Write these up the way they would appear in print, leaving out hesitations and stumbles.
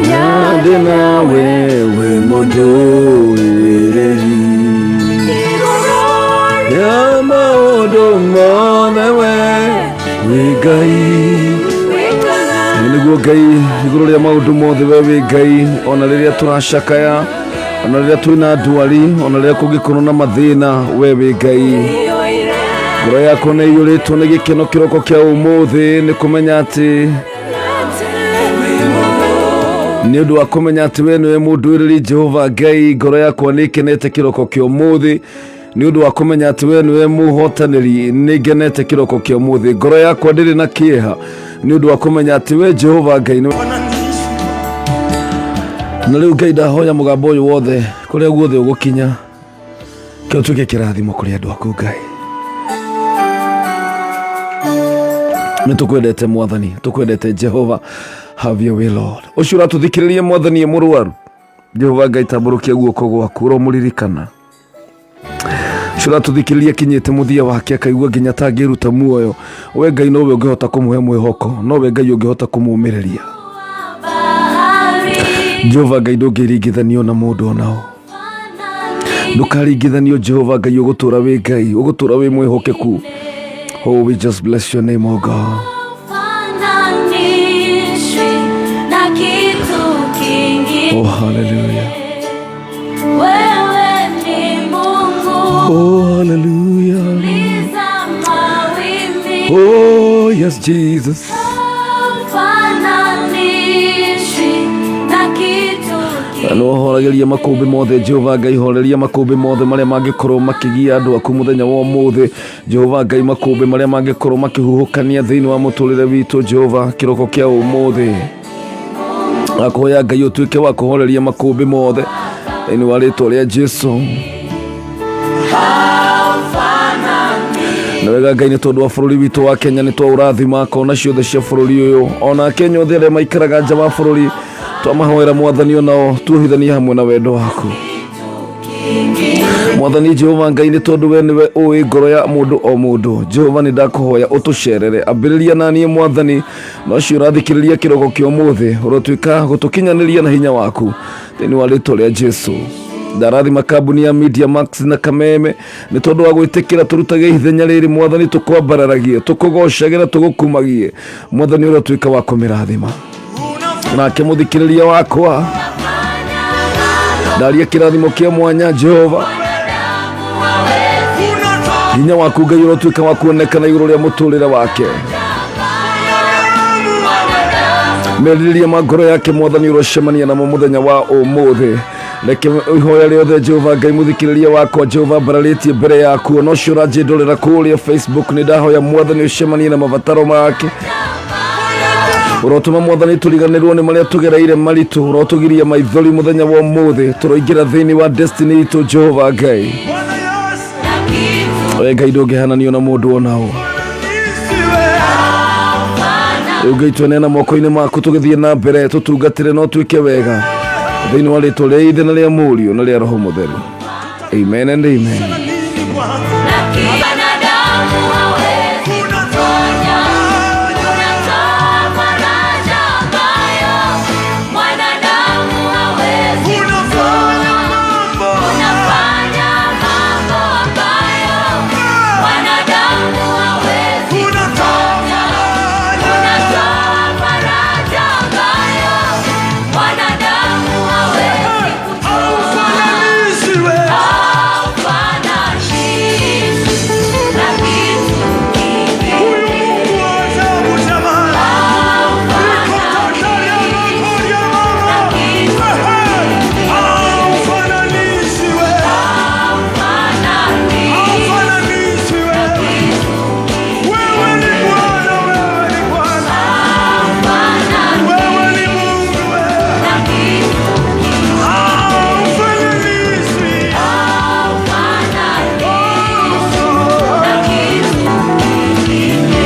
Ndĩ nawe wĩ mũndũĩrĩri ya maũndũ mothe we wĩ Ngai. Nĩguo Ngai igũrũ rĩa maũndũ mothe we wĩ Ngai, ona rĩrĩa tũracakaya, ona rĩrĩa twĩna ndwari, ona rĩrĩa kũngĩkorwo na mathĩna, we wĩ Ngai. Ngoro yakwa nĩ iyũrĩtwo nĩ gĩkeno kĩroko kĩa ũmũthĩ nĩ kũmenya atĩ nĩ ũndũ wa kũmenya atĩ we nĩwe mũndũĩrĩri Jehova Ngai. Ngoro yakwa nĩ ĩkenete kĩroko kĩa ũmũthĩ nĩ ũndũ wa kũmenya atĩ we nĩwe mũhotanĩri. Nĩ ngenete kĩroko kĩa ũmũthĩ, ngoro yakwa ndĩrĩ na kĩeha nĩ ũndũ wa kũmenya atĩ we Jehova Ngai nĩwe. Na rĩu Ngai, ndahoya mũgambo ũyũ wothe kũrĩa guothe ũgũkinya, kĩo tuĩke kĩrathimo kũrĩ andũ aku. Ngai, nĩ tũkwendete Mwathani, tũkwendete Jehova. Have your way, Lord. Ũcio ũratũthikĩrĩria, Mwathani, e mũrwaru, Jehova Ngai, tambũrũkia guoko gwaku, ũromũririkana. Ũcio ũratũthikĩrĩria kinyĩte mũthia wake, akaigua nginya tangĩruta muoyo, we Ngai nowe ũngĩhota kũmũhe mwĩhoko, nowe Ngai ũngĩhota kũmũmĩrĩria. Jehova Ngai, ndũngĩringithanio na mũndũ onao, ndũkaringithanio. Jehova Ngai, ũgũtũra wĩ Ngai, ũgũtũra wĩ mwĩhokeku. Oh, we just bless your name, oh God. Fananishwi na kitu kingine. Oh, hallelujah. Wewe ni Mungu, Oh, hallelujah. tuliza mawimbi. Oh, yes, Jesus. Fananishwi na kitu kingine. Nĩ ũhorageria makũmbĩ mothe. Jehova Ngai, horeria makũmbĩ mothe marĩa mangĩkorwo makĩgia andũ aku mũthenya wa ũmũthĩ. Jehova Ngai, makũmbĩ marĩa mangĩkorwo makĩhuhũkania thĩinĩ wa mũtũrĩre witũ, Jehova, kĩroko kĩa ũmũthĩ akũhoya Ngai ũtuĩke wa kũhoreria makũmbĩ mothe thĩinĩ wa rĩtwa rĩa Jesu. Nĩ wega Ngai, nĩ tondũ wa bũrũri witũ wa Kenya, nĩ twaũrathima kona ciothe cia bũrũri ũyũ, ona Kenya othe arĩa maikaraga nja wa bũrũri twamahoera, Mwathani, onao tuohithanie hamwe na wendo waku, Mwathani Jehova Ngai, nĩ tondũ we nĩwe ũĩ ngoro ya mũndũ o mũndũ. Jehova, nĩ ndakũhoya ũtũcerere, ambĩrĩria na niĩ, Mwathani, no ũcio ũrathikĩrĩria kĩroko kĩa ũmũthĩ, ũrotuĩka gũtũkinyanĩria na hinya waku thĩinĩ wa rĩtwa rĩa Jesu. Ndarathima kambuni ya Media Max na Kameme nĩ tondũ wa gwĩtĩkĩra tũrutage ithenya rĩrĩ. Mwathani, tũkwambararagie, tũkũgocagĩra, tũgũkumagie. Mwathani, ũrotuĩka wa kũmĩrathima. Nake mũthikĩrĩria wakwa, ndaria kĩrathimo kĩa mwanya. Jehova, hinya waku Ngai ũrotuĩka wa kuonekana igũrũ rĩa mũtũrĩre wake, merirĩria ma ngoro yake, Mwathani, ũrocemania namo mũthenya wa ũmũthĩ. Reke ihoya rĩothe, Jehova Ngai, mũthikĩrĩria wakwa, Jehova, mbararĩtie mbere yaku, ona ũcio ũranjĩndorera kũrĩa Facebook, nĩ ndahoya, Mwathani, ũcemanie na mabataro make. Ũrotũma, Mwathani, tũriganĩrwo nĩ marĩa tũgereire maritũ, ũrotũgiria maithori mũthenya wa ũmũthĩ. Tũroingĩra thĩinĩ wa destiny itũ. Jehova Ngai, we Ngai ndũngĩhananio na mũndũ onao. Rĩu Ngai, tweneana moko-inĩ maku, tũgĩthiĩ na mbere, tũtungatĩre no twĩke wega thĩinĩ wa rĩtwa rĩa Ithe na rĩa Mũriũ na rĩa Roho Mũtheru. Amen and amen. Wanadamu hawezi kuponya, unatoa faraja ambayo mwanadamu hawezi kutoa. Unafanya mambo ambayo mwanadamu hawezi kufanya. Unatoa faraja ambayo mwanadamu hawezi kutoa. Haufananishwi na kitu kingine. Haufananishwi na kitu. Haufananishwi na kitu. Wewe ni Bwana, wewe ni Bwana, wewe ni Mungu, wewe Na kitu. haufananishwi. Haufananishwi na kitu kingine.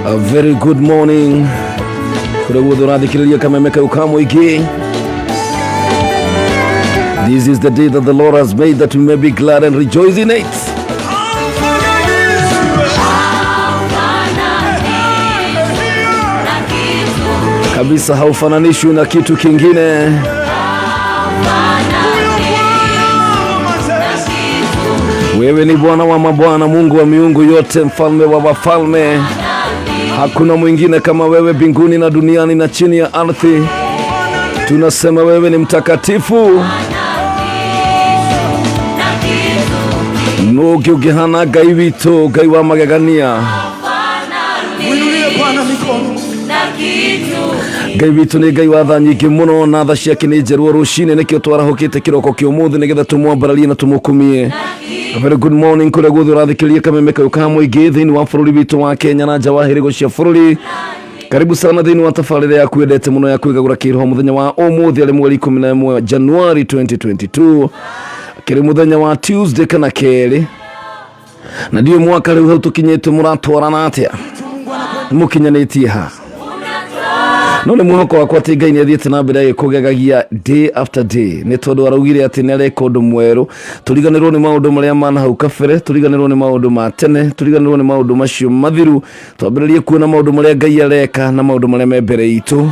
A very good morning. Kũrĩa guothe ũrathikĩrĩria kameme kau ka mũingĩ. This is the day that the Lord has made, that we may be glad and rejoice in it. Kabisa haufananishwi na kitu kingine. Wewe ni Bwana wa mabwana, Mungu wa miungu yote, mfalme wa wafalme. Hakuna mwingine kama wewe mbinguni na duniani na chini ya ardhi. Tunasema wewe ni mtakatifu. Nũngĩ ũngĩhana Ngai witũ, Ngai wa magegania. Mwinulie Bwana mikono. Ngai witũ nĩ Ngai wa tha nyingĩ mũno na tha ciake nĩ njerũ o rũcinĩ, nĩkĩo twarahũkĩte kĩroko kĩa ũmũthĩ nĩgetha tũmwambararie na tũmũkumie. A very good morning kũrĩa guothe ũrathikĩrĩria kameme kau ka mũingĩ thĩinĩ wa bũrũri witũ wa Kenya na nja wa hĩrĩgo cia bũrũri. Karibu sana thĩinĩ wa tabarĩra yaku endete mũno ya kwĩgagũra kĩroho mũthenya wa ũmũthĩ arĩ mweri 11 Januari 2022, kĩrĩ mũthenya wa Tuesday kana kerĩ, na ndiũĩ mwaka rĩu hau tũkinyĩte mũratwarana atĩa, mũkinyanĩtie ha? No nĩ mwĩhoko wakwa atĩ Ngai nĩ athiĩte na mbere agĩkũgegagia day after day, nĩ tondũ araugire atĩ nĩ areka ũndũ mwerũ. Tũriganĩrwo nĩ maũndũ marĩa mana hau kabere, tũriganĩrwo nĩ maũndũ ma tene, tũriganĩrwo nĩ maũndũ macio mathiru, twambĩrĩrie kuona maũndũ marĩa Ngai areka na maũndũ marĩa me mbere itũ.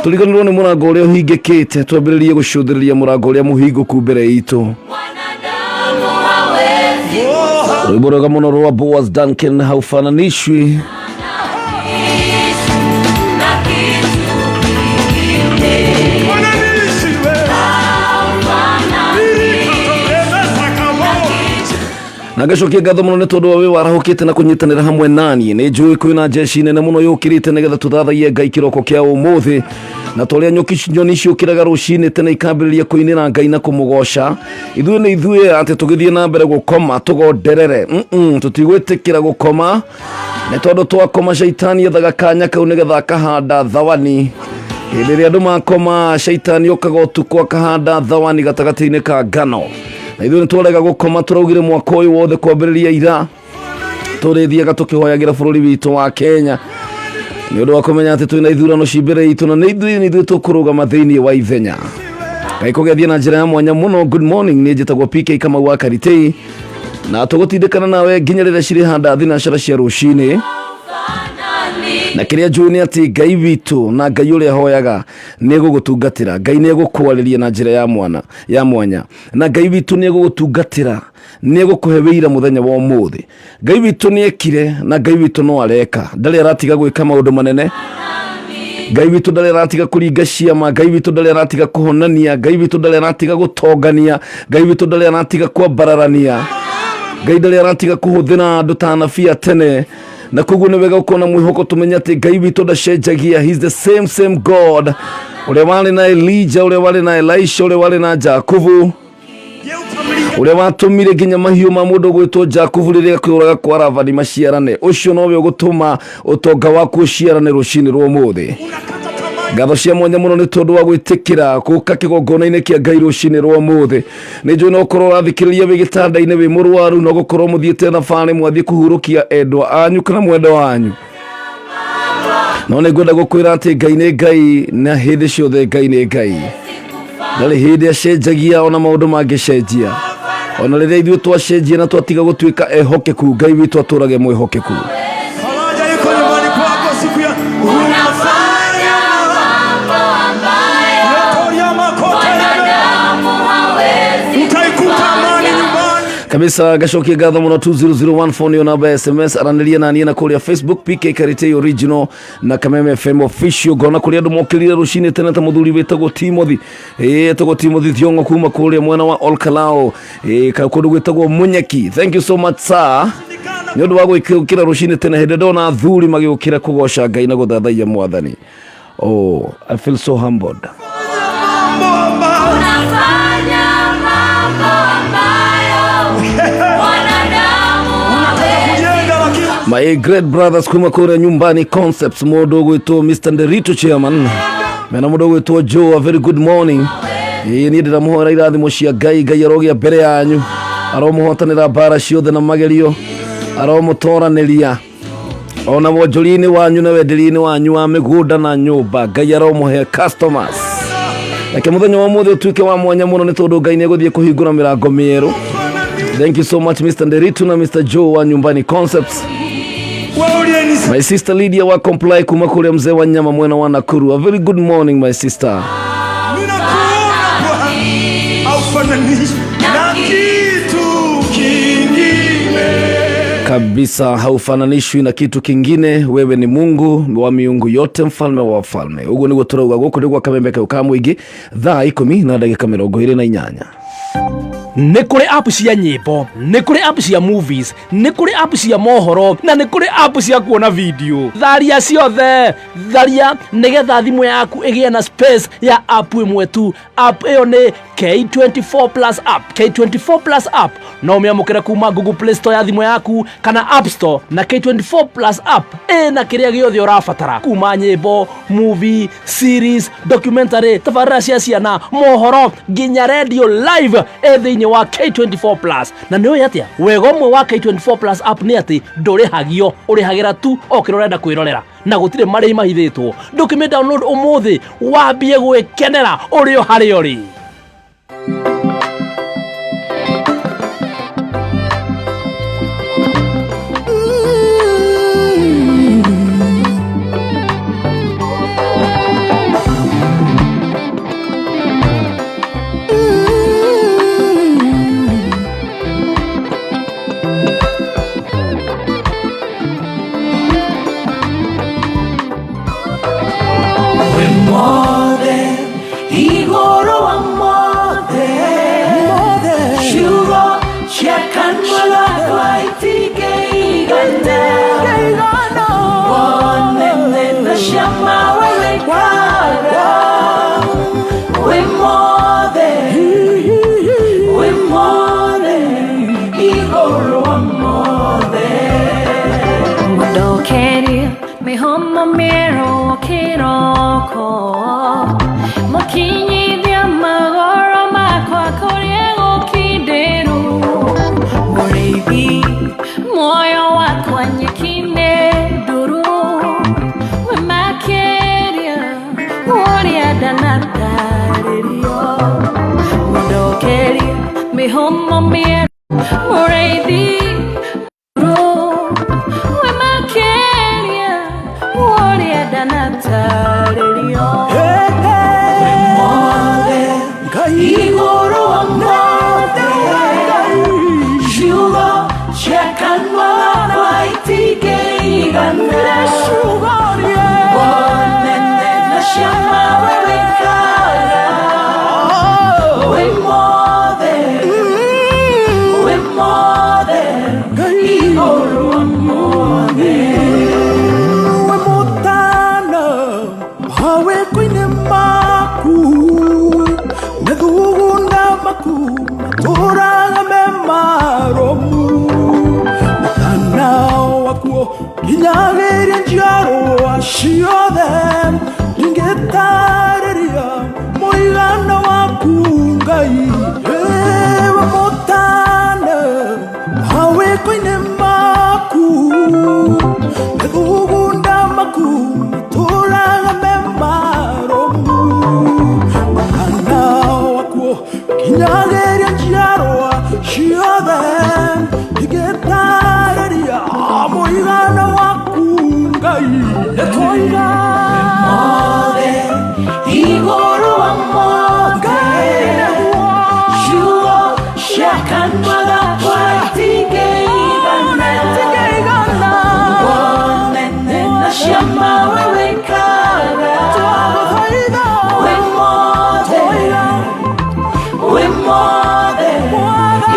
Tũriganĩrwo nĩ mũrango ũrĩa ũhingĩkĩte, twambĩrĩrie gũcũthĩrĩria mũrango ũrĩa mũhingũku mbere itũ. Rwĩmbo rwega mũno rwa Boaz Duncan, haufananishwi. Na ngacokia ngatho mũno nĩ tondũ wa wĩ warahũkĩte na kũnyitanĩra hamwe naniĩ. Nĩ njũĩ kwĩna njeci nene mũno yũkĩrĩte nĩgetha tũthathaiye Ngai kĩroko kĩa ũmũthĩ, na torĩa nyoki nyoni ciũkĩraga rũcinĩ tene ikambĩrĩria kũinĩra Ngai na kũmũgoca, ithuĩ nĩ ithuĩ atĩ tũgĩthiĩ na mbere gũkoma tũgonderere. Tũtigwĩtĩkĩra gũkoma, nĩ tondũ twakoma caitani ethaga kanya kau nĩgetha akahanda thawani. Hĩndĩ ĩrĩa andũ makoma, caitani okaga ũtukũ akahanda thawani gatagatĩ-inĩ ka ngano, na ithuĩ nĩ twarega gũkoma. Tũraugire mwaka ũyũ wothe kwambĩrĩria ira tũrĩthiaga tũkĩhoyagĩra bũrũri witũ wa Kenya, nĩ ũndũ wa kũmenya atĩ twĩna ithurano ci mbere itũ, na nĩ ithuĩ tũkũrũgama thĩinĩ wa ithenya. Ngai kũgethia na njĩra ya mwanya mũno. Good morning, nĩ njĩtagwo PK Kamau wa Karitei, na tũgũtindĩkana nawe nginya rĩrĩa cirĩ handa thinacara cia rũcinĩ. Na kĩrĩa njũĩ nĩ atĩ Ngai witũ na Ngai ũrĩa hoyaga nĩ egũgũtungatĩra. Ngai nĩ egũkwarĩria na njĩra ya mwana ya mwanya, na Ngai witũ nĩ egũgũtungatĩra, nĩ egũkũhe wĩira mũthenya wa ũmũthĩ. Ngai witũ nĩ ekire na Ngai witũ no areka, ndarĩ aratiga gwĩka maũndũ manene. Ngai witũ ndarĩ aratiga kũringa ciama. Ngai witũ ndarĩ aratiga kũhonania. Ngai witũ ndarĩ aratiga gũtongania. Ngai witũ ndarĩ aratiga kwambararania. Ngai ndarĩ aratiga kũhũthĩra andũ ta anabii a tene, na koguo nĩ wega gũkorwo na mwĩhoko, tũmenye atĩ Ngai witũ ndacenjagia. He's the same same God ũrĩa warĩ na Elijah, ũrĩa warĩ na Elisha, ũrĩa warĩ na Jakubu, ũrĩa watũmire nginya mahiũ ma mũndũ gwĩtwo Jakubu rĩrĩa kwĩũraga kwa Labani maciarane. Ũcio nowe ũgũtũma ũtonga waku ũciarane rũcinĩ rwa ũmũthĩ. Ngatho cia mwanya mũno nĩ tondũ wa gwĩtĩkĩra gũka kĩgongona-inĩ kĩa Ngai rũcinĩ rwa ũmũthĩ. Nĩ njũĩ no ũkorwo ũrathikĩrĩria wĩ gĩtanda-inĩ wĩ mũrwaru, no gũkorwo mũthiĩte thabarĩ, mwathiĩ kũhurũkia endwa anyu kana mwendwa wanyu, no nĩ ngwenda gũkwĩra atĩ Ngai nĩ Ngai, na hĩndĩ ciothe Ngai nĩ Ngai, ndarĩ hĩndĩ acenjagia ona maũndũ mangĩcenjia. Ona rĩrĩa ithuĩ twacenjia na twatiga gũtuĩka ehokeku, Ngai witũ atũrage mwĩhokeku. Faraja iko nyumbani kwako siku ya unafanya Yotoria makota utaikuta amani nyumbani. Kabisa, gacokia ngatho mũno. 20014 nĩyo namba ya SMS. Aranĩria naniĩ na kũrĩa Facebook, PK Karitei Original na Kameme FM Official. Ngona kũrĩa andũ mokĩrire rũcinĩ tene ta mũthuri wĩtagwo Timothy, ĩĩ, etagwo Timothy Thiong'o kuma kũrĩa mwena wa Olkalao, ĩĩ, kũndũ gwĩtagwo Munyeki. Thank you so much, sir, nĩ ũndũ wa gwĩkĩra rũcinĩ tene. Hĩndĩ ndona athuri magĩũkĩra kũgoca Ngai na gũthathaiya Mwathani, oh, I feel so humbled. Mambo ambayo Unafanya mambo ambayo mwanadamu unataka kujenga lakini My great brothers kuma kũrĩa Nyumbani Concepts, mũndũ ũgwĩtwo Mr Nderito chairman mena mũndũ ũgwĩtwo Joe, a very good morning. Ĩĩ, niĩ ndĩramũhoera irathimo cia Ngai. Ngai arogĩa mbere yanyu, aromũhotanĩra mbara ciothe na magerio, aromũtoranĩria. Ona wonjoria-inĩ wanyu na wenderia-inĩ wanyu wa mĩgũnda na nyũmba, Ngai aromũhe customers. Reke mũthenya wa ũmũthĩ ũtuĩke wa mwanya mũno nĩ tondũ Ngai nĩ egũthiĩ kũhingũra mĩrango mĩerũ. Thank you so much Mr. Nderitu na Mr. Joe wa Nyumbani Concepts. Wewe uliyenisa My sister Lydia wa Comply kuma kũrĩa mzee wa nyama mwena wa Nakuru. A very good morning my sister. Ninakuona Bwana, haufananishwi na kitu kingine. Kabisa haufananishwi na kitu kingine. Wewe ni Mungu wa miungu yote, mfalme wa wafalme. Uguo niguo turauga guku niguo kamembe kau ka mũingĩ, thaa ikũmi na ndagĩka mĩrongo ĩrĩ na inyanya. Nĩ kũrĩ app cia nyĩmbo, nĩ kũrĩ app cia movies, nĩ kũrĩ app cia mohoro, na nĩ kũrĩ app cia kuona video. Tharia ciothe, tharia nĩgetha thimũ yaku ĩgĩe na space ya app ĩmwe tu. App ĩyo nĩ K24 Plus app. K24 Plus app no ũmĩamũkĩre kuma Google Play Store ya thimũ yaku kana App Store, na K24 Plus app ĩna kĩrĩa gĩothe ũrabatara, kuma nyĩmbo, movie, series, documentary, tabarĩra cia ciana, mohoro, nginya radio live ĩ thĩinĩ wa K24 Plus. Na nĩ ũĩ atĩa wega ũmwe wa K24 Plus app nĩ atĩ ndũrĩhagio, ũrĩhagĩra tu o kĩrĩa ũrenda kwĩrorera na gũtirĩ marĩhi mahithĩtwo. Ndũkĩmĩ download ũmũthĩ wambie gwĩkenera ũrĩ o harĩa ũrĩ. Wĩ mothe, igũrũ wa mothe, ciugo cia kanua gakwa itingĩigana wonene na ciama we wĩkaga. Wĩ mothe, wĩ mothe, igũrũ wa mothe. Mũndokerie mĩhũmũ mĩerũ kĩroko, mũkinyithia magũrũ makwa kũrĩa gũkindĩru. Mũrĩithi muoyo wakwa nyeki-inĩ nduru, wĩ makĩria ũrĩa ndanatarĩrio. Mũndokerie mĩhũmũ mĩerũ, mũrĩithi wĩ makĩria ũrĩa ndanatarĩrio. Mothe, igũrũ wa mothe, ciugo cia kanua gakwa itingĩigana wonene na ciama we wĩkaga. Wĩ mothe, wĩ mothe, igũrũ wa mothe. We mũtana mawĩko-inĩ maku, methugunda maku matũraga me marũmu. Mũtana wakuo nginyagĩria njiarwa ciothe, ndingĩtarĩria mũigana waku Ngai. Ĩwe mũtana mawĩko-inĩ maku, methugunda maku matũraga me marũmu. Mũtana wakuo nginyagĩria njiarwa ciothe, ndingĩtarĩria mũigana waku Ngai. Nĩtwoiga Mothe, igũrũ wa mothe, ciugo cia kanua gakwa itingĩigana wonene na ciama we wĩkaga. Wĩ mothe, wĩ mothe,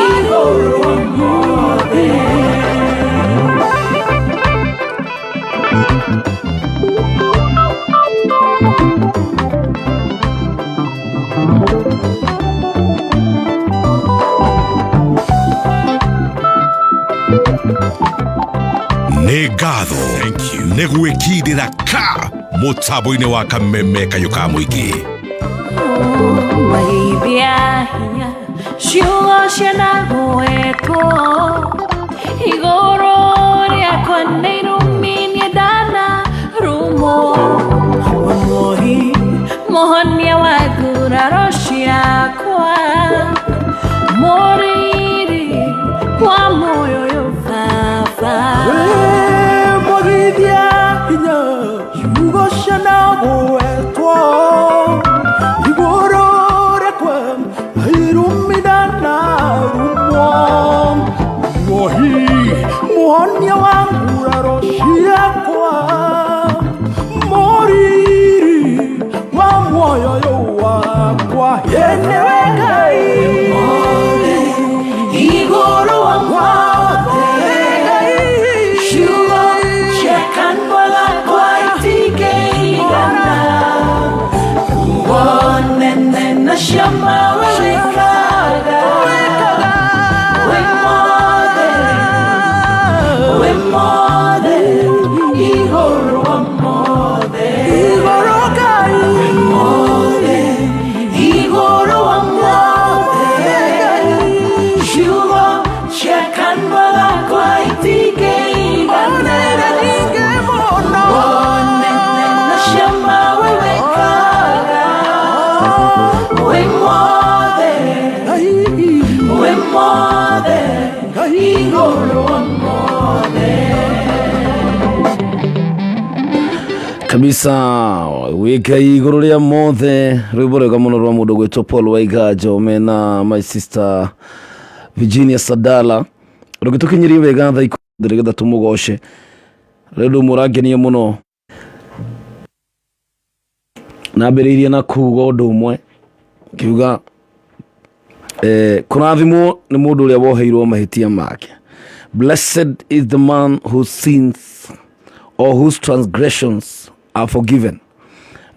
igũrũ wa mothe. Nĩ ngatho nĩ gwĩkindĩra ka mũtambo-inĩ wa kameme kayũ ka mũingĩ. Maithia hinya ciugo cianagwetwo igũrũ rĩakwa nĩ irumi. rumwo Muhonia wa nguraro ciakwa Mũriri wa muoyo ũyũ baba Mwagithia hinya ciugo ciana gwetwo igũrũ rĩakwa irumithana rumwo muohi muhonia wa nguraro ciakwa mũriri wa muoyo ũyũ wakwa ye nĩwe Ngai Igũrũ wa mothe Ciugo cia kanua gakwa itingĩigana Wonene na ciama we wĩkaga Wĩ mothe Wĩ mothe Igũrũ wa mothe igũrũ Ngai Mothe Igũrũ wa mothe Ciugo cia kanua gakwa itingĩigana nyingĩ mũno Wonene na ciama we wĩkaga Wĩ mothe Wĩ mothe Igũrũ wa mothe Kabisa wĩ Ngai igũrũ rĩa mothe rwĩmbo rwega mũno rwa mũndũ gwĩtwo Paul Waiganjo mena my sister Virginia Sadala rũgĩtũkinyirie wega thaa ikũmi nĩgetha tũmũgoce rĩu ũndũ ũmwe ũrangenia mũno nambĩrĩirie na kuga ũndũ ũmwe ngiuga kũrathimwo nĩ mũndũ ũrĩa woheirwo mahĩtia make. Blessed is the man whose sins or whose transgressions are forgiven.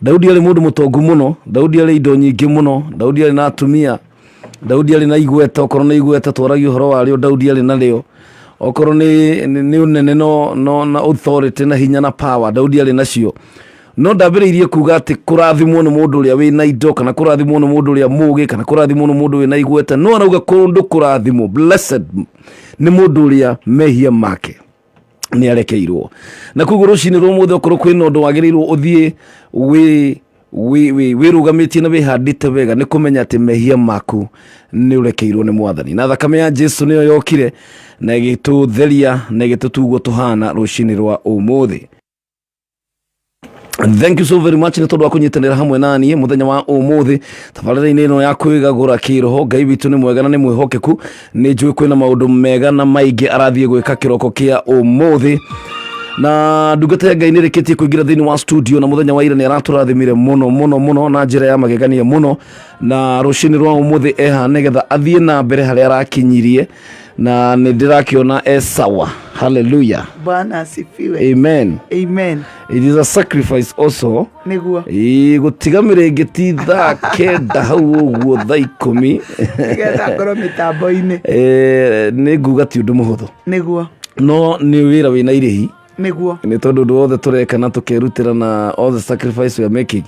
Daudi arĩ mũndũ mũtongu mũno, Daudi arĩ indo nyingĩ mũno, Daudi arĩ na atumia, Daudi arĩ na igweta, okorwo nĩ igweta twaragia ũhoro warĩo, Daudi arĩ narĩo. Okorwo nĩ ũnene no na authority na hinya na power, Daudi arĩ nacio. No ndambĩrĩirie kuga atĩ kũrathimwo nĩ mũndũ ũrĩa wĩna indo kana kũrathimwo nĩ mũndũ ũrĩa mũgĩ kana kũrathimwo nĩ mũndũ wĩna igweta, no arauga kũndũ kũrathimwo, blessed nĩ mũndũ ũrĩa mehia make nĩ arekeirwo. Na koguo rũcinĩ rwa ũmũthĩ okorwo kwĩna ũndũ wagĩrĩirwo ũthiĩ wĩrũgamĩtie na wĩhandĩte wega nĩ kũmenya atĩ mehia maku nĩ ũrekeirwo nĩ mwathani, na thakame ya Jesu nĩyo yokire na ĩgĩtũtheria na ĩgĩtũtua tũhana rũcinĩ rwa ũmũthĩ. Thank you so very much nĩ tondũ wa kũnyitanĩra hamwe na niĩ mũthenya wa ũmũthĩ tabarĩra-inĩ ĩno ya kwĩgagũra kĩroho. Ngai witũ nĩ mwega na nĩ mwĩhokeku, nĩ njũĩ kwĩna maũndũ mega na maingĩ arathiĩ gwĩka kĩroko kĩa ũmũthĩ. Na ndungata ya Ngai nĩ ĩrĩkĩtie kũingĩra thĩinĩ wa studio na mũthenya wa ira nĩ aratũrathimire mũno mũno mũno na njĩra ya magegania mũno, na rũcinĩ rwa ũmũthĩ eha nĩgetha athiĩ na mbere harĩa arakinyirie, na nĩ ndĩrakĩona e sawa. Hallelujah. Bwana asifiwe. Amen. Amen. It is a sacrifice also. Nĩguo. Ĩĩ, gũtiga mĩrĩngĩti thaa 9 hau ũguo thaa 10 nĩgetha ngorwo mĩtambo-inĩ. Nĩ nguga ti ũndũ mũhũthũ. Nĩguo. No nĩ wĩra wĩna irĩhi. Nĩguo. Nĩ tondũ ũndũ wothe tũreka na tũkerutĩra na all the sacrifice we are making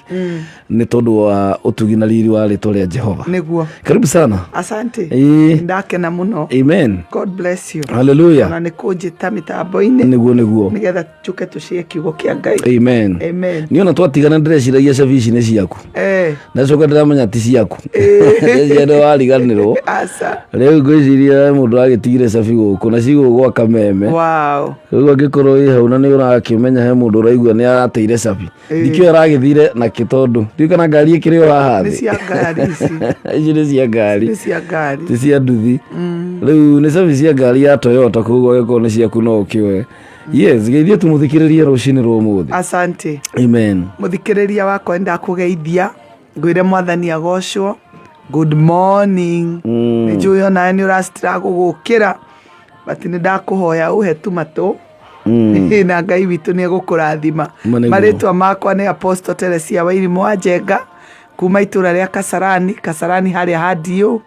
nĩ tondũ wa ũtugi na riri wa rĩtwa rĩa Jehova. Nĩguo. Karibu sana. Asante. Ĩĩ. Ndakena mũno. Amen. God bless you. Hallelujah. Ona nĩ kũnjĩta mĩtambo-inĩ. Nĩguo nĩguo. Nĩgetha tũke tũcie kiugo kĩa Ngai. Amen. Amen. Niĩ ona twatigana ndĩreciragia cabi ici nĩ ciaku. Ndacoka ndĩramenya ti ciaku. Ndĩreciria nĩ wariganĩrwo. Aca. Rĩu ngwĩciria mũndũ agĩtigire cabi gũkũ na cigũgũ gwa kameme. Wow. Rĩu angĩkorwo wĩ hau na nĩ ũrakĩmenya he mũndũ ũraigua nĩ arateire cabi. Ndikĩũĩ aragĩthire nakĩ tondũ ndiũĩ kana ngari ĩkĩrĩ o haha Nĩ thĩ. cia ngari ici. Ici nĩ cia ngari. Nĩ cia ngari. Ti cia nduthi. Rĩu nĩ cabi cia ngari ya Toyota koguo angĩkorwo nĩ ciaku no ũkĩoe. Yes, geithie tũmũthikĩrĩrie rũcinĩ rwa ũmũthĩ. Asante. Amen. Mũthikĩrĩria wakwa nĩndakũgeithia ngwĩre mwathani agocwo. Good morning. Nĩ njũĩ onawe nĩ ũracitira gũgũkĩra but nĩ ndakũhoya ũhe tu matũ. Na Ngai witũ nĩ egũkũrathima. Ma nĩguo. Marĩtwa makwa nĩ Apostle Teresia Wairimu wa Njenga kuma itũra rĩa Kasarani, Kasarani harĩa ha DO.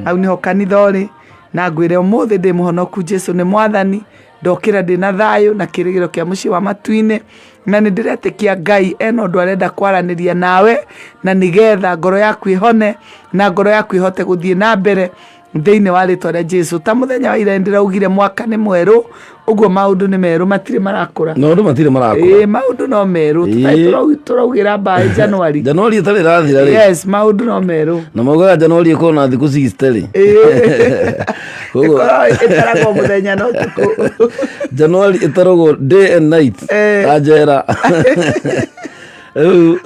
Hau nĩho kanitha ũrĩ. Na ngwĩre ũmũthĩ ndĩ mũhonoku, Jesu nĩ mwathani. Ndokĩra ndĩna thayũ na kĩrĩgĩrĩro kĩa mũciĩ wa matu-inĩ, na nĩ ndĩretĩkia Ngai ena ũndũ arenda kwaranĩria nawe, na nĩgetha ngoro yaku ĩhone na ngoro yaku ĩhote gũthiĩ na mbere. Thĩinĩ wa rĩtwa rĩa Jesu. Ta mũthenya wa ira ndĩraugire mwaka nĩ mwerũ, ũguo maũndũ nĩ merũ, matirĩ marakũra. Maũndũ matirĩ marakũra. Ĩĩ, maũndũ no merũ. Tũtarĩ tũraugĩra mbaĩ January. January ĩtarĩ ĩrathira rĩ. Yes, maũndũ no merũ. Na maugaga January ĩkorwo na thikũ 60 rĩ. Koguo- Ĩkoragwo ĩtaragwo mũthenya na ũtukũ. January ĩtaragwo day and night. Ta njera. Rĩu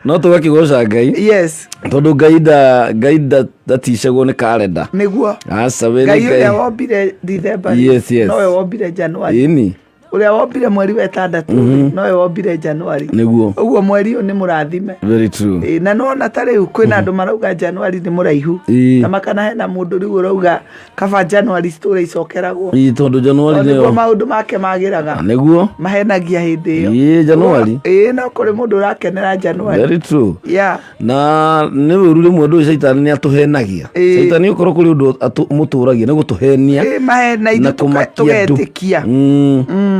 no tũgakĩgoca Ngai. Yes. Tondũ Ngai nda Ngai ndaticagwo nĩ karenda. Nĩguo. Aca we nĩ Ngai ũrĩa Ngai. wombire Dithemba rĩ, Yes, yes. nowe wombire January. Ĩni. Ũrĩa wombire mweri wa ĩtandatũ rĩ, nowe wombire January. Nĩguo. Ũguo mweri ũyũ nĩ mũrathime. Very true. Ĩ, na nona ta rĩu kwĩna andũ marauga January nĩ mũraihu. Na makana hena mũndũ rĩu ũrauga kaba January citũre icokeragwo. Ĩĩ tondũ January Tondũ nĩguo nĩyo. maũndũ make magĩraga. Nĩguo. Mahenagia hĩndĩ ĩyo. Ĩĩ January. Ĩĩ no kũrĩ mũndũ ũrakenera January. Very true. Yeah. Na nĩ ũru rĩmwe ũndũ ũyũ caitani nĩ atũhenagia. Caitani okorwo kũrĩ ũndũ mũtũragia nĩ gũtũhenia. Ĩĩ mahena Na ithuĩ kũmakia andũ. tũgetĩkia.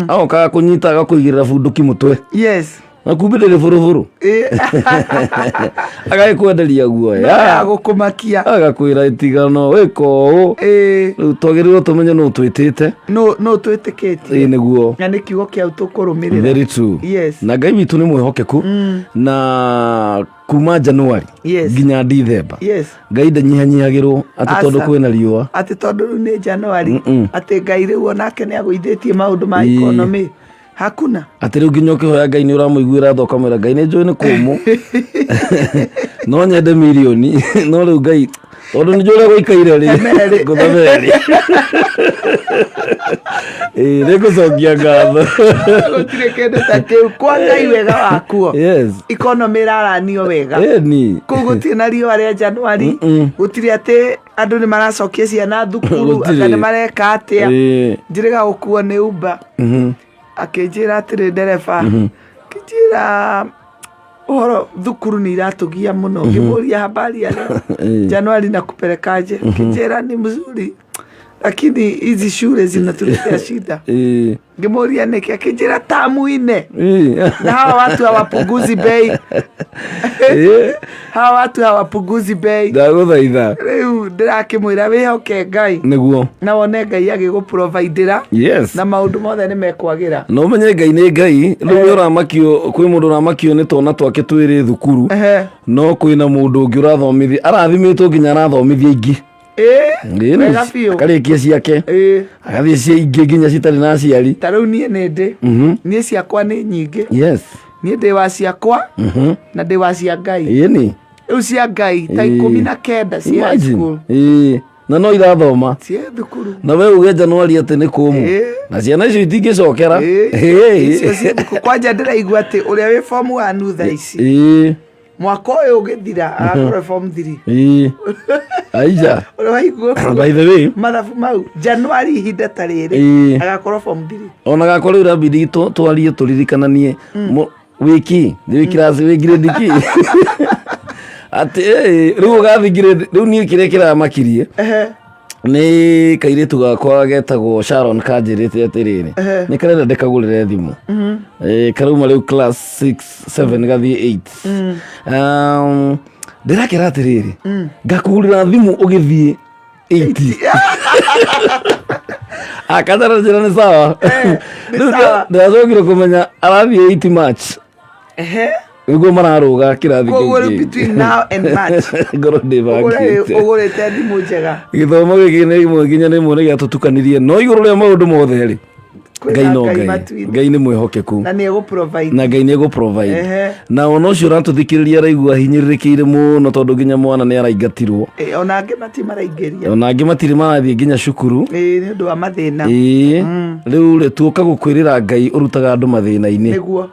Agokaga kũnyita agakũigĩrĩra bunduki mũtwe. Yes. Na kumbe ndĩrĩ bũrũbũrũ. Agagĩkwenderia guoya. No ya gũkũmakia. Agakwĩra ĩtigano wĩka ũũ. Rĩu twagĩrĩirwo tũmenye nũ twĩtĩte. Nũ twĩtĩkĩtie. Ĩĩ nĩguo. Na nĩ kiugo kĩau tũkũrũmĩrĩra. Very true. Yes. Na Ngai witũ nĩ mwĩhokeku na kuma January Yes. nginya Dithemba. Yes. Ngai ndanyihanyihagĩrwo atĩ tondũ Aca. kwĩna riũa. Atĩ tondũ rĩu nĩ January. Atĩ Ngai rĩu onake nĩ agũithĩtie maũndũ ma Ĩĩ. economy. Hakuna. Atĩ rĩu nginya ũkĩhoya Ngai nĩ ũramũiguĩra tha ũkamwĩra Ngai nĩ njũĩ nĩ kũmũ no nyende mirioni no rĩu Ngai tondũ nĩ njũĩ ũrĩa gũikaire rĩ ngũthemerĩ. Ĩĩ nĩ ngũcokia ngatho. Gũtirĩ kĩndũ ta kĩu kwa Ngai wega wakuo. Yes. Economy ĩraranio wega. Ĩni. Kũu gũtirĩ na riũa rĩa January. Gũtirĩ atĩ andũ nĩ maracokia ciana thukuru Gũtirĩ. anga nĩ mareka atĩa. Ĩĩ. Njĩrĩga gũkuo nĩ Uber. Akĩnjĩra atĩrĩ ndereba. Akĩnjĩra ũhoro thukuru nĩ iratũgia mũno. Ngĩmũria habari ya leo. Januari na kupelekaje? Akĩnjĩra ni mzuri. Lakini hizi shule zinatuletea shida. Ĩĩ. Ngĩmũria nĩkĩ? Akĩnjĩra tamu ine. Ĩĩ. Na hawa watu hawapunguzi bei. Ĩĩ. Hawa watu hawapunguzi bei. Ndagũthaitha. Rĩu ndĩrakĩmwĩra wĩhoke Ngai. Nĩguo. Na wone Ngai agĩgũprovidĩra. Yes. Na maũndũ mothe nĩ mekwagĩra. Na ũmenye Ngai nĩ Ngai rĩu we ũramakio kwĩ mũndũ ũramakio nĩ twana twake twĩrĩ thukuru no kwĩna mũndũ ũngĩ ũrathomithia arathimĩtwo nginya arathomithia ingĩ. Ĩĩ. Wega biũ. Akarĩkia ciake. Agathiĩ cia ingĩ nginya citarĩ na aciari. Ta rĩu niĩ nĩ ndĩ. Niĩ ciakwa nĩ nyingĩ. Yes. Niĩ ndĩ wa ciakwa na ndĩ wa cia Ngai. Ĩni. Rĩu cia Ngai ta 19 cia high school. Ĩĩ. Na no irathoma. Ciĩ thukuru. Na we uge January atĩ nĩ kũmũ. Ĩĩ. Na ciana icio itingĩcokera. Ĩĩ. Icio ciĩ thukuru. Kwanja ndĩraigua atĩ ũrĩa wĩ form 1 thaa ici. Ĩĩ. Mwaka ũyũ ũgĩthira agakorwo form 3. Ĩĩ. Aija. Ũrĩa waigua By the way. mathabu mau January ihinda ta rĩrĩ Ĩĩ. agakorwo form 3. Ona gakwa rĩu rabidi twarie tũririkananie wiki wĩ class wĩ grade ki atĩ rĩu ũgathiĩ grade rĩu niĩ kĩrĩa kĩramakirie nĩ kairĩtu gakwa getagwo Sharon kanjĩrĩte atĩrĩrĩ nĩ karenda ndĩkagũrĩre thimũ. Karauma rĩu class 6 7 gathiĩ 8. Ndĩrakera atĩrĩrĩ ngakũgũrĩra thimũ ũgĩthiĩ 80. Akatara njĩra nĩ sawa. Rĩu ndĩracokire kũmenya arathiĩ 80 March. Nĩguo mararũga kĩrathi Koguo rĩu between now and March. Ngorwo ndĩbangĩte. Ũgũrĩte thimũ njega. Gĩthomo gĩkĩ nĩ rĩmwe nginya rĩmwe nĩ gĩatũtukanirie no igũrũ rĩa maũndũ mothe rĩ Ngai no Ngai Ngai matu-inĩ. Ngai nĩ mwĩhokeku Na nĩ egũ-provide. na Ngai nĩ egũ-provide. Ehe. Na ona ũcio ũratũthikĩrĩria araigua ahinyĩrĩrĩkĩire mũno tondũ nginya mwana nĩ araingatirwo. Ona angĩ mati maraingĩria. Ona angĩ matirĩ marathiĩ nginya cukuru. Ĩĩ nĩ ũndũ wa mathĩna. Ĩĩ. Rĩu rĩ tuoka gũkwĩrĩra Ngai ũrutaga andũ mathĩna-inĩ. Nĩguo.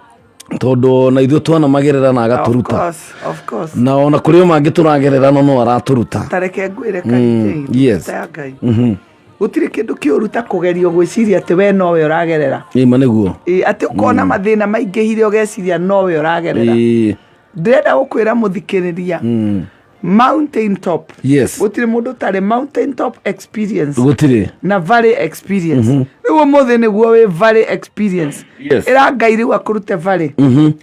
Tondũ ona ithuĩ twanamagerera na Of agatũruta. course, of course. Na ona kũrĩ o mangĩ tũragerera no no aratũruta. Ta reke ngwĩre Karĩtĩ, Yes. ta ya Ngai. Gũtirĩ kĩndũ kĩũru ta kũgerio gwĩciria atĩ we nowe ũragerera. Ĩma nĩguo. Ĩĩ, atĩ ũkona mathĩna maingĩhire ũgeciria nowe ũragerera. Ĩĩ. Ndĩrenda gũkwĩra mũthikĩrĩria mountain top. Yes. Gũtirĩ mũndũ ũtarĩ mountain top experience. Gũtirĩ. Na valley experience. Rĩu ũmũthĩ nĩguo wĩ valley experience. Yes. Ĩra Ngai rĩu akũrute valley.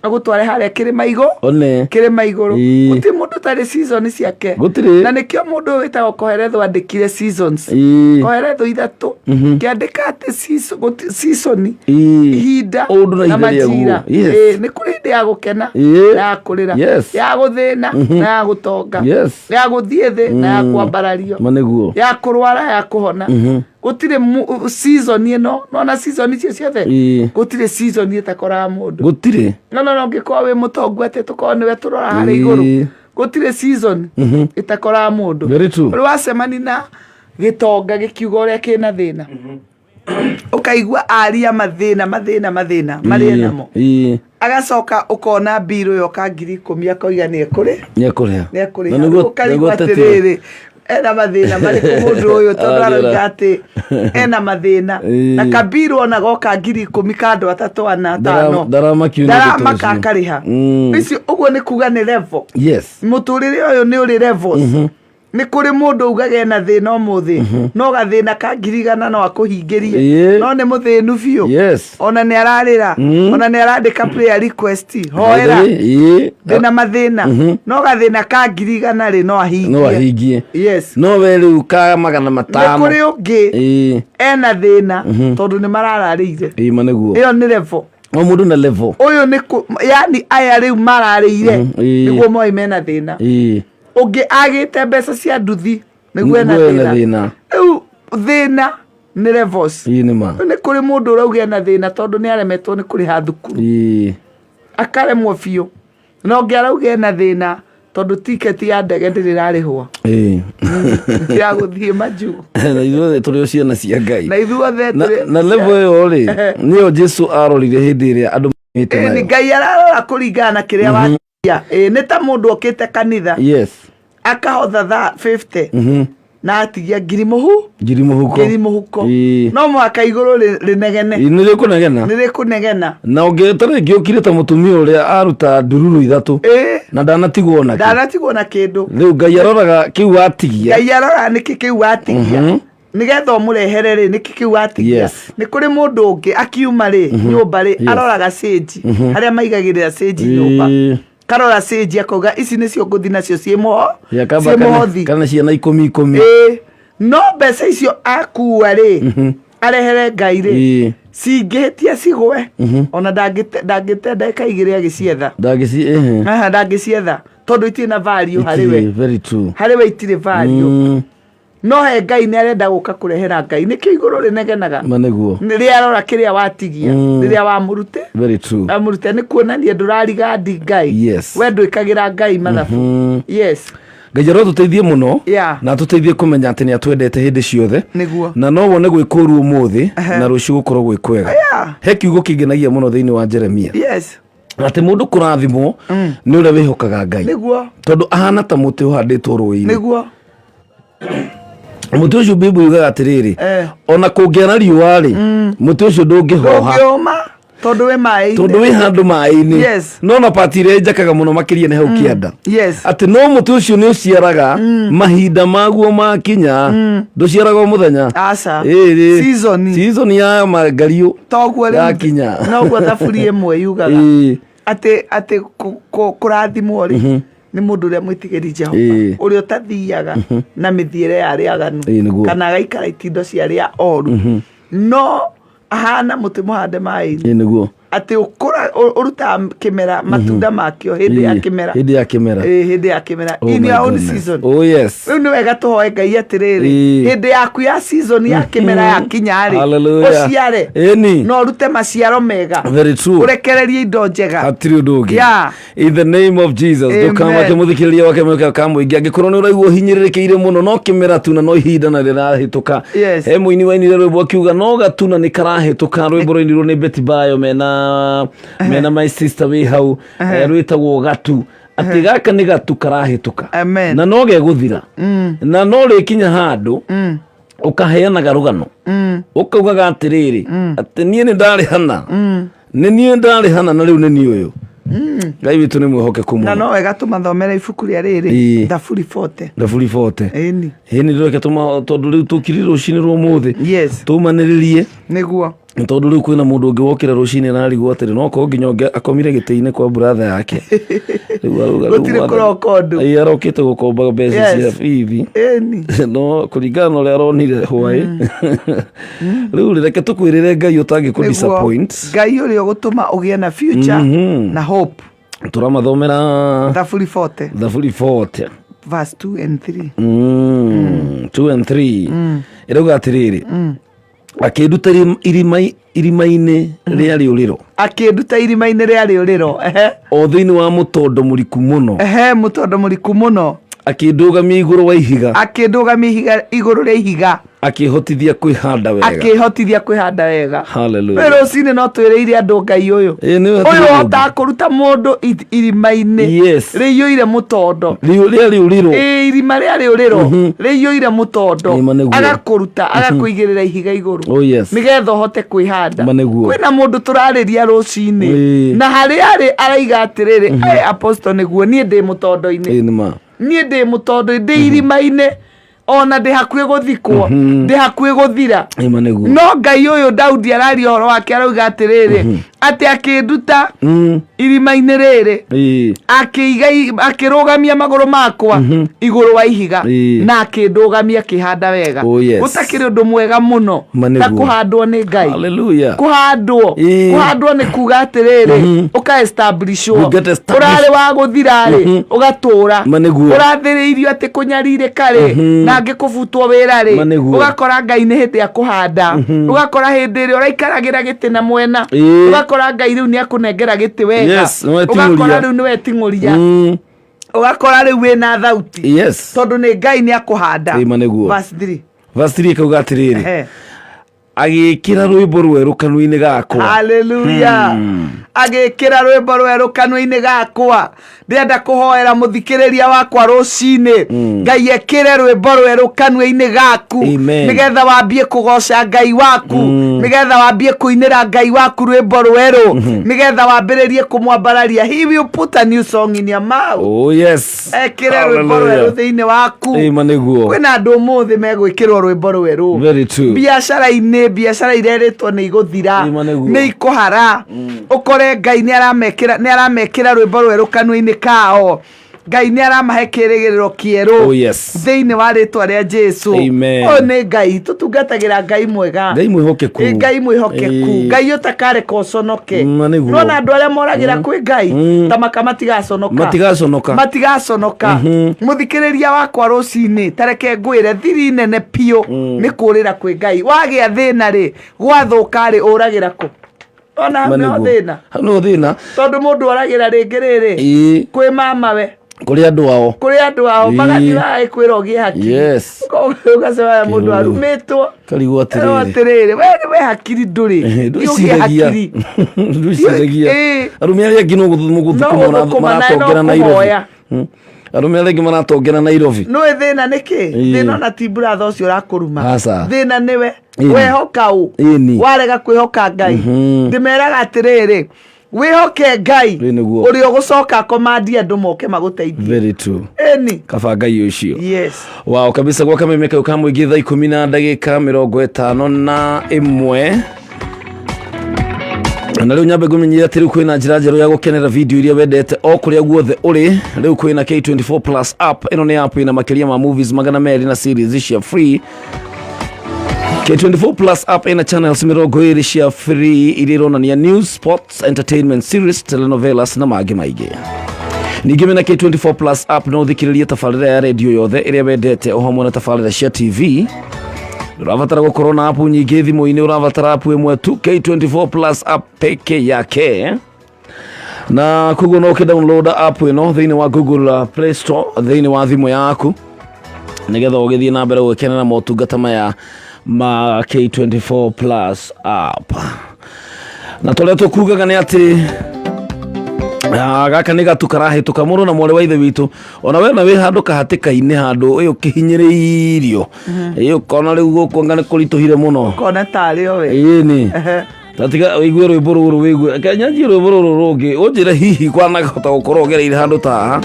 Agũtware harĩa kĩrĩma igũ. One. Kĩrĩma igũrũ. Ĩĩ. Gũtirĩ mũndũ ũtarĩ season ciake. Gũtirĩ. Na nĩkĩo mũndũ ũyũ wĩtagwo Koheletho andĩkire seasons. Koheletho 3 kĩandĩka atĩ season, ihinda Ũndũ na na ihinda rĩaguo. majira. Yes. Ĩĩ, nĩ kũrĩ hĩndĩ ya gũkena na ya kũrĩra, ya gũthĩna na ya gũtonga, ya gũthiĩ thĩ na ya kwambarario, Ma nĩguo. ya kũrwara, ya kũhona. Gũtirĩ season ĩno nona season icio ciothe, gũtirĩ season ĩtakoraga mũndũ. Gũtirĩ. No no no ũngĩkorwo wĩ mũtongu atĩ tũkorwo nĩwe tũrora harĩa igũrũ, gũtirĩ season ĩtakoraga mũndũ. Very true. Rĩu wacemani na gĩtonga gĩkiuga ũrĩa kĩna thĩna, ũkaigua aria mathĩna mathĩna mathĩna marĩa namo, agacoka ũkona mbirũ yoka 10,000 akoiga nĩ ekũrĩ Nĩekũrĩha. nĩ ekũrĩha. Na nĩguo- Ũkarigwo nĩguo tetire. atĩrĩrĩ, ena mathĩna marĩkũ mũndũ ũyũ, tondũ Arĩra. arauga atĩ ena mathĩna, na kabirũ ona goka 10,000 ka andũ 3 4 5 Ndaramakio nĩ ũndũ ndaramaka ũcio. akarĩha icio. Ũguo nĩ kuga nĩ level. Mũtũrĩre ũyũ nĩ ũrĩ levels. Nĩ kũrĩ mũndũ ugaga ena thĩna ũmũthĩ, no gathĩna ka 100,000 no akũhingĩrie, no nĩ mũthĩnu biũ. Ona nĩ ararĩra, ona nĩ arandĩka prayer request, hoera, ndĩna mathĩna, no gathĩna ka 100,000 rĩ, no ahingie. No ahingie. Yes. No we rĩu ka magana Nĩ 5. kũrĩ ũngĩ ena thĩna tondũ nĩ marararĩire. Ĩĩ, ma nĩguo. Ĩyo nĩ level. O mũndũ na level. Ũyũ nĩ yani aya rĩu mararĩire nĩguo moĩ mena thĩna. Ũngĩ agĩte mbeca cia nduthi nĩguo ena Nĩguo ena thĩna. thĩna. Rĩu thĩna nĩ levels. Ĩĩ, nĩ ma. Rĩu nĩ kũrĩ mũndũ ũrauga ena thĩna tondũ nĩ aremetwo nĩ kũrĩha thukuru, akaremwo biũ, na ũngĩ arauga ena thĩna tondũ tiketi ya ndege ndĩrĩ ĩrarĩhwo ya gũthiĩ majuu. Na ithuothe tũrĩ o ciana cia Ngai. Na ithuothe Na na level ĩyo rĩ, nĩyo Jesu arorire hĩndĩ ĩrĩa andũ maumĩte Ĩĩ, nĩ nayo. Ngai ararora kũringana na kĩrĩa watia. Ĩĩ, nĩ ta mũndũ okĩte kanitha akahotha thaa 50 na atigia ngiri mũhu Ngiri mũhuko. Ngiri mũhuko. No mũhaka igũrũ rĩnegene. Ĩĩ, nĩ rĩkũnegena. Nĩ rĩkũnegena. Na ũngĩ ta rĩngĩ ũkire ta mũtumia ũrĩa aruta ndururu 3 na ndanatigwo onake. Ndanatigwo na kĩndũ. Rĩu Ngai aroraga kĩu watigia. Ngai arora nĩkĩ kĩu watigia, nĩgetha ũmũrehere rĩ, nĩkĩ kĩu watigia. Nĩ kũrĩ mũndũ ũngĩ akiuma rĩ nyũmba rĩ, aroraga cĩnji harĩa maigagĩrĩra cĩnji nyũmba, karora cĩnji akauga ici nĩcio ngũthi nacio ciĩ mũho Ya, kamba ciĩ kana- mũhothi. kana ciana 10 10. Ĩĩ, no mbeca icio akua rĩ, arehere Ngai rĩ, cingĩhĩtia cigwe, ona ndangĩte ndagĩka 2 agĩcietha. Ndangĩci ehe. Aha, ndangĩcietha tondũ itirĩ na value harĩ we. Itirĩ, very true. Harĩ we itirĩ value, no he Ngai nĩ arenda gũka kũrehera Ngai, nĩkĩo igũrũ rĩnegenaga. Ma nĩguo. Rĩrĩa arora kĩrĩa watigia, rĩrĩa wamũrute Very true. wamũrute, nĩ kuonania ndũrariga Ngai. We ndwĩkagĩra Ngai mathabu. Yes. Ngai arotũteithie mũno na atũteithie kũmenya atĩ nĩ atwendete hĩndĩ ciothe. Nĩguo. Na no wone gwĩ kũũru ũmũthĩ na rũciũ gũkorwo gwĩ kwega. He kiugo kĩngenagia mũno thĩinĩ wa Jeremia, atĩ mũndũ kũrathimwo nĩ ũrĩa wĩhokaga Ngai, tondũ ahana ta mũtĩ ũhandĩtwo rũĩ-inĩ. Mũtĩ ũcio Bible yugaga atĩrĩrĩ, ona kũngĩara riũa rĩ, mũtĩ ũcio ndũngĩhoha. Ndũngĩũma tondũ wĩ maĩ-inĩ. Tondũ wĩ handũ maĩ-inĩ. No na pati ĩrĩa njakaga mũno makĩria nĩ hau kĩanda, atĩ no mũtĩ ũcio nĩ ũciaraga mahinda maguo makinya, ndũciaraga o mũthenya. Aca. Ĩĩ. Season. Season ya mangariũ Toguo rĩu yakinya. Noguo thaburi ĩmwe yugaga atĩ kũrathimwo rĩ, nĩ mũndũ ũrĩa mwĩtigĩri Jehova, ũrĩa ũtathiaga na mĩthiĩre ya arĩa aganu, Ĩĩ, nĩguo. kana agaikara itindo cia arĩa oru, no ahana mũtĩ mũhande maĩ-inĩ, Ĩĩ, nĩguo. Atĩ ũkũra ũrutaga kĩmera matunda makĩo hĩndĩ ya kĩmera. Hĩndĩ ya kĩmera. Ĩĩ, hĩndĩ ya kĩmera. Oh In my your own goodness. season. Oh yes. Rĩu nĩ wega tũhoe Ngai atĩrĩrĩ, hĩndĩ yaku ya season ya kĩmera yakinya rĩ, Hallelujah. ũciare Ĩni. na ũrute maciaro mega. Very true. Ũrekererie indo njega. Hatirĩ ũndũ ũngĩ. In the name of Jesus. Amen. Ndũkamake mũthikĩrĩria wake mweka ka mũingĩ angĩkorwo nĩ ũraigua ũhinyĩrĩrĩkĩire mũno, no kĩmera tu na no ihinda na rĩrahĩtũka. He mũini wainire rwĩmbo akiuga no gatuna nĩ karahĩtũka, rwĩmbo rwainirwo nĩ Betty Bayo mena my sister wĩ hau, rwĩtagwo Gatu, atĩ gaka nĩ gatu karahĩtũka. Amen. Na no gegũthira, na no rĩkinya handũ ũkaheanaga rũgano ũkaugaga atĩrĩrĩ, atĩ niĩ nĩ ndarĩ hana, nĩ niĩ ndarĩ hana, na rĩu nĩ niĩ ũyũ. Ngai witũ nĩ mwĩhokeku Na mũno. No wega tũmathomere ibuku rĩa rĩrĩ, Thaburi 40. Thaburi 40. Ĩni. Ĩni, reke tũma tondũ rĩu tũkiri rũcinĩ rwa ũmũthĩ, tũmanĩrĩrie. Nĩguo. Nĩ tondũ rĩu kwĩna mũndũ ũngĩ wokĩra rũcinĩ na arigwo atĩrĩ no korwo nginya ũngĩ akomire gĩtĩ-inĩ kwa brother yake. Rĩu arauga rĩu Gũtirĩ mwathani- kũroka ũndũ. Ĩĩ, arokĩte gũkomba mbeca Yes. cia bithi Ĩni. no kũringana na ũrĩa aronire hwaĩ rĩu rĩ, reke tũkwĩrĩre Ngai ũtangĩkũ Nĩguo, disappoint. Ngai ũrĩa ũgũtũma ũgĩe na future na hope. Tũramathomera Thaburi 40 Thaburi 40 verse 2 and 3. 2 and 3 ĩrauga atĩrĩrĩ, akĩnduta irima-inĩ rĩa rĩũrĩro, Akĩnduta irima-inĩ rĩa rĩũrĩro. Ehe. O thĩinĩ wa mũtondo mũriku mũno, Ehe, mũtondo mũriku mũno. Akĩndũgamia igũrũ wa ihiga, Akĩndũgamia ihiga igũrũ rĩa ihiga. Akĩhotithia kwĩhanda wega. Akĩhotithia kwĩhanda wega. Hallelujah. Rĩ rũcinĩ no twĩrĩire andũ Ngai ũyũ Ĩĩ, nĩwe ũyũ hatirĩ ũhotaga kũruta mũndũ irima-inĩ rĩiyũire mũtondo. Rĩa rĩũrĩro. Ĩĩ, irima rĩa rĩũrĩro rĩiyũire mũtondo. Ĩĩ, ma nĩguo. Agakũruta agakũigĩrĩra ihiga igũrũ Oh, yes. nĩgetha ũhote kwĩhanda. Ma nĩguo. Kwĩna mũndũ tũrarĩria rũcinĩ na harĩa arĩ araiga atĩrĩrĩ, "Ĩ, apostle, nĩguo niĩ ndĩ mũtondo-inĩ, Ĩĩ, nĩ ma. niĩ ndĩ mũtondo, ndĩ irima-inĩ, ona ndĩ hakuhĩ gũthikwo, ndĩ hakuhĩ gũthira." Ĩĩ, ma nĩguo. No Ngai ũyũ Daudi araria ũhoro wake arauga atĩrĩrĩ, atĩ akĩnduta irima-inĩ rĩrĩ, akĩiga akĩrũgamia magũrũ makwa igũrũ wa ihiga, na akĩndũgamia akĩhanda wega. Oh, yes. Gũtakĩrĩ ũndũ mwega mũno Ma ta nĩguo. kũhandwo nĩ Ngai. Hallelujah. Kũhandwo, kũhandwo nĩ kuga atĩrĩrĩ, ũka establishwo. You get established. Ũrarĩ wa gũthira rĩ, ũgatũra. Ma nĩguo. Ũrathĩrĩirio atĩ kũnyarirĩka rĩ, na angĩ kũbutwo wĩra rĩ, Ma nĩguo. ũgakora Ngai nĩ hĩndĩ akũhanda, ũgakora hĩndĩ ĩrĩa ũraikaragĩra gĩtĩ na mwena, ũgakora Ngai rĩu nĩ akũnengera gĩtĩ wega. Yes, nĩweting'ũria. Ũgakora rĩu nĩweting'ũria, ũgakora rĩu wĩna thauti, tondũ nĩ Ngai nĩ akũhanda. Ĩĩ, ma nĩguo. Verse 3. Verse 3 ĩkauga atĩrĩrĩ, agĩkĩra rwĩmbo rwerũ kanua-inĩ gakwa. Haleluya. Agĩkĩra rwĩmbo rwerũ kanua-inĩ gakwa. Ndĩrenda kũhoera mũthikĩrĩria wakwa rũcinĩ, Ngai ekĩre rwĩmbo rwerũ kanua-inĩ gaku, Amen. nĩgetha wambie kũgoca Ngai waku, nĩgetha wambie kũinĩra Ngai waku rwĩmbo rwerũ, nĩgetha wambĩrĩrie kũmwambararia. He will put a new song in your mouth. Oh yes. Ekĩre rwĩmbo rwerũ Hallelujah. thĩinĩ waku. Ĩĩ, ma nĩguo. Kwĩna andũ ũmũthĩ megwĩkĩrwo rwĩmbo rwerũ Very true. biacara-inĩ, biacara irerĩtwo nĩ igũthira, Ĩĩ, ma nĩguo. nĩ ikũhara, ũkore Ngai nĩ aramekĩra rwĩmbo rwerũ kanua-inĩ kao. Ngai nĩ aramahe kĩrĩgĩrĩro kĩerũ Oh, yes. thĩinĩ wa rĩtwa rĩa Jesu. Amen. Ũyũ nĩ Ngai tũtungatagĩra, Ngai mwega, Ngai mwĩhokeku. Ĩ, Ngai mwĩhokeku, Ĩĩ. Ngai ũtakareka ũconoke. Ma nĩguo. Nĩwona andũ arĩa moragĩra kwĩ Ngai ta maka matigaconoka. Matigaconoka. Matigaconoka. Mũthikĩrĩria wakwa rũcinĩ, tareke ngwĩre thiri nene biũ nĩ kũrĩra kwĩ Ngai. Wagĩa thĩna rĩ, gwathũka rĩ, ũragĩra kũ? Ona Ma no nĩguo. thĩna, Hau no thĩna. Tondũ mũndũ oragĩra rĩngĩ rĩrĩ kwĩ mamawe, Kũrĩ andũ ao. Kũrĩ andũ ao. Magathiĩ magagĩkwĩra ũgĩe hakiri. Ũgacemania mũndũ Kĩrũrũ. arumĩtwo. Karigwo Erwo atĩrĩrĩ, atĩrĩrĩ, we we hakiri ndũrĩ. Thiĩ ũgĩe ndwĩciragia. hakiri. Ndwĩciragia. Arũme arĩa angĩ no No gũthũkũma gũthũkũma nawe no maratongera Nairobi. kũhoya. Arũme arĩa angĩ maratongera Nairobi. Nĩũĩ thĩna nĩ kĩ? Thĩna ona ti buratha ũcio ũrakũruma. Aca. Thĩna nĩwe wehoka ũ. Warega kwĩhoka Ngai. Ndĩmeraga atĩrĩrĩ, wĩhoke Ngai Ĩĩ, nĩguo. ũrĩa ũgũcoka akomandie andũ moke magũteithie. Very true. Ĩni. Kaba Ngai ũcio. Yes. Wow, kabisa. Gwa kameme kau ka mũingĩ, thaa 10:51, na rĩu nyambe ngũmenyithia atĩ rĩu kwĩna njĩra njerũ ya gũkenera video iria wendete o kũrĩa guothe ũrĩ. Rĩu kwĩna K24 Plus app. Ĩno nĩ app ĩna makĩria ma movies 200 na series cia free. K24 Plus app ĩna channels 20 cia free iria ironania news, sports, entertainment series, telenovelas na mangĩ maingĩ. Ningĩ wĩna K24 Plus app no ũthikĩrĩrie tabarĩra ya redio yothe ĩrĩa wendete o hamwe na tabarĩra cia TV. Ndũrabatara gũkorwo na app nyingĩ thimũ-inĩ, ũrabatara app ĩmwe tu, K24 Plus app peke yake. Na koguo no ũkĩ download app ĩno thĩinĩ wa Google Play Store thĩinĩ wa thimũ yaku, nĩgetha ũgĩthiĩ na mbere gũkenera motungata maya ma K24 Plus app. Na tũrĩa tũkugaga nĩ atĩ gaka nĩ gatu karahĩtũka, mũrũ na mwarĩ wa ithe witũ, ona we na wĩ handũ kahatĩka-inĩ, handũ ĩ ũkĩhinyĩrĩirio, ĩ ũkona rĩu gũkũ anga nĩ kũritũhire mũno. Kona tarĩ o we. Ĩni tatiga ũigue rwĩmbo rũrũ, wĩigue kenyanjie rwĩmbo rũrũ rũngĩ, ũnjĩre hihi kwanahota gũkorwo ũgereire handũ ta haha.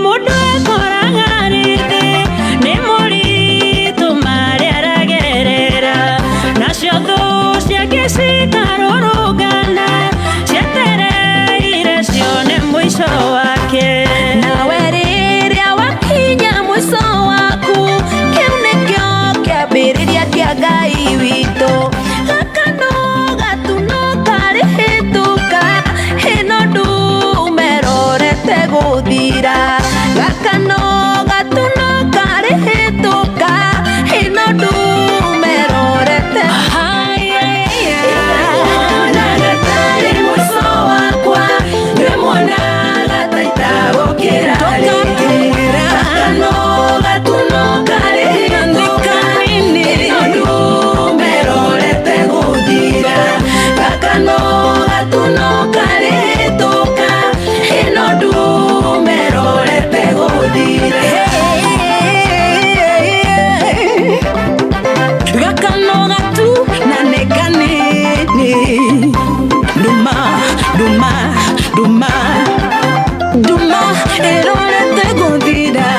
Mũndũ ekoraga rĩthĩ nĩ moritũ marĩa aragerera, nacio thũ ciake cikarũrũngana cietereire cione mũico wake. Nawe rĩrĩa wakinya mũico waku, kĩu nĩkĩo kĩambĩrĩria kĩa Ngai witũ. Gaka no gatuno karĩhĩtũka, ĩno ndume ĩrorete gũthira. Gaka no gatuno karĩhĩtũka, ĩno ndume ĩrorete. Mwonaga tarĩ mũico wakwa, inyuĩ mwonaga ta itagũkĩra rĩngĩ. Gaka no gatuno karĩhĩtũka, ĩno ndume ĩrorete gũthira. Gaka no gatuno karĩhĩtũka, ĩno ndume ĩrorete gũthira. Gaka no gatu na nĩ kanini, nduma nduma nduma nduma ĩrorete gũthira.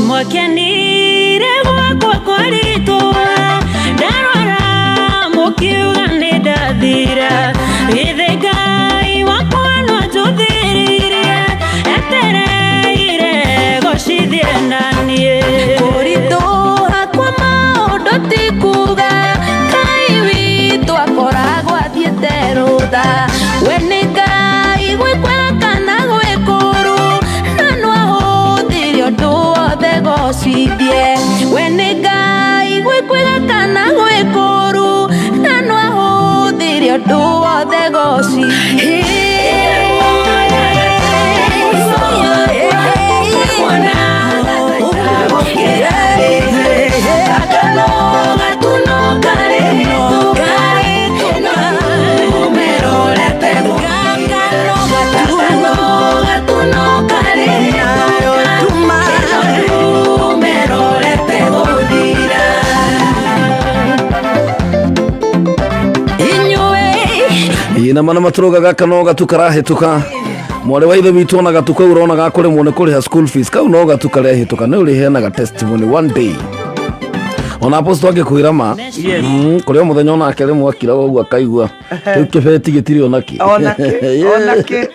Mwakenire gwakwa kwaritũha, ndarwara mũkiuga nĩ ndathira. Githĩ Ngai wakwa no anjũthĩrĩirie, etereire gocithie na niĩ. Kũritũha kwa maũndũ ti kuga Ngai witũ akoragwo athiĩte rũtha. We nĩ Ngai gwĩ kwega kana gwĩ kũũru, na no ahũthĩre ũndũ wothe gocithie. We nĩ Ngai gwĩ kwega kana gwĩ kũũru, na no ahũthĩre ũndũ wothe gocithie. Ĩ, na mana matũrũga gaka no gatu karahĩtũka. Mwarĩ wa ithe witũ, ona gatu kau ũrona gakũrĩmwo nĩ kũrĩha school fees, kau no gatu karehĩtũka, nĩ ũrĩheanaga testimony one day. Ona apostle angĩkwĩra ma. Yes. Kũrĩ o mũthenya onake rĩmwe akiraga ũguo akaigua kĩu kĩbeti gĩtirĩ onakĩ. Onakĩ onakĩ.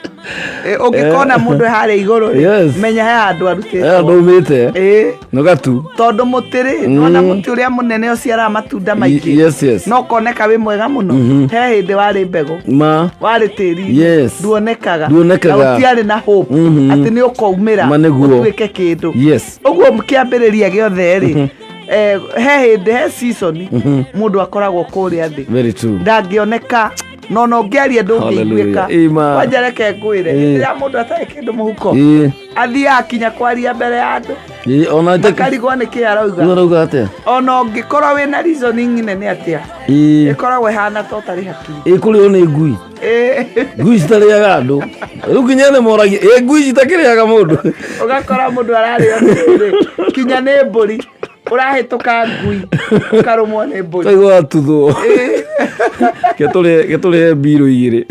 Ũngĩkona mũndũ harĩa igũrũ rĩ, Yes. menya he handũ arutĩtwo. Andũ umĩte Ĩ, nĩ gatu. Tondũ mũtĩ rĩ, nona mũtĩ ũrĩa mũnene ũciaraga matunda maingĩ, Yes. no koneka wĩ mwega mũno, he hĩndĩ warĩ mbegũ, ma warĩ tĩri, Yes. nduonekaga, Nduonekaga. na gũtiarĩ na hope atĩ nĩ ũkaumĩra Ma nĩguo. ũtuĩke kĩndũ. Ũguo kĩambĩrĩria gĩothe rĩ, he hĩndĩ, he season mũndũ akoragwo kũrĩa thĩ, Very true. ndangĩoneka, no no ũngĩaria ndũngĩiguĩka. Hallelujah. Amen. Kwanja reke ngwĩre, hĩndĩ ĩrĩa mũndũ atarĩ kĩndũ mũhuko, athiaga kinya kwaria mbere ya andũ, Ĩ, ona makarigwo nĩ kĩ arauga. Arauga atĩa? Ona ũngĩkorwo wĩna reasoning nene atĩa, ĩkoragwo ĩhana ta ũtarĩ hakiri. Ĩ, kũrĩo nĩ ngui. Ngui citarĩaga andũ, rĩu nginya nĩ moragia, ĩ, ngui citakĩrĩaga mũndũ? Ũgakora mũndũ ararĩo nĩ rĩ, kinya nĩ mbũri, ũrahĩtũka ngui ũkarũmwo nĩ mbũri. Kaigua watuthwo. Ketũrĩhe mbirũ igĩrĩ.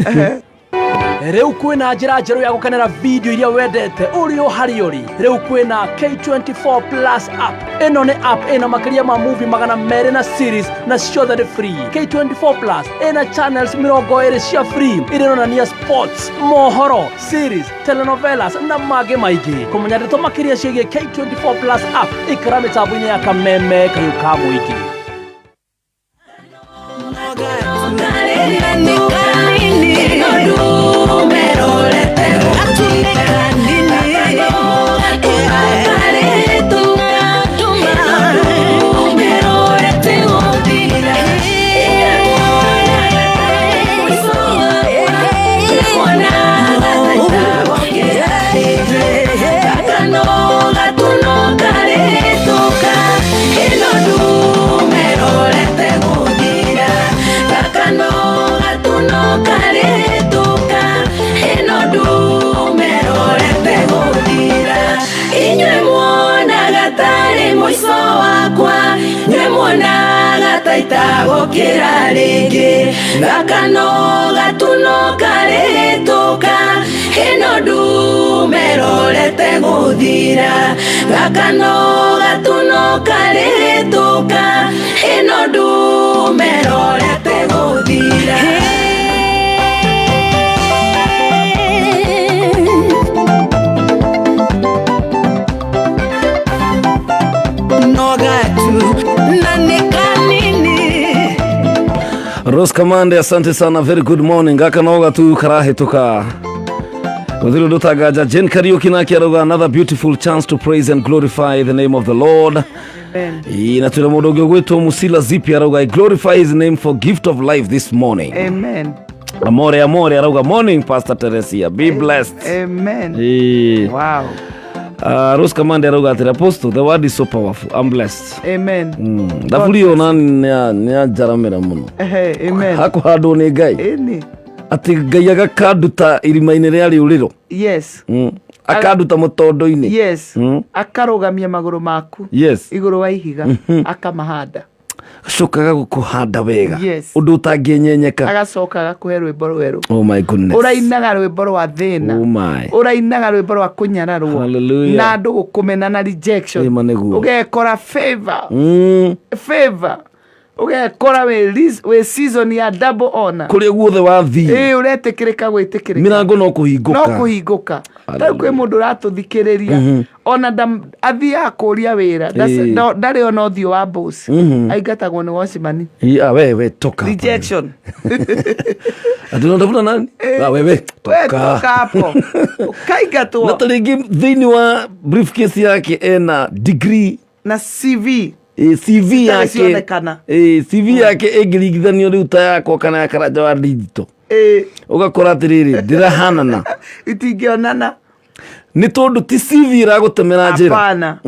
Rĩu kwĩna njĩra njerũ ya gũkenera video iria wendete ũrĩ o harĩa ũrĩ. Rĩu kwĩna K24 Plus app. Ĩno nĩ app ĩna makĩria ma movie 200 na series, na ciothe nĩ free. K24 Plus ĩna channels 20 cia free iria ironania sports, mohoro, series, telenovelas na mangĩ maingĩ. Kũmenya ndeto makĩria ciĩgiĩ K24 Plus app, ikara mĩtambo-inĩ ya Kameme kayũ ka mũingĩ. Inyuĩ muonaga tarĩ mũico wakwa, inyuĩ muonaga ta itagũkĩra rĩngĩ. Gaka no gatuno karĩhĩtũka, ĩno ndume ĩrorete. gũthira gaka no gatuno karĩhĩtũka ĩno ndumerorete gũthira. Nogatu na nĩ kanini. Rose Kamande, asante sana, very good morning. Gaka noga tu karahituka gũtirĩ ũndũ tanganja. Jane Kariuki nake arauga another beautiful chance to praise and glorify the name of the Lord. Amen. Ĩ, na twĩna mũndũ ũngĩ ũgwĩtwo Musila Zipi arauga I glorify his name for gift of life this morning. Amen. Amore Amore arauga morning Pastor Teresia, be blessed. Amen. Ĩ. Wow. Rose Kamande arauga atĩrĩ Apostle, the word is so powerful, I'm blessed. Amen. Thaburi ĩyo na nĩanjaramĩra mũno. Ehe, amen. Hakũhandwo nĩ Ngai Ĩni. atĩ Ngai agakanduta irima-inĩ rĩa rĩũrĩro. Yes. Akanduta mũtondo-inĩ. Yes. Akarũgamia magũrũ maku Yes. igũrũ wa ihiga akamahanda. Acokaga gũkũhanda wega. Yes. Ũndũ ũtangĩenyenyeka. Agacoka agakũhe rwĩmbo rwerũ. Oh my goodness. Ũrainaga rwĩmbo rwa thĩna. Oh my. Ũrainaga rwĩmbo rwa kũnyararwo. Hallelujah. Na andũ gũkũmena na rejection. Ĩma nĩguo. Ũgekora favor. Favor. Ũgekora wĩ season ya double honor. Kũrĩa guothe wathiĩ. Ĩĩ ũretĩkĩrĩka gwĩtĩkĩrĩka. Mĩrango no kũhingũka. No kũhingũka. Tarĩu kwĩ mũndũ ũratũthikĩrĩria ona athiaga kũria wĩra Ĩĩ. ndarĩ ona ũthiũ wa boss aingatagwo nĩ watchman. Ĩ, ah, we toka hapa. Rejection. Ati unatafuta nani? Ah, wewe We toka. toka hapo. Ũkaingatwo. Na ta rĩngĩ thĩinĩ wa briefcase yake ena degree na CV. Ĩ, CV Citarĩ yake cionekana. Ĩ, CV yake ĩngĩringithanio rĩu ta yakwa kana ya Karanja wa digital Ĩ. ũgakora atĩrĩrĩ ndĩrahanana. Itingĩonana. Nĩ tondũ ti CV ĩragũtemera njĩra. Hapana.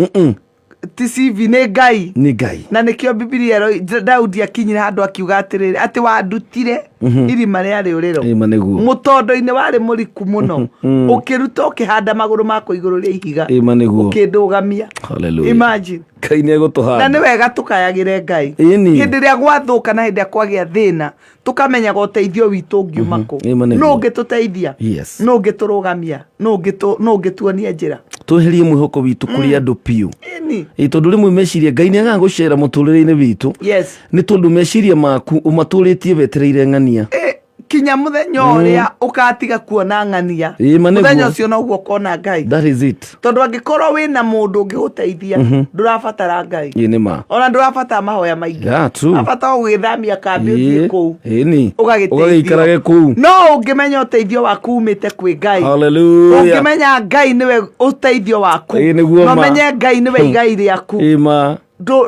Ti CV nĩ Ngai. Nĩ Ngai. Na nĩkĩo Bibilia Daudi akinyire handũ akiuga atĩrĩrĩ atĩ wandutire irima rĩa rĩũrĩro. Ĩma nĩguo. Mũtondo-inĩ warĩ mũriku mũno. Ũkĩruta ũkĩhanda magũrũ makwa igũrũ rĩa ihiga. Ĩma nĩguo. Ũkĩndũgamia. Hallelujah. Imagine. Ngai nĩ egũtũhanda. Na nĩ wega tũkayagĩre Ngai. Ĩni. Hĩndĩ ĩrĩa gwathũka na hĩndĩ ĩrĩa kwagĩa thĩna tũkamenyaga ũteithio witũ ũngiuma kũ. Ĩma nĩguo. Nũ ũngĩtũteithia? Yes. Nũ ũngĩtũrũgamia? Nũ ũngĩtuonia njĩra? Tweherie mwĩhoko witũ kũrĩ andũ biũ. Ĩni. Ĩ, tondũ rĩmwe meciria Ngai nĩ agaga gũcera mũtũrĩre-inĩ witũ. Yes. Nĩ tondũ meciria maku ũmatũrĩtie wetereire ng'ania. Ĩ, kinya mũthenya ũrĩa ũgatiga kuona ng'ania. Ĩma nĩguo. Mũthenya ũcio noguo ũkona Ngai. That is it. Tondũ angĩkorwo wĩna mũndũ ũngĩgũteithia ndũrabatara Ngai. Ĩ nĩ ma. Ona ndũrabatara mahoya maingĩ. Yeah, true. Ũrabatara gũgĩthamia kambĩ ũthiĩ kũu. Ĩni. Ũgagĩteithio. Ũgagĩikarage kũu. No ũngĩmenya ũteithio waku umĩte kwĩ Ngai. Hallelujah. Ũngĩmenya Ngai nĩwe ũteithio waku. Ĩ, nĩguo Na ma. ũmenye Ngai nĩwe igai rĩaku. Ĩ ma.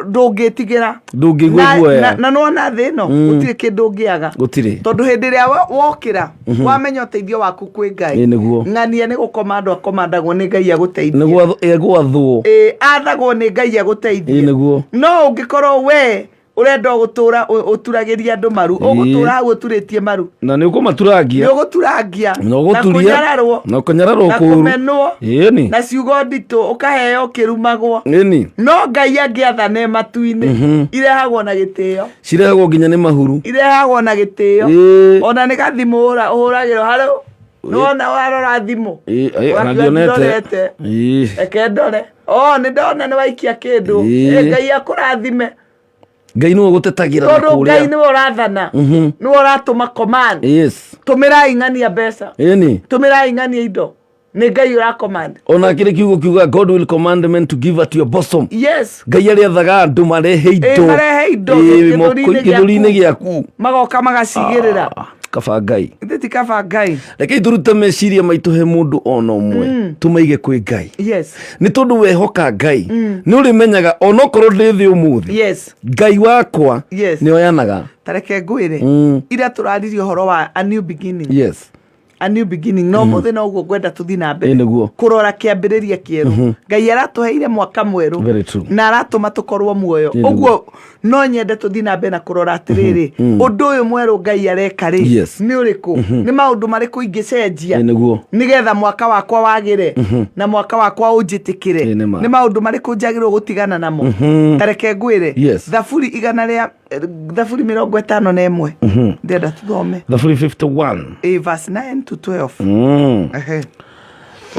Ndũngĩtigĩra. Ndũngĩigua guoya. Na nĩwona thĩ ĩno gũtirĩ kĩndũ ũngĩaga. Gũtirĩ. Tondũ hĩndĩ ĩrĩa wokĩra wamenya ũteithio waku kwĩ Ngai. Ĩ, nĩguo. Ng'ania nĩ gũkomandwo akomandagwo nĩ Ngai agũteithie. Nĩguo egwathwo. Ĩ, athagwo nĩ Ngai agũteithie. Ĩ, nĩguo. No ũngĩkorwo we ũrenda gũtũra ũturagĩria andũ maru, ũgũtũra hau ũturĩtie maru. Na nĩ ũkũmaturangia. Nĩ ũgũturangia. Na ũgũturia. Na kũnyararwo. Na kũnyararwo Na kũũru. kũmenwo. Ĩni. Na ciugo nditũ ũkaheo ũkĩrumagwo. Ĩni. No Ngai angĩathane matu-inĩ irehagwo na gĩtĩo. Cirehagwo nginya nĩ mahuru. Irehagwo na gĩtĩo. Ĩ. Ona nĩ gathimũ ũhũragĩrwo harĩ nĩwona warora thimũ. Ĩ, ĩ, ona Ũgakiuga ndionete. ndorete. Ĩ. Reke ndore. Oh, nĩ ndona nĩ waikia kĩndũ. Ĩ. Ĩ, Ngai akũrathime. Ngai nĩwe ũgũtetagĩra na Tondũ Ngai kũrĩa. nĩwe ũrathana. Nĩwe ũratũma command. Yes. Tũmĩrai ng'ania mbeca. Ĩni. Tũmĩrai ng'ania indo. Nĩ Ngai ũra command. Ona kĩrĩ kiugo kiuga God will command men to give at your bosom. Yes. Ngai arĩathaga andũ marehe indo. Ĩ, marehe indo Ĩ, gĩthũri-inĩ gĩthũri-inĩ gĩaku. Magoka magacigĩrĩra. Ah, kaba Ngai. Ithe ti kaba Ngai. Rekei tũrute meciria maitũ he mũndũ ona ũmwe tũmaige kwĩ Ngai. Yes. Nĩ tondũ wehoka Ngai nĩ ũrĩmenyaga onokorwo ndĩ thĩ ũmũthĩ. Yes. Ngai wakwa Yes. nĩ oyanaga. Ta reke ngwĩre. Ira tũraririe ũhoro wa a new beginning. Yes. A new beginning. No mũthĩ noguo ngwenda tũthiĩ na mbere. Ĩ, nĩguo. Kũrora kĩambĩrĩria kĩerũ. Ngai aratũheire mwaka mwerũ. Very true. Na aratũma tũkorwo muoyo. Ĩ, nĩguo. Ũguo no nyende tũthiĩ na mbere na kũrora atĩrĩrĩ ũndũ ũyũ mwerũ Ngai areka rĩ Yes. nĩ ũrĩkũ? Nĩ maũndũ marĩkũ ingĩcenjia Ĩ, nĩguo. nĩgetha mwaka wakwa wagĩre na mwaka wakwa ũnjĩtĩkĩre. Ĩ, nĩ ma. Nĩ maũndũ marĩkũ njagĩrĩirwo gũtigana namo? Ta reke ngwĩre. Yes. Thaburi igana rĩa Thaburi 51. Ndĩrenda tũthome. Thaburi 51. Ĩ, verse 9 to 12. Ehe.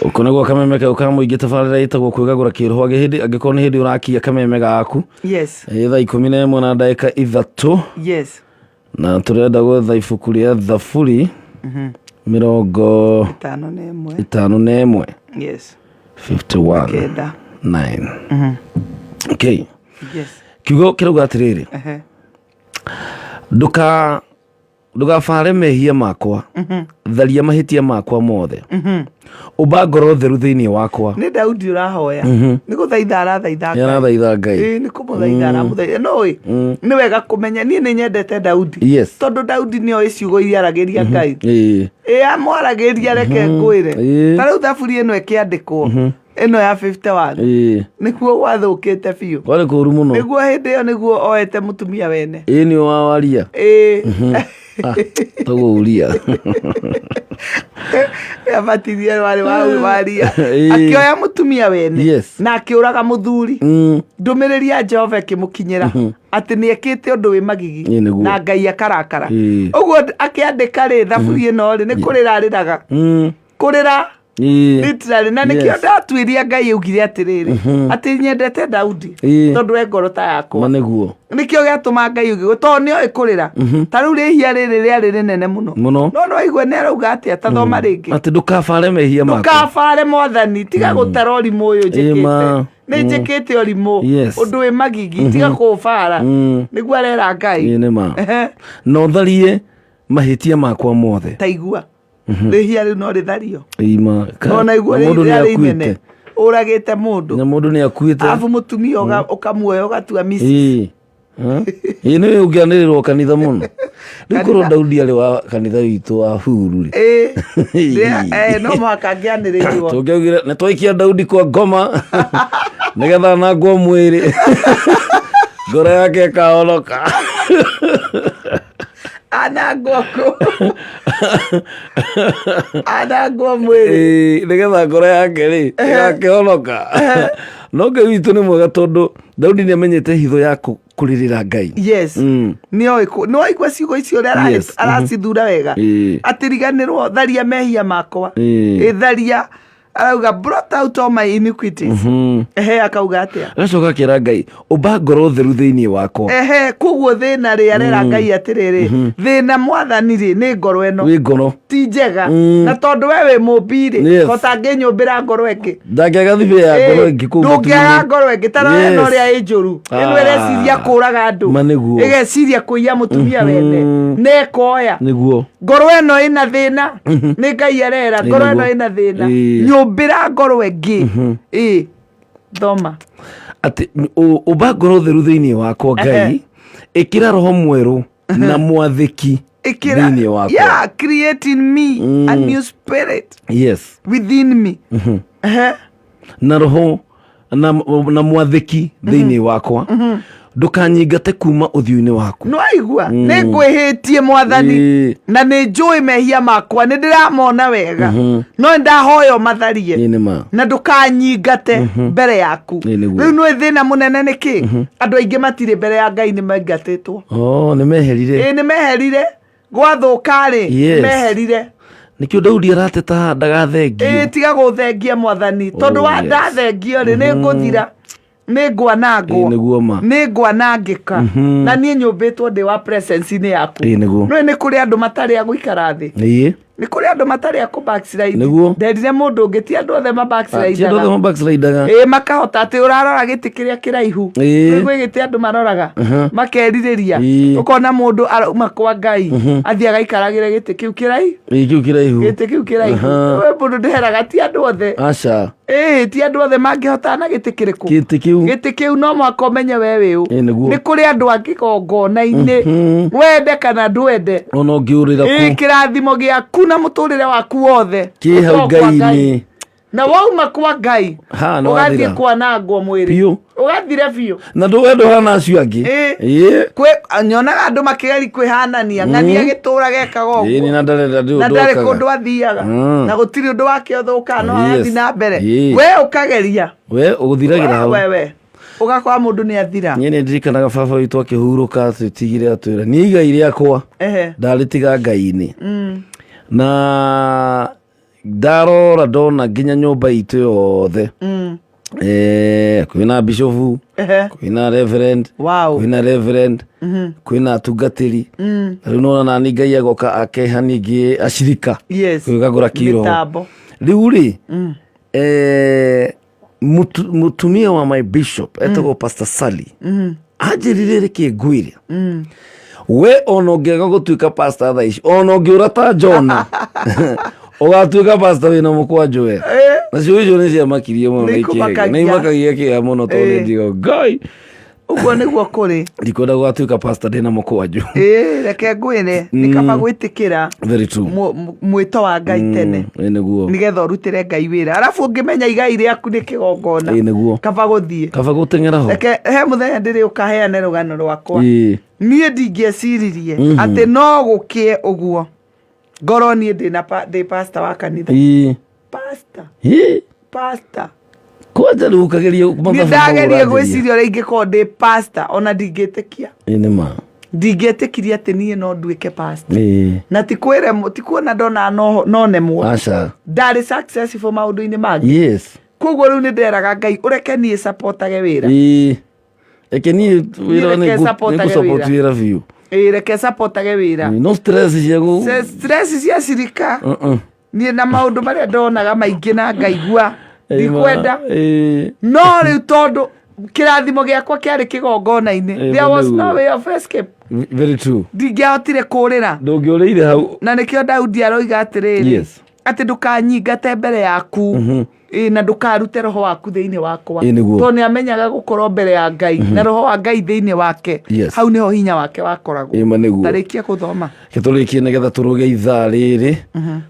Ũkũ nĩguo kameme kau ka mũingĩ tabarĩra ĩtagwo kwĩgagũra kĩroho hĩndĩ angĩkorwo nĩ hĩndĩ ũrakia kameme gaku. Yes. Ĩ thaa 11 na ndagĩka 3. Yes. Na tũrenda gwetha ibuku rĩa Thaburi mĩrongo 51. 51. Yes. 51. 9. 9. Okay. Yes. Kiugo kĩrauga atĩrĩrĩ. Ehe. Ndũka ndũgabare mehia makwa, tharia mahĩtia makwa mothe, ũmba ngoro theru thĩinĩ wakwa. Nĩ Daudi ũrahoya. Nĩ gũthaitha arathaitha Ngai. Arathaitha Ngai. Ĩĩ, nĩ kũmũthaitha aramũthaitha. No ĩ, nĩ wega kũmenya niĩ nĩ nyendete Daudi. Yes. Tondũ Daudi nĩ oĩ ciugo iria aragĩria Ngai. Ĩĩ. Ĩ amwaragĩria reke ngwĩre. Ĩĩ. Ta rĩu thaburi ĩno ĩkĩandĩkwo ĩno ya 51 Ĩĩ. nĩguo gwathũkĩte biũ. Kwarĩ kũũru mũno. Nĩguo hĩndĩ ĩyo nĩguo oete mũtumia wene. Ĩĩ nĩ wa waria. Ĩĩ. Tũgũuria. Abatithia warĩ wa waria. Ĩĩ. Akĩoya mũtumia wene Yes. na akĩũraga mũthuri. Ndũmĩrĩri ya Jehova ĩkĩmũkinyĩra atĩ nĩ ekĩte ũndũ wĩ magigi Ĩĩ, nĩguo. na Ngai akarakara. Ĩĩ. Ũguo akĩandĩka rĩ thaburi ĩno rĩ nĩ kũrĩra arĩraga. Kũrĩra Ĩĩ. literally na nĩkĩo Yes. ndatuĩria Ngai augire atĩrĩrĩ atĩ nyendete Daudi Ĩĩ. tondũ e ngoro ta yakwa. Ma nĩguo. Nĩkĩo gĩatũma Ngai auge tondũ nĩoĩ kũrĩra. Ta rĩu rĩhia rĩrĩ rĩarĩ rĩnene mũno. Mũno. No nĩwaigua nĩ arauga atĩa ta thoma rĩngĩ. Atĩ ndũkabare mehia makwa. Ndũkabare mwathani tiga gũtara ũrimũ ũyũ Ĩĩ ma. njĩkĩte. Nĩ njĩkĩte ũrimũ. Yes. Ũndũ wĩ magigi tiga kũũbara. Nĩguo arera Ngai. Ĩĩ nĩ ma. Ehe. Na ũtharie mahĩtia makwa mothe. Ta igua. Rĩhia rĩu no rĩthario. Ĩĩ ma. Ona igua Na mũndũ nĩ rĩarĩ inene. akuĩte. Ũragĩte mũndũ. Na mũndũ nĩ akuĩte. Arabu mũtumia ũkamuoya ũgatua misi. Ĩĩ. Ĩĩ nĩ ũngĩanĩrĩrwo kanitha mũno. Rĩu korwo Daudi arĩ wa kanitha witũ wa Huru rĩ. Ĩĩ. No mũhaka angĩanĩrĩirwo. Tũngĩaugire nĩ twaikia Daudi kwa ngoma nĩgetha anangwo mwĩrĩ ngoro yake ĩkahonoka. Anangwo kũ. Anangwo mwĩrĩ. Ĩĩ, nĩgetha ngoro yake rĩ ĩgakĩhonoka. No Ngai witũ nĩ mwega tondũ Daudi nĩ amenyete hitho ya kũrĩrĩra Ngai. Yes. Nĩoĩ nĩwaigua ciugo icio ũrĩa Yes. aracithura wega. Ĩĩ. Atĩriganĩrwo tharia mehia makwa. Ĩĩ. Ĩ tharia arauga blot out all my iniquities. Ehe akauga atĩa? Agacoka akĩra Ngai ũmba ngoro theru thĩinĩ wakwa. Ehe koguo thĩna rĩ arera Ngai atĩrĩrĩ thĩna mwathani rĩ nĩ ngoro ĩno. Wĩ ngoro. Ti njega. Na tondũ we wĩ mũmbi rĩ Yes. ko ũtangĩnyũmbĩra ngoro ĩngĩ. Ndangĩaga thibĩ ya ngoro ĩngĩ kũu ndũngĩaga matu-inĩ. ngoro ĩngĩ ta rora ĩno Yes. ũrĩa ĩ njũru ĩno Ah. ĩreciria kũraga andũ Ma nĩguo. ĩgeciria kũiya mũtumia wene na ĩkoya Nĩguo. ngoro ĩno ĩna thĩna nĩ Ngai arera ngoro ĩno nĩguo. ĩna thĩna Ĩĩ. nyũmbĩra ngoro ĩngĩ ĩĩ thoma Atĩ ũmba ngoro theru thĩinĩ wakwa Ngai ĩkĩra roho mwerũ na mwathĩki ĩkĩra thĩinĩ wakwa. yeah create in me a new spirit Yes. within me Ehe. Na roho na mwathĩki thĩinĩ wakwa ndũkanyingate kuma ũthiũ-inĩ waku. Nĩwaigua nĩ ngwĩhĩtie mwathani Ĩĩ. na nĩ njũĩ mehia makwa nĩ ndĩramona wega no nĩ ndahoya ũmatharie Ĩĩ nĩ ma. na ndũkanyingate mbere yaku. Ĩĩ nĩguo. Rĩu nĩ thĩna mũnene nĩkĩ andũ aingĩ matirĩ mbere ya Ngai nĩ maingatĩtwo. Oh, nĩ meherire. Ĩĩ nĩ meherire gwathũka rĩ Yes. meherire. Nĩkĩo Daudi arateta ndagathengio. Ĩĩ tiga gũthengia mwathani tondũ Oh, wa yes. ndathengio rĩ nĩ ngũthira nĩ ngwanangwo Ĩĩ nĩguo ma. nĩ ngwanangĩka na niĩ nyũmbĩtwo ndĩ wa presence-inĩ yaku. Ĩĩ nĩguo. Nĩũĩ nĩ kũrĩ andũ matarĩ a gũikara thĩ. Ĩĩ. Nĩ kũrĩ andũ matarĩ a kũ backslide. Nĩguo. Nderire mũndũ ũngĩ ti andũ othe ma Ti andũ othe ma backslidaga. Ĩĩ makahota atĩ ũrarora gĩtĩ kĩrĩa kĩraihu. Ĩĩ. Kwĩ gĩtĩ andũ maroraga makerirĩria. Ĩĩ. Ũkona mũndũ arauma kwa Ngai athiĩ agaikaragĩre gĩtĩ kĩu kĩraihu. Ĩĩ kĩu kĩraihu. Gĩtĩ kĩu kĩraihu. Aha. We mũndũ ndeheraga ti andũ othe. Aca. Ĩĩ ti andũ othe mangĩhotana na gĩtĩ kĩrĩkũ. Gĩtĩ kĩu. Gĩtĩ kĩu no mũhaka ũmenye we wĩ ũ. Ĩĩ nĩguo. Nĩ kũrĩ andũ angĩ gongona-inĩ wende kana ndwende. Ona ũngĩũrĩra Ĩĩ kũ. kĩrathimo gĩaku na mũtũrĩre waku wothe Kĩ hau ũkoragwo kwa Ngai-inĩ. Na wauma kwa Ngai Ha, nĩ ũgathiĩ wathira. kwanangwo mwĩrĩ. Biũ. Ũgathira biũ. Na ndũwe ndũhana acio angĩ. Ĩĩ. Ĩĩ. Kwĩ nyonaga andũ makĩgeria kwĩhanania ng'ania gĩtũra gekaga Ĩĩ ũguo. nĩ na ndarĩ ndĩ Na ũndũ ndarĩ okaga. kũndũ athiaga na gũtirĩ ũndũ wake ũthũkaga no Yes. arathiĩ na mbere. Ĩĩ. We ũkageria. We ũgũthiragĩra hau. We we. Ũgakora mũndũ nĩ athira. Niĩ nĩ ndirikanaga baba witũ akĩhurũka atwĩtigire atwĩra niĩ igai rĩakwa Ehe. ndarĩtiga Ngai-inĩ. Na Ndarora ndona nginya nyũmba itũ yothe, kwĩna bishofu, kwĩna reverend, kwĩna reverend, kwĩna atungatĩri. Rĩu nona nani Ngai agoka akeha ningĩ acirika kwĩgagũra kiroho. Mĩtambo. Rĩu rĩ, mutumia wa my bishop etagwo Pastor Sally, anjĩrire rĩkĩ ngwĩre, we ona ũngĩaga gũtuĩka pastor thaa ici, ona ũngĩũra ta Jona, ũgatuĩka pastor wĩna mũkwanjũ we. Nacio icio nĩ ciamakirie mũno na Nĩ ikĩhega ikũmakagia. nĩ imakagia kĩeha mũno tondũ nĩ ndigo Ngai Ũguo nĩguo kũrĩ. Ndikwenda gũgatuĩka pastor ndĩna mũkwanjũ. Ĩĩ, reke ngwĩre, nĩ kaba gwĩtĩkĩra Very true. mwĩto wa Ngai tene, Ĩ nĩguo. nĩgetha ũrutĩre Ngai wĩra, arabu ũngĩmenya igai rĩaku nĩ kĩgongona, Ĩ nĩguo. kaba gũthiĩ. Kaba gũteng'era ho. Reke he mũthenya ndĩrĩ ũkaheane rũgano rwakwa. Niĩ ndingĩeciririe atĩ no gũkĩe ũguo ngorwo niĩ ndĩna ndĩ pastor wa kanitha. Pastor. Pastor. Kwanja rĩu ũkageria Niĩ mathabu ndagerie mau ũranjĩria. Gwĩciria ũrĩa ingĩkorwo ndĩ pastor, ona ndingĩtĩkia. Ĩ nĩ ma. Ndingĩtĩkirie atĩ niĩ no nduĩke pastor. Na ti kwĩremwo, ti kuona ndona no nemwo. Aca. Ndarĩ successful maũndũ-inĩ mangĩ. Koguo rĩu nĩ nderaga Ngai ũreke niĩ supportage wĩra. Eke niĩ wĩra Niĩ reke supportage nĩngũsupport wĩra. wĩra biũ. Ĩĩ, reke supportage wĩra. No stress cia gũ Stress cia cirika, niĩ na maũndũ marĩa ndonaga maingĩ na ngaigua ndikwenda. No rĩu tondũ kĩrathimo gĩakwa kĩarĩ kĩgongona-inĩ, there was no way of escape. Very true. Ndingĩahotire kũrĩra. Ndũngĩũrĩire hau. Na nĩkĩo Daudi aroiga atĩrĩrĩ, atĩ ndũkanyingate mbere yaku, ĩ, na ndũkarute roho waku thĩinĩ wakwa. Ĩ, nĩguo. Tondũ nĩ amenyaga gũkorwo mbere ya Ngai na roho wa Ngai thĩinĩ wake, hau nĩho hinya wake wakoragwo. Ĩ, ma nĩguo. Tarĩkia gũthoma. Gĩtũrĩkie nĩgetha tũrũge ithaa rĩrĩ.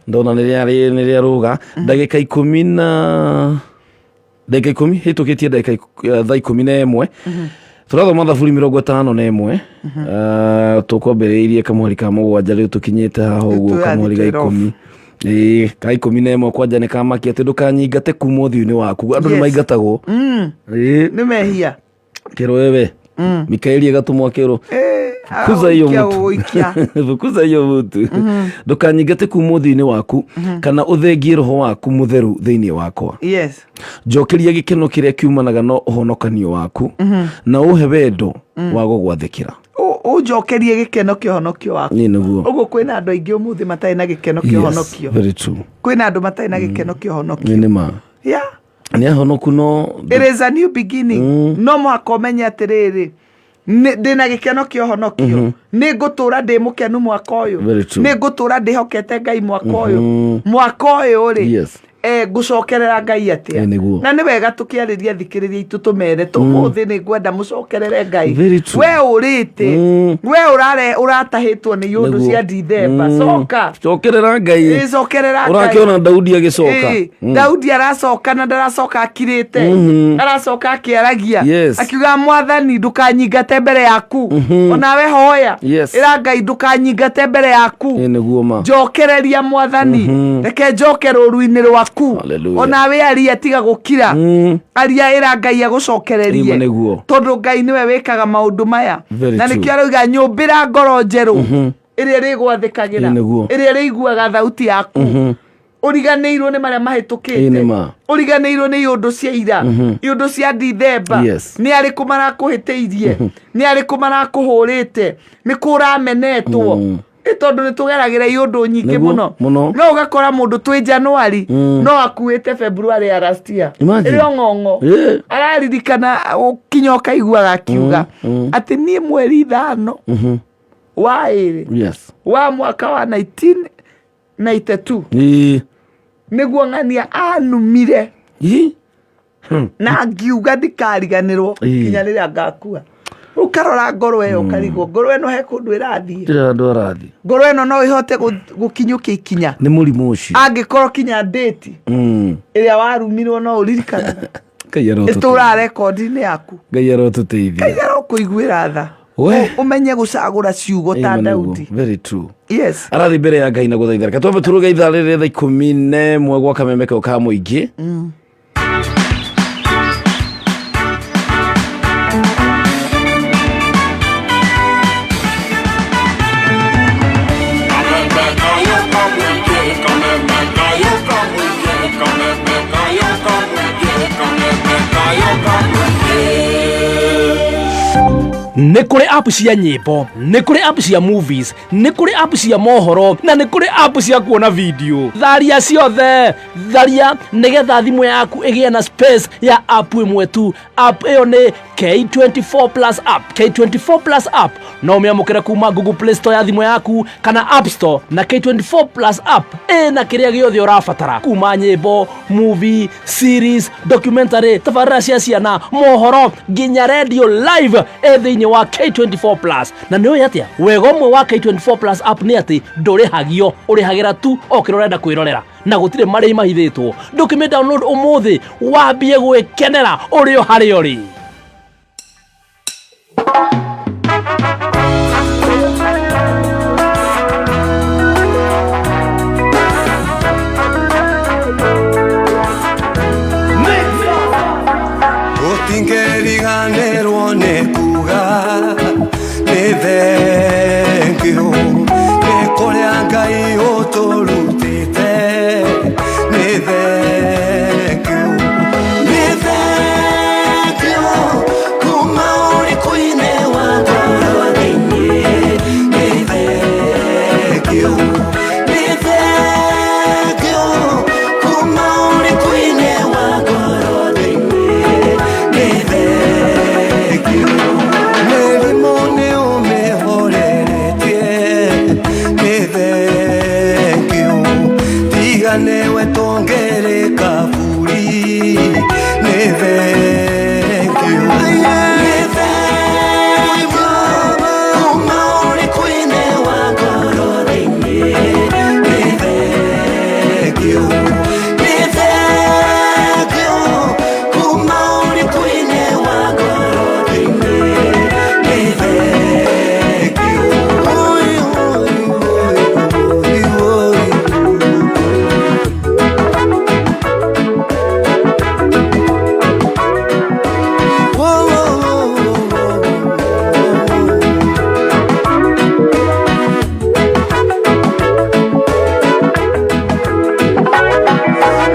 Ndona nĩ rĩarũga ndagĩka 10 na ndagĩka 10 hĩtũkĩtie ndagĩka thaa 11. Tũrathoma Thaburi 51. Tũkwambĩrĩirie kamũhari ka 7, rĩu tũkinyĩte haha ũguo. Tũrathiĩ Kamũhari ga twĩra off. 10, ĩĩ, ka 11 kwanja nĩ kamakia atĩ ndũkanyingate kuma ũthiũ-inĩ waku. Andũ nĩ maingatagwo. Ĩĩ. Nĩ mehia. Kĩrwo wewe Mikaeli agatũmwo akĩrwo, "Fukuza hiyo Agũikia, mtu." gũgũikia. Fukuza hiyo mtu. Ndũkanyingate kuma ũthiũ-inĩ waku, kana ũthengie roho waku mũtheru thĩinĩ wakwa. Njokeria gĩkeno kĩrĩa kiumanaga na ũhonokanio waku, na ũhe wendo wa gũgwathĩkĩra. Ũnjokerie gĩkeno kĩa ũhonokio waku. Ĩ nĩguo. Ũguo kwĩna andũ aingĩ ũmũthĩ matarĩ na gĩkeno kĩa ũhonokio. Very true. Kwĩna andũ matarĩ na gĩkeno kĩa ũhonokio. Ĩ nĩ ma. Nĩ ahonoku no It is a new beginning. No mũhaka ũmenye atĩrĩrĩ, ndĩna gĩkeno kĩa ũhonokio, nĩ ngũtũra ndĩ mũkenu mwaka ũyũ. Very true. Nĩ ngũtũra ndĩhokete Ngai mwaka ũyũ. Mwaka ũyũ rĩ, ngũcokerera Ngai atĩa? Ĩ, nĩguo. Na nĩ wega tũkĩarĩria thikĩrĩria itũ tũmere tũmũthĩ nĩ ngwenda mũcokerere Ngai. Very true. We ũrĩte, we ũratahĩtwo nĩ iũndũ Nĩguo. cia Dithemba, coka. Cokerera Ngai. Ĩ, cokerera Ngai. Ũrakĩona Daudi agĩcoka. Ĩ, Daudi aracoka na ndaracoka akirĩte, aracoka akĩaragia, akiuga, "Mwathani, ndũkanyingate mbere yaku." Onawe hoya, ĩra Ngai, "Ndũkanyingate mbere yaku." Ĩ nĩguo ma. Njokereria Mwathani, reke njoke rũru-inĩ rwaku. Hallelujah. Onawe aria, tiga gũkira. Aria, ĩra Ngai agũcokererie. Ĩma nĩguo. Tondũ Ngai nĩwe wĩkaga maũndũ maya. Very Na true. nĩkĩo arauga, "Nyũmbĩra ngoro njerũ ĩrĩa ĩrĩgwathĩkagĩra, Ĩ nĩguo. ĩrĩa ĩrĩiguaga thauti yaku." Ũriganĩirwo nĩ marĩa Ĩ mahĩtũkĩte. nĩ ma. Ũriganĩirwo nĩ iũndũ cia ira, iũndũ cia Dithemba. Nĩ arĩkũ marakũhĩtĩirie? Nĩ arĩkũ marakũhũrĩte? Nĩ kũ ũramenetwo? Ĩ tondũ nĩ tũgeragĩra iũndũ nyingĩ Nĩguo, mũno. mũno. No ũgakora mũndũ twĩ Januari no akuĩte February ya last year. Imagine. Ĩrĩ o ng'ong'o araririkana, kinya ũkaiguaga akiuga atĩ niĩ mweri 5 wa 2 wa mwaka wa 1992 nĩguo ng'ania anumire na ngiuga ndikariganĩrwo nginya rĩrĩa ngakua. Ũkarora ngoro ĩyo ũkarigwo, ngoro ĩno he kũndũ ĩrathiĩ? Ndĩrĩ handũ arathiĩ. Ngoro ĩno no ĩhote gũkinyũkia ikinya? Nĩ mũrimũ ũcio. Angĩkorwo kinya ndĩti ĩrĩa warumirwo no ũririkanaga, Ngai arotũteithia. ĩtũraga rekondi-inĩ yaku. Ngai arotũteithia. Ngai arokũiguĩra tha. We. Ũmenye gũcagũra ciugo ta Ĩma nĩguo. Daudi. Very true. Arathiĩ mbere ya Ngai na gũthaitha. Reke twambe tũrũge ithaa rĩrĩ thaa 11 gwa kameme kau ka mũingĩ. Thayũ Nĩ kũrĩ app cia nyĩmbo, nĩ kũrĩ app cia movies, nĩ kũrĩ app cia mohoro, na nĩ kũrĩ app cia kuona video. Tharia ciothe, tharia nĩgetha thimũ yaku ĩgĩe na space ya app ĩmwe tu. App ĩyo nĩ K24 Plus app. K24 Plus app no ũmĩamũkĩre kuma Google Play Store ya thimũ yaku kana App Store, na K24 Plus app ĩna kĩrĩa gĩothe ũrabatara, kuma nyĩmbo, movie, series, documentary, tabarĩra cia ciana, mohoro, nginya radio live ĩ thĩinĩ wa K24 Plus. Na nĩ ũĩ atĩa wega ũmwe wa K24 Plus app nĩ atĩ ndũrĩhagio, ũrĩhagĩra tu o kĩrĩa ũrenda kwĩrorera, na gũtirĩ marĩhi mahithĩtwo. Ndũkĩmĩ download ũmũthĩ wambie gwĩkenera ũrĩ o harĩa ũrĩ. Tũtingĩriganĩrwo nĩ kuga nĩ thengiũ nĩ kũrĩa Ngai ũtũrutĩte, nĩ thengiũ, nĩ thengiũ kuma ũrĩkũ-inĩ wa ngoro thĩinĩ, nĩ thengiũ, nĩ thengiũ kuma ũrĩkũ-inĩ wa ngoro thĩinĩ, nĩ thengiũ. Mĩrimũ nĩ ũmĩhoreretie, nĩ thengiũ, tiga nĩwe tũngĩrĩ kaburi, nĩ thengiũ, nĩ thengiũ kuma ũrĩkũ-inĩ wa ngoro thĩinĩ, nĩ thengiũ, nĩ thengiũ kuma ũrĩkũ-inĩ wa ngoro thĩinĩ, nĩ thengiũ. Oi, oi, oi, oi, oi. Whoa, whoa, whoa, whoa, whoa.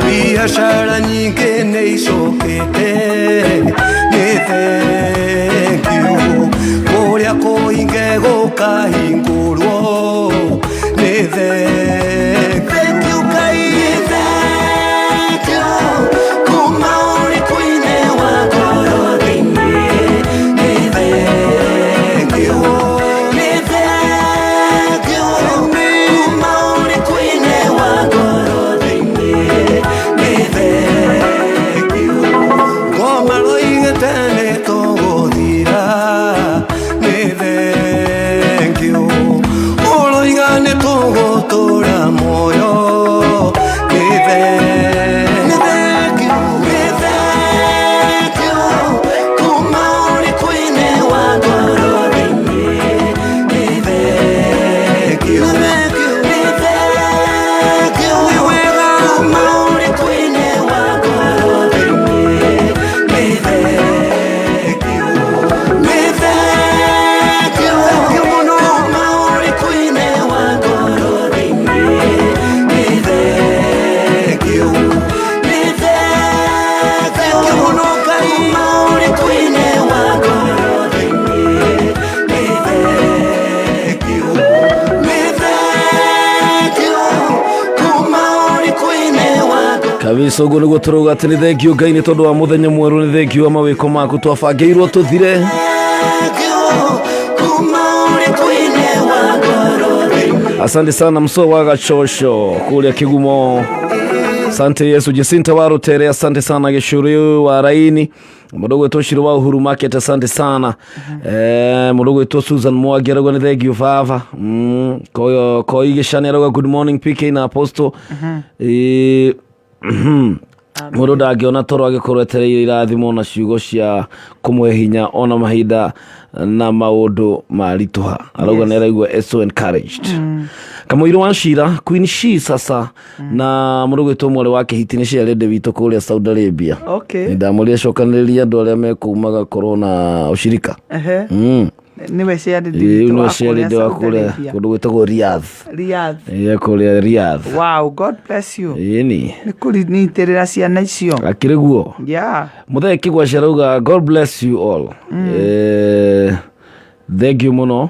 Biacara nyingĩ nĩ icokete, nĩ thengiũ, kũrĩa kũhinge gũkahingũrwo, nĩ thengiũ Ngai, nĩ thengiũ kuma ũrĩkũ-inĩ wa ngoro thĩinĩ, nĩ thengiũ, nĩ thengiũ kuma ũrĩkũ-inĩ wa ngoro thĩinĩ, nĩ thengiũ. Ngoma roigĩte nĩ tũgũthira, nĩ thengiũ, ũroiga nĩ tũgũtũra muoyo, nĩ thengiũ, nĩ thengiũ kuma ũrĩkũ-inĩ wa ngoro thĩinĩ, nĩ thengiũ, nĩ thengiũ kuma ũrĩkũ-inĩ wa ngoro thĩinĩ, nĩ thengiũ, nĩ thengiũ kuma ũrĩkũ-inĩ wa ngoro thĩinĩ, nĩ thengiũ, nĩ thengiũ kuma ũrĩkũ-inĩ wa ngoro thĩinĩ, nĩ thengiũ, nĩ thengiũ kuma ũrĩkũ-inĩ wa ngoro. Kabisa, ũguo nĩguo tũrauga atĩ nĩ thengio Ngai nĩ tondũ wa mũthenya mwerũ, nĩ thengio wa mawĩko maku twabangĩirwo tũthire. Asante sana mso wa Gachosho kũrĩa Kĩgumo. Asante Yesu. Jacinta wa Rutere, asante sana. Gĩcũrĩ wa Raini, mũndũ gwĩtwo Shiro wa Uhuru Market, asante sana. Mũndũ gwĩtwo Susan Mwangi arauga nĩ thengio baba. Koi Gĩcani arauga good morning PK na Apostle. Mũndũ ndangĩona toro agĩkorwo etereire irathimo na ciugo cia kũmũhe hinya ona mahinda na maũndũ maritũha, arauga nĩ araigua so encouraged. Kamũirũ wa Cira, Queen She sasa, na mũndũ gwĩtwo mwarĩ wa Kĩhiti nĩ ciarĩndĩ witũ kũrĩa Saudi Arabia. Ndamũria cokanĩrĩria andũ arĩa mekũu magakorwo na ũcirika. Nĩwe ciarĩndĩ Ĩĩ, witũ nĩwe wa ciarĩndĩ kũrĩa wa Saudi kũrĩa Arabia. kũndũ gwĩtagwo Riyadh. Riyadh. Ĩĩ, kũrĩa Riyadh. Wow, God bless you. Ĩni. Nĩ kũnyitĩrĩra ciana icio. Akĩrĩ guo. Yeah. Mũthee Kĩgwaci arauga God bless you all. Thank you mũno.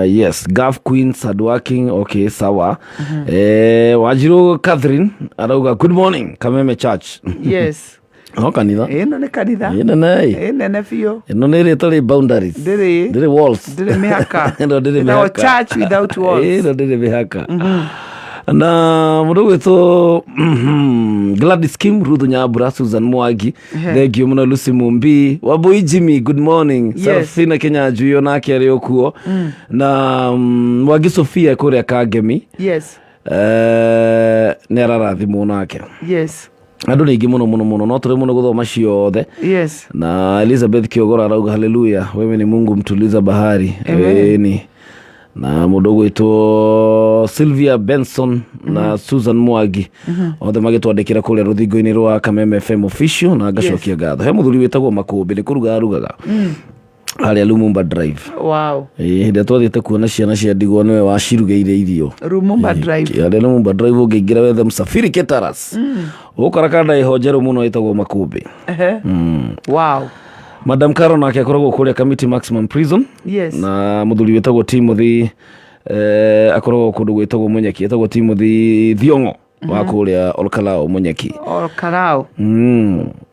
Yes, Gulf Queens hard working. Okay, sawa. Wanjiru Catherine arauga good morning Kameme Church. Yes. No kanitha. Ĩno nĩ kanitha. Ĩ nene ĩ. Ĩ nene biũ. Ĩno nĩ ĩrĩa ĩtarĩ boundaries. Ndĩrĩ. Ndĩrĩ walls. Ndĩrĩ mĩhaka. Ĩno ndĩrĩ Ĩtagwo mĩhaka. church without walls. Ĩno ndĩrĩ mĩhaka. Na mũndũ ũgwĩtwo Gladys Kim, Ruth Nyambura, Susan Mwangi, thank you mũno Lucy Mumbi, Wambui Jimmy, good morning. Yes. Sarafina Kinyanjui onake arĩ o kuo. Na Mwangi Sofia kũrĩa Kangemi. Yes. Nĩ ararathimwo nake. Yes. Andũ nĩ aingĩ mũno mũno mũno no tũrĩ mũno gũthoma ciothe. Yes. Na Elizabeth Kiogora arauga haleluya, wewe ni Mungu mtuliza bahari. Ĩni. Na mũndũ ũgwĩtwo Sylvia Benson na Susan Mwangi othe magĩtwandĩkĩra kũrĩa rũthingo-inĩ rwa Kameme FM official na ngacokia ngatho. He mũthuri wĩtagwo Makũmbĩ nĩ kũruga arugaga harĩa Lumumba Drive. Wow. Ĩĩ, hĩndĩ ĩrĩa twathiĩte kuona ciana cia ndigwa nĩwe wacirugĩire irio. Lumumba Drive. Harĩa Lumumba Drive ũngĩingĩra wethe Msafiri Caterers. Ũgũkora kanda ĩho njerũ mũno ĩtagwo Makũmbĩ. Ehe. Wow. Madam Caro nake akoragwo kũrĩa Kamiti Maximum Prison. Yes. Na mũthuri wĩtagwo Timothy akoragwo kũndũ gwĩtagwo Munyeki, etagwo Timothy Thiong'o wa kũrĩa Olkalao Munyeki. Olkalao.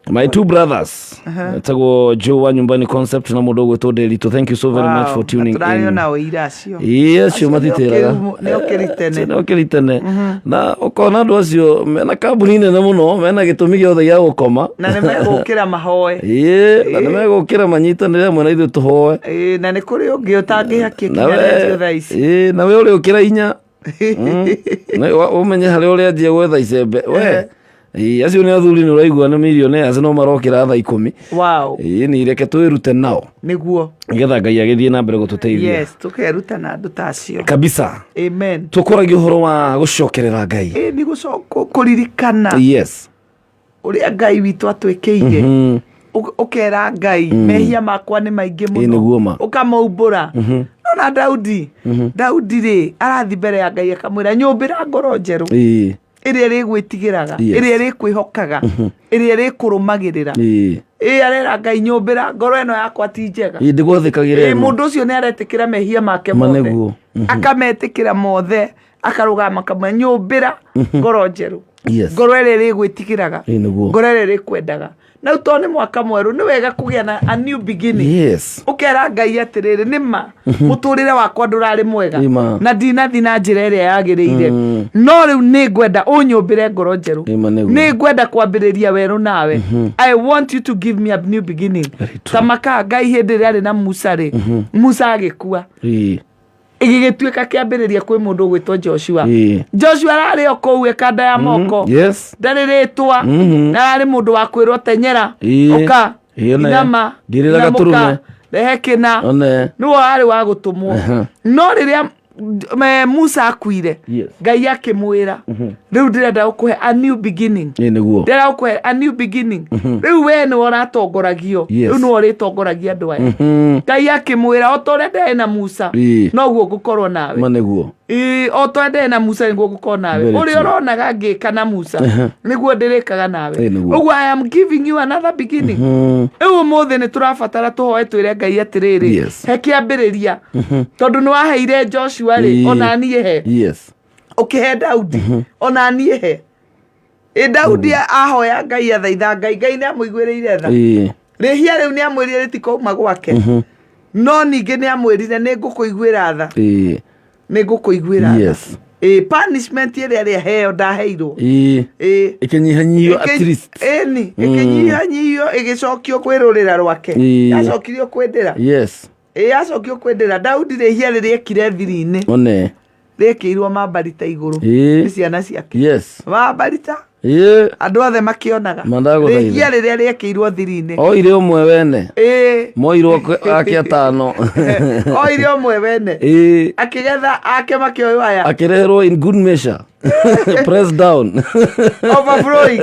My two brothers etagwo Joe wa Nyumbani Concept na mũndũ ũgwĩtwo Nderitu. Thank you so very much for tuning Tũrarĩ in. ona ũira acio. Ĩĩ, acio matitĩraga. Nĩ ũkĩri tene. Nĩ ũkĩri tene. Na ũkona andũ acio mena kambuni nene mũno, mena gĩtũmi gĩothe gĩa gũkoma. Na nĩ megũkĩra mahoe. Ĩĩ, na nĩ megũkĩra manyitanĩre hamwe na ithuĩ tũhoe. Ĩĩ, na nĩ kũrĩ ũngĩ ũtangĩhakia Na kinya we- redio thaa ici. Ĩĩ, na we ũrĩ ũkĩra inya. Na ũmenye harĩa ũrĩanjia gwetha icembe. We. Ĩĩ, acio nĩ athuri nĩ ũraigua nĩ millionaires no marokĩra thaa 10. Wow. Ĩĩ, nĩ reke twĩrute nao. Nĩguo. Nĩgetha Ngai agĩthiĩ na mbere gũtũteithia. Yes, tũkeruta na andũ ta acio. Kabisa. Amen. Tũkoragia ũhoro wa gũcokerera Ngai. Ĩĩ, nĩ kũririkana. Yes. Ũrĩa Ngai witũ atwĩkĩire. Ũkera Ngai mehia makwa nĩ maingĩ Ĩĩ, nĩguo ma. mũno. Ũkamaumbũra. Nona Daudi. Daudi rĩ, arathi mbere ya Ngai akamwĩra nyũmbĩra ngoro njerũ. Ĩĩ. Ĩrĩa ĩrĩgwĩtigĩraga, Yes. ĩrĩa ĩrĩkwĩhokaga, ĩrĩa ĩrĩkũrũmagĩrĩra. Ĩĩ. Ĩĩ, arera Ngai nyũmbĩra ngoro ĩno yakwa ti njega. Ĩĩ, ndĩgwathĩkagĩra Ĩĩ, ĩno. mũndũ ũcio nĩ aretĩkĩra mehia make Ma mothe. nĩguo. Akametĩkĩra mothe, akarũgama akamwĩra nyũmbĩra ngoro njerũ. Yes. Ngoro ĩrĩa ĩrĩgwĩtigĩraga. Ĩĩ, nĩguo. Ngoro ĩrĩa ĩrĩkwendaga. Na rĩu tondũ nĩ mwaka mwerũ, nĩ wega kũgĩa na a new beginning. Yes. Ũkera Ngai atĩrĩrĩ, nĩ ma mũtũrĩre wakwa ndũrarĩ mwega Ĩ ma. na ndinathi na njĩra ĩrĩa yagĩrĩire, no rĩu nĩ ngwenda ũnyũmbĩre ngoro njerũ. Ĩ ma, nĩguo. Nĩ ngwenda kwambĩrĩria werũ nawe. I want you to give me a new beginning. Very true. Ta maka Ngai hĩndĩ ĩrĩa arĩ na Musa rĩ, Musa agĩkua. Ĩĩ. Ĩgĩgĩtuĩka kĩambĩrĩria kwĩ mũndũ ũgwĩtwo Joshua. Ĩĩ. Joshua ararĩ o kũu ĩkanda ya moko. Yes. Ndarĩ rĩtwa. Na ararĩ mũndũ wa kwĩrwo tenyera. Ĩĩ. Ũka. Ĩĩ, one. Inama. Ngirĩra Inamũka. gatũrũme. Rehe kĩna. One. Nĩwe warĩ wa gũtũmwo. No rĩrĩa Musa akuire, Yes. Ngai akĩmwĩra, rĩu ndĩrenda gũkũhe a new beginning. Ĩĩ, nĩguo. Ndĩrenda gũkũhe a new beginning. Rĩu we nĩwe ũratongoragio. Yes. Rĩu nĩwe ũrĩtongoragia andũ aya. Ngai akĩmwĩra, o ta ũrĩa ndarĩ na Musa, Ĩĩ. noguo ngũkorwo nawe. Ma nĩguo. Ĩĩ, o ta ũrĩa ndarĩ na Musa nĩguo ngũkorwo nawe. Very Ũrĩa true. ũronaga ngĩka na Musa, nĩguo ndĩrĩkaga nawe. Ĩĩ, nĩguo. Ũguo I am giving you another beginning. Rĩu ũmũthĩ nĩ tũrabatara tũhoe twĩre Ngai atĩrĩrĩ, Yes. he kĩambĩrĩria. Tondũ nĩ waheire Joshua rĩ, Ĩĩ. ona niĩ he. Yes. Ũkĩhe Daudi, ona niĩ he. Ĩ Daudi ahoya Ngai athaitha Ngai, Ngai nĩ amũiguĩrĩire tha. Ĩĩ. Rĩhia rĩu nĩ amwĩrire rĩtikauma gwake. No ningĩ nĩ amwĩrire nĩ ngũkũiguĩra tha. Ĩĩ. Nĩ ngũkũiguĩra tha. Yes. Ĩĩ, punishment ĩrĩa ĩrĩa heo ndaheirwo. Ĩĩ. Ĩĩ. Ĩkĩnyihanyihio at least. Ĩni, ĩkĩnyihanyihio ĩgĩcokio kwĩ rũrĩra rwake. Ĩĩ. Yacokirio kwĩ ndĩra. Yes. Ĩĩ, yacokio kwĩ ndĩra. Daudi rĩhia rĩrĩa ekire thiri-inĩ One. rĩkĩirwo mambarita igũrũ Ĩĩ. nĩ ciana ciake. Yes. Mambarita. Ĩĩ. Andũ othe makĩonaga. Mandagũthaitha. Rĩhia rĩrĩa rĩekĩirwo thiri-inĩ. Oire ũmwe wene. Ĩĩ. Moirwo ake atano. Oire ũmwe wene. Ĩĩ. Akĩgetha ake makĩoywo aya. Akĩreherwo in good measure. Press down. Overflowing.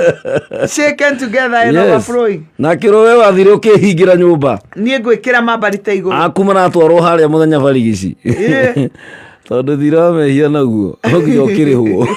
Shaken together and overflowing. Na akĩrwo we wathire ũkĩhingĩra nyũmba. Niĩ ngwĩkĩra mambarita igũrũ. Aku maratwarwo harĩa mũthenya barigici. Ĩĩ. Tondũ thira wa mehia naguo no nginya ũkĩrĩhwo.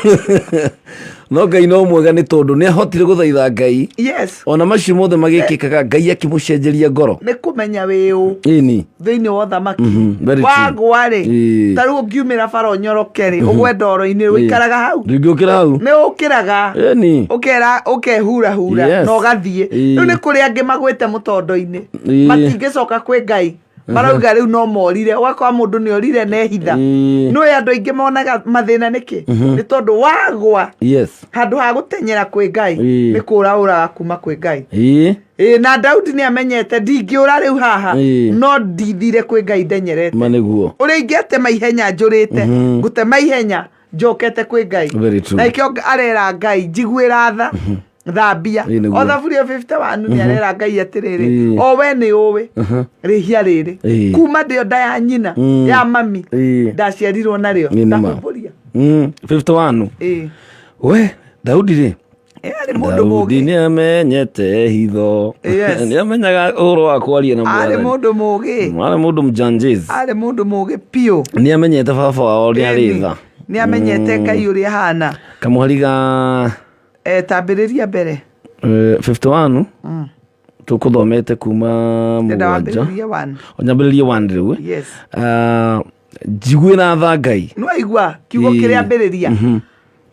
No Ngai no mwega nĩ tondũ nĩ ahotire gũthaitha Ngai. Yes. Ona macio mothe magĩkĩkaga Ngai akĩmũcenjeria ngoro. Nĩ kũmenya wĩ ũ Ĩni. thĩinĩ wa ũthamaki. Very true. Wagwa rĩ, Ĩĩ. ta rĩu ũngiumĩra bara ũnyoroke rĩ, ũgwe ndoro-inĩ ũikaraga hau. Ndũngĩũkĩra hau. Nĩ ũkĩraga. Ĩni. Ũkera ũkehurahura Yes. na ũgathiĩ. Ĩĩ. Rĩu nĩ kũrĩ angĩ magwĩte mũtondo-inĩ. Ĩĩ. Matingĩcoka kwĩ Ngai. Marauga rĩu no morire. Ũgakora mũndũ nĩ orire na ehitha. Ĩĩ. Nĩũĩ andũ aingĩ monaga mathĩna nĩkĩ? Nĩ tondũ wagwa Yes. handũ ha gũtenyera kwĩ Ngai Ĩĩ. nĩ kũra ũraga kuma kwĩ Ngai. Ĩĩ. Ĩĩ, na Daudi nĩ amenyete ndingĩũra rĩu haha Ĩĩ. no ndithire kwĩ Ngai ndenyerete. Ma nĩguo. Ũrĩa ingĩatema ihenya njũrĩte ngũtema ihenya njokete kwĩ Ngai. Very true. Na ikĩo arera Ngai njiguĩra tha thambia. Ĩĩ, nĩguo. O thaburi ĩyo 51 nĩ arera Ngai atĩrĩrĩ Ĩĩ. o we nĩ ũĩ rĩhia rĩrĩ Ĩĩ. kuma ndĩo nda ya nyina ya mami Ĩĩ. ndaciarirwo narĩo Ĩĩ, nĩ ma. ndahumbũria. 51. Ĩĩ. We Daudi rĩ Ĩĩ, arĩ mũndũ Daudi mũgĩ. nĩ amenyete hitho. Yes. Nĩ amenyaga ũhoro wa kwaria na Arĩ Mwathani. mũndũ mũgĩ. Arĩ mũndũ mjanjezi. Arĩ mũndũ mũgĩ biũ. Nĩ amenyete baba wao nĩ arĩ tha. Nĩ amenyete Ngai ũrĩa ahana. Kamũhari ga Tambĩrĩria mbere. 51 tũkũthomete kuma Ndĩrenda mũgwanja. wambĩrĩrie one. Nyambĩrĩrie one rĩu. eh? Yes. Njiguĩra tha Ngai. Nĩ waigua kiugo Ĩĩ. kĩrĩa ambĩrĩria.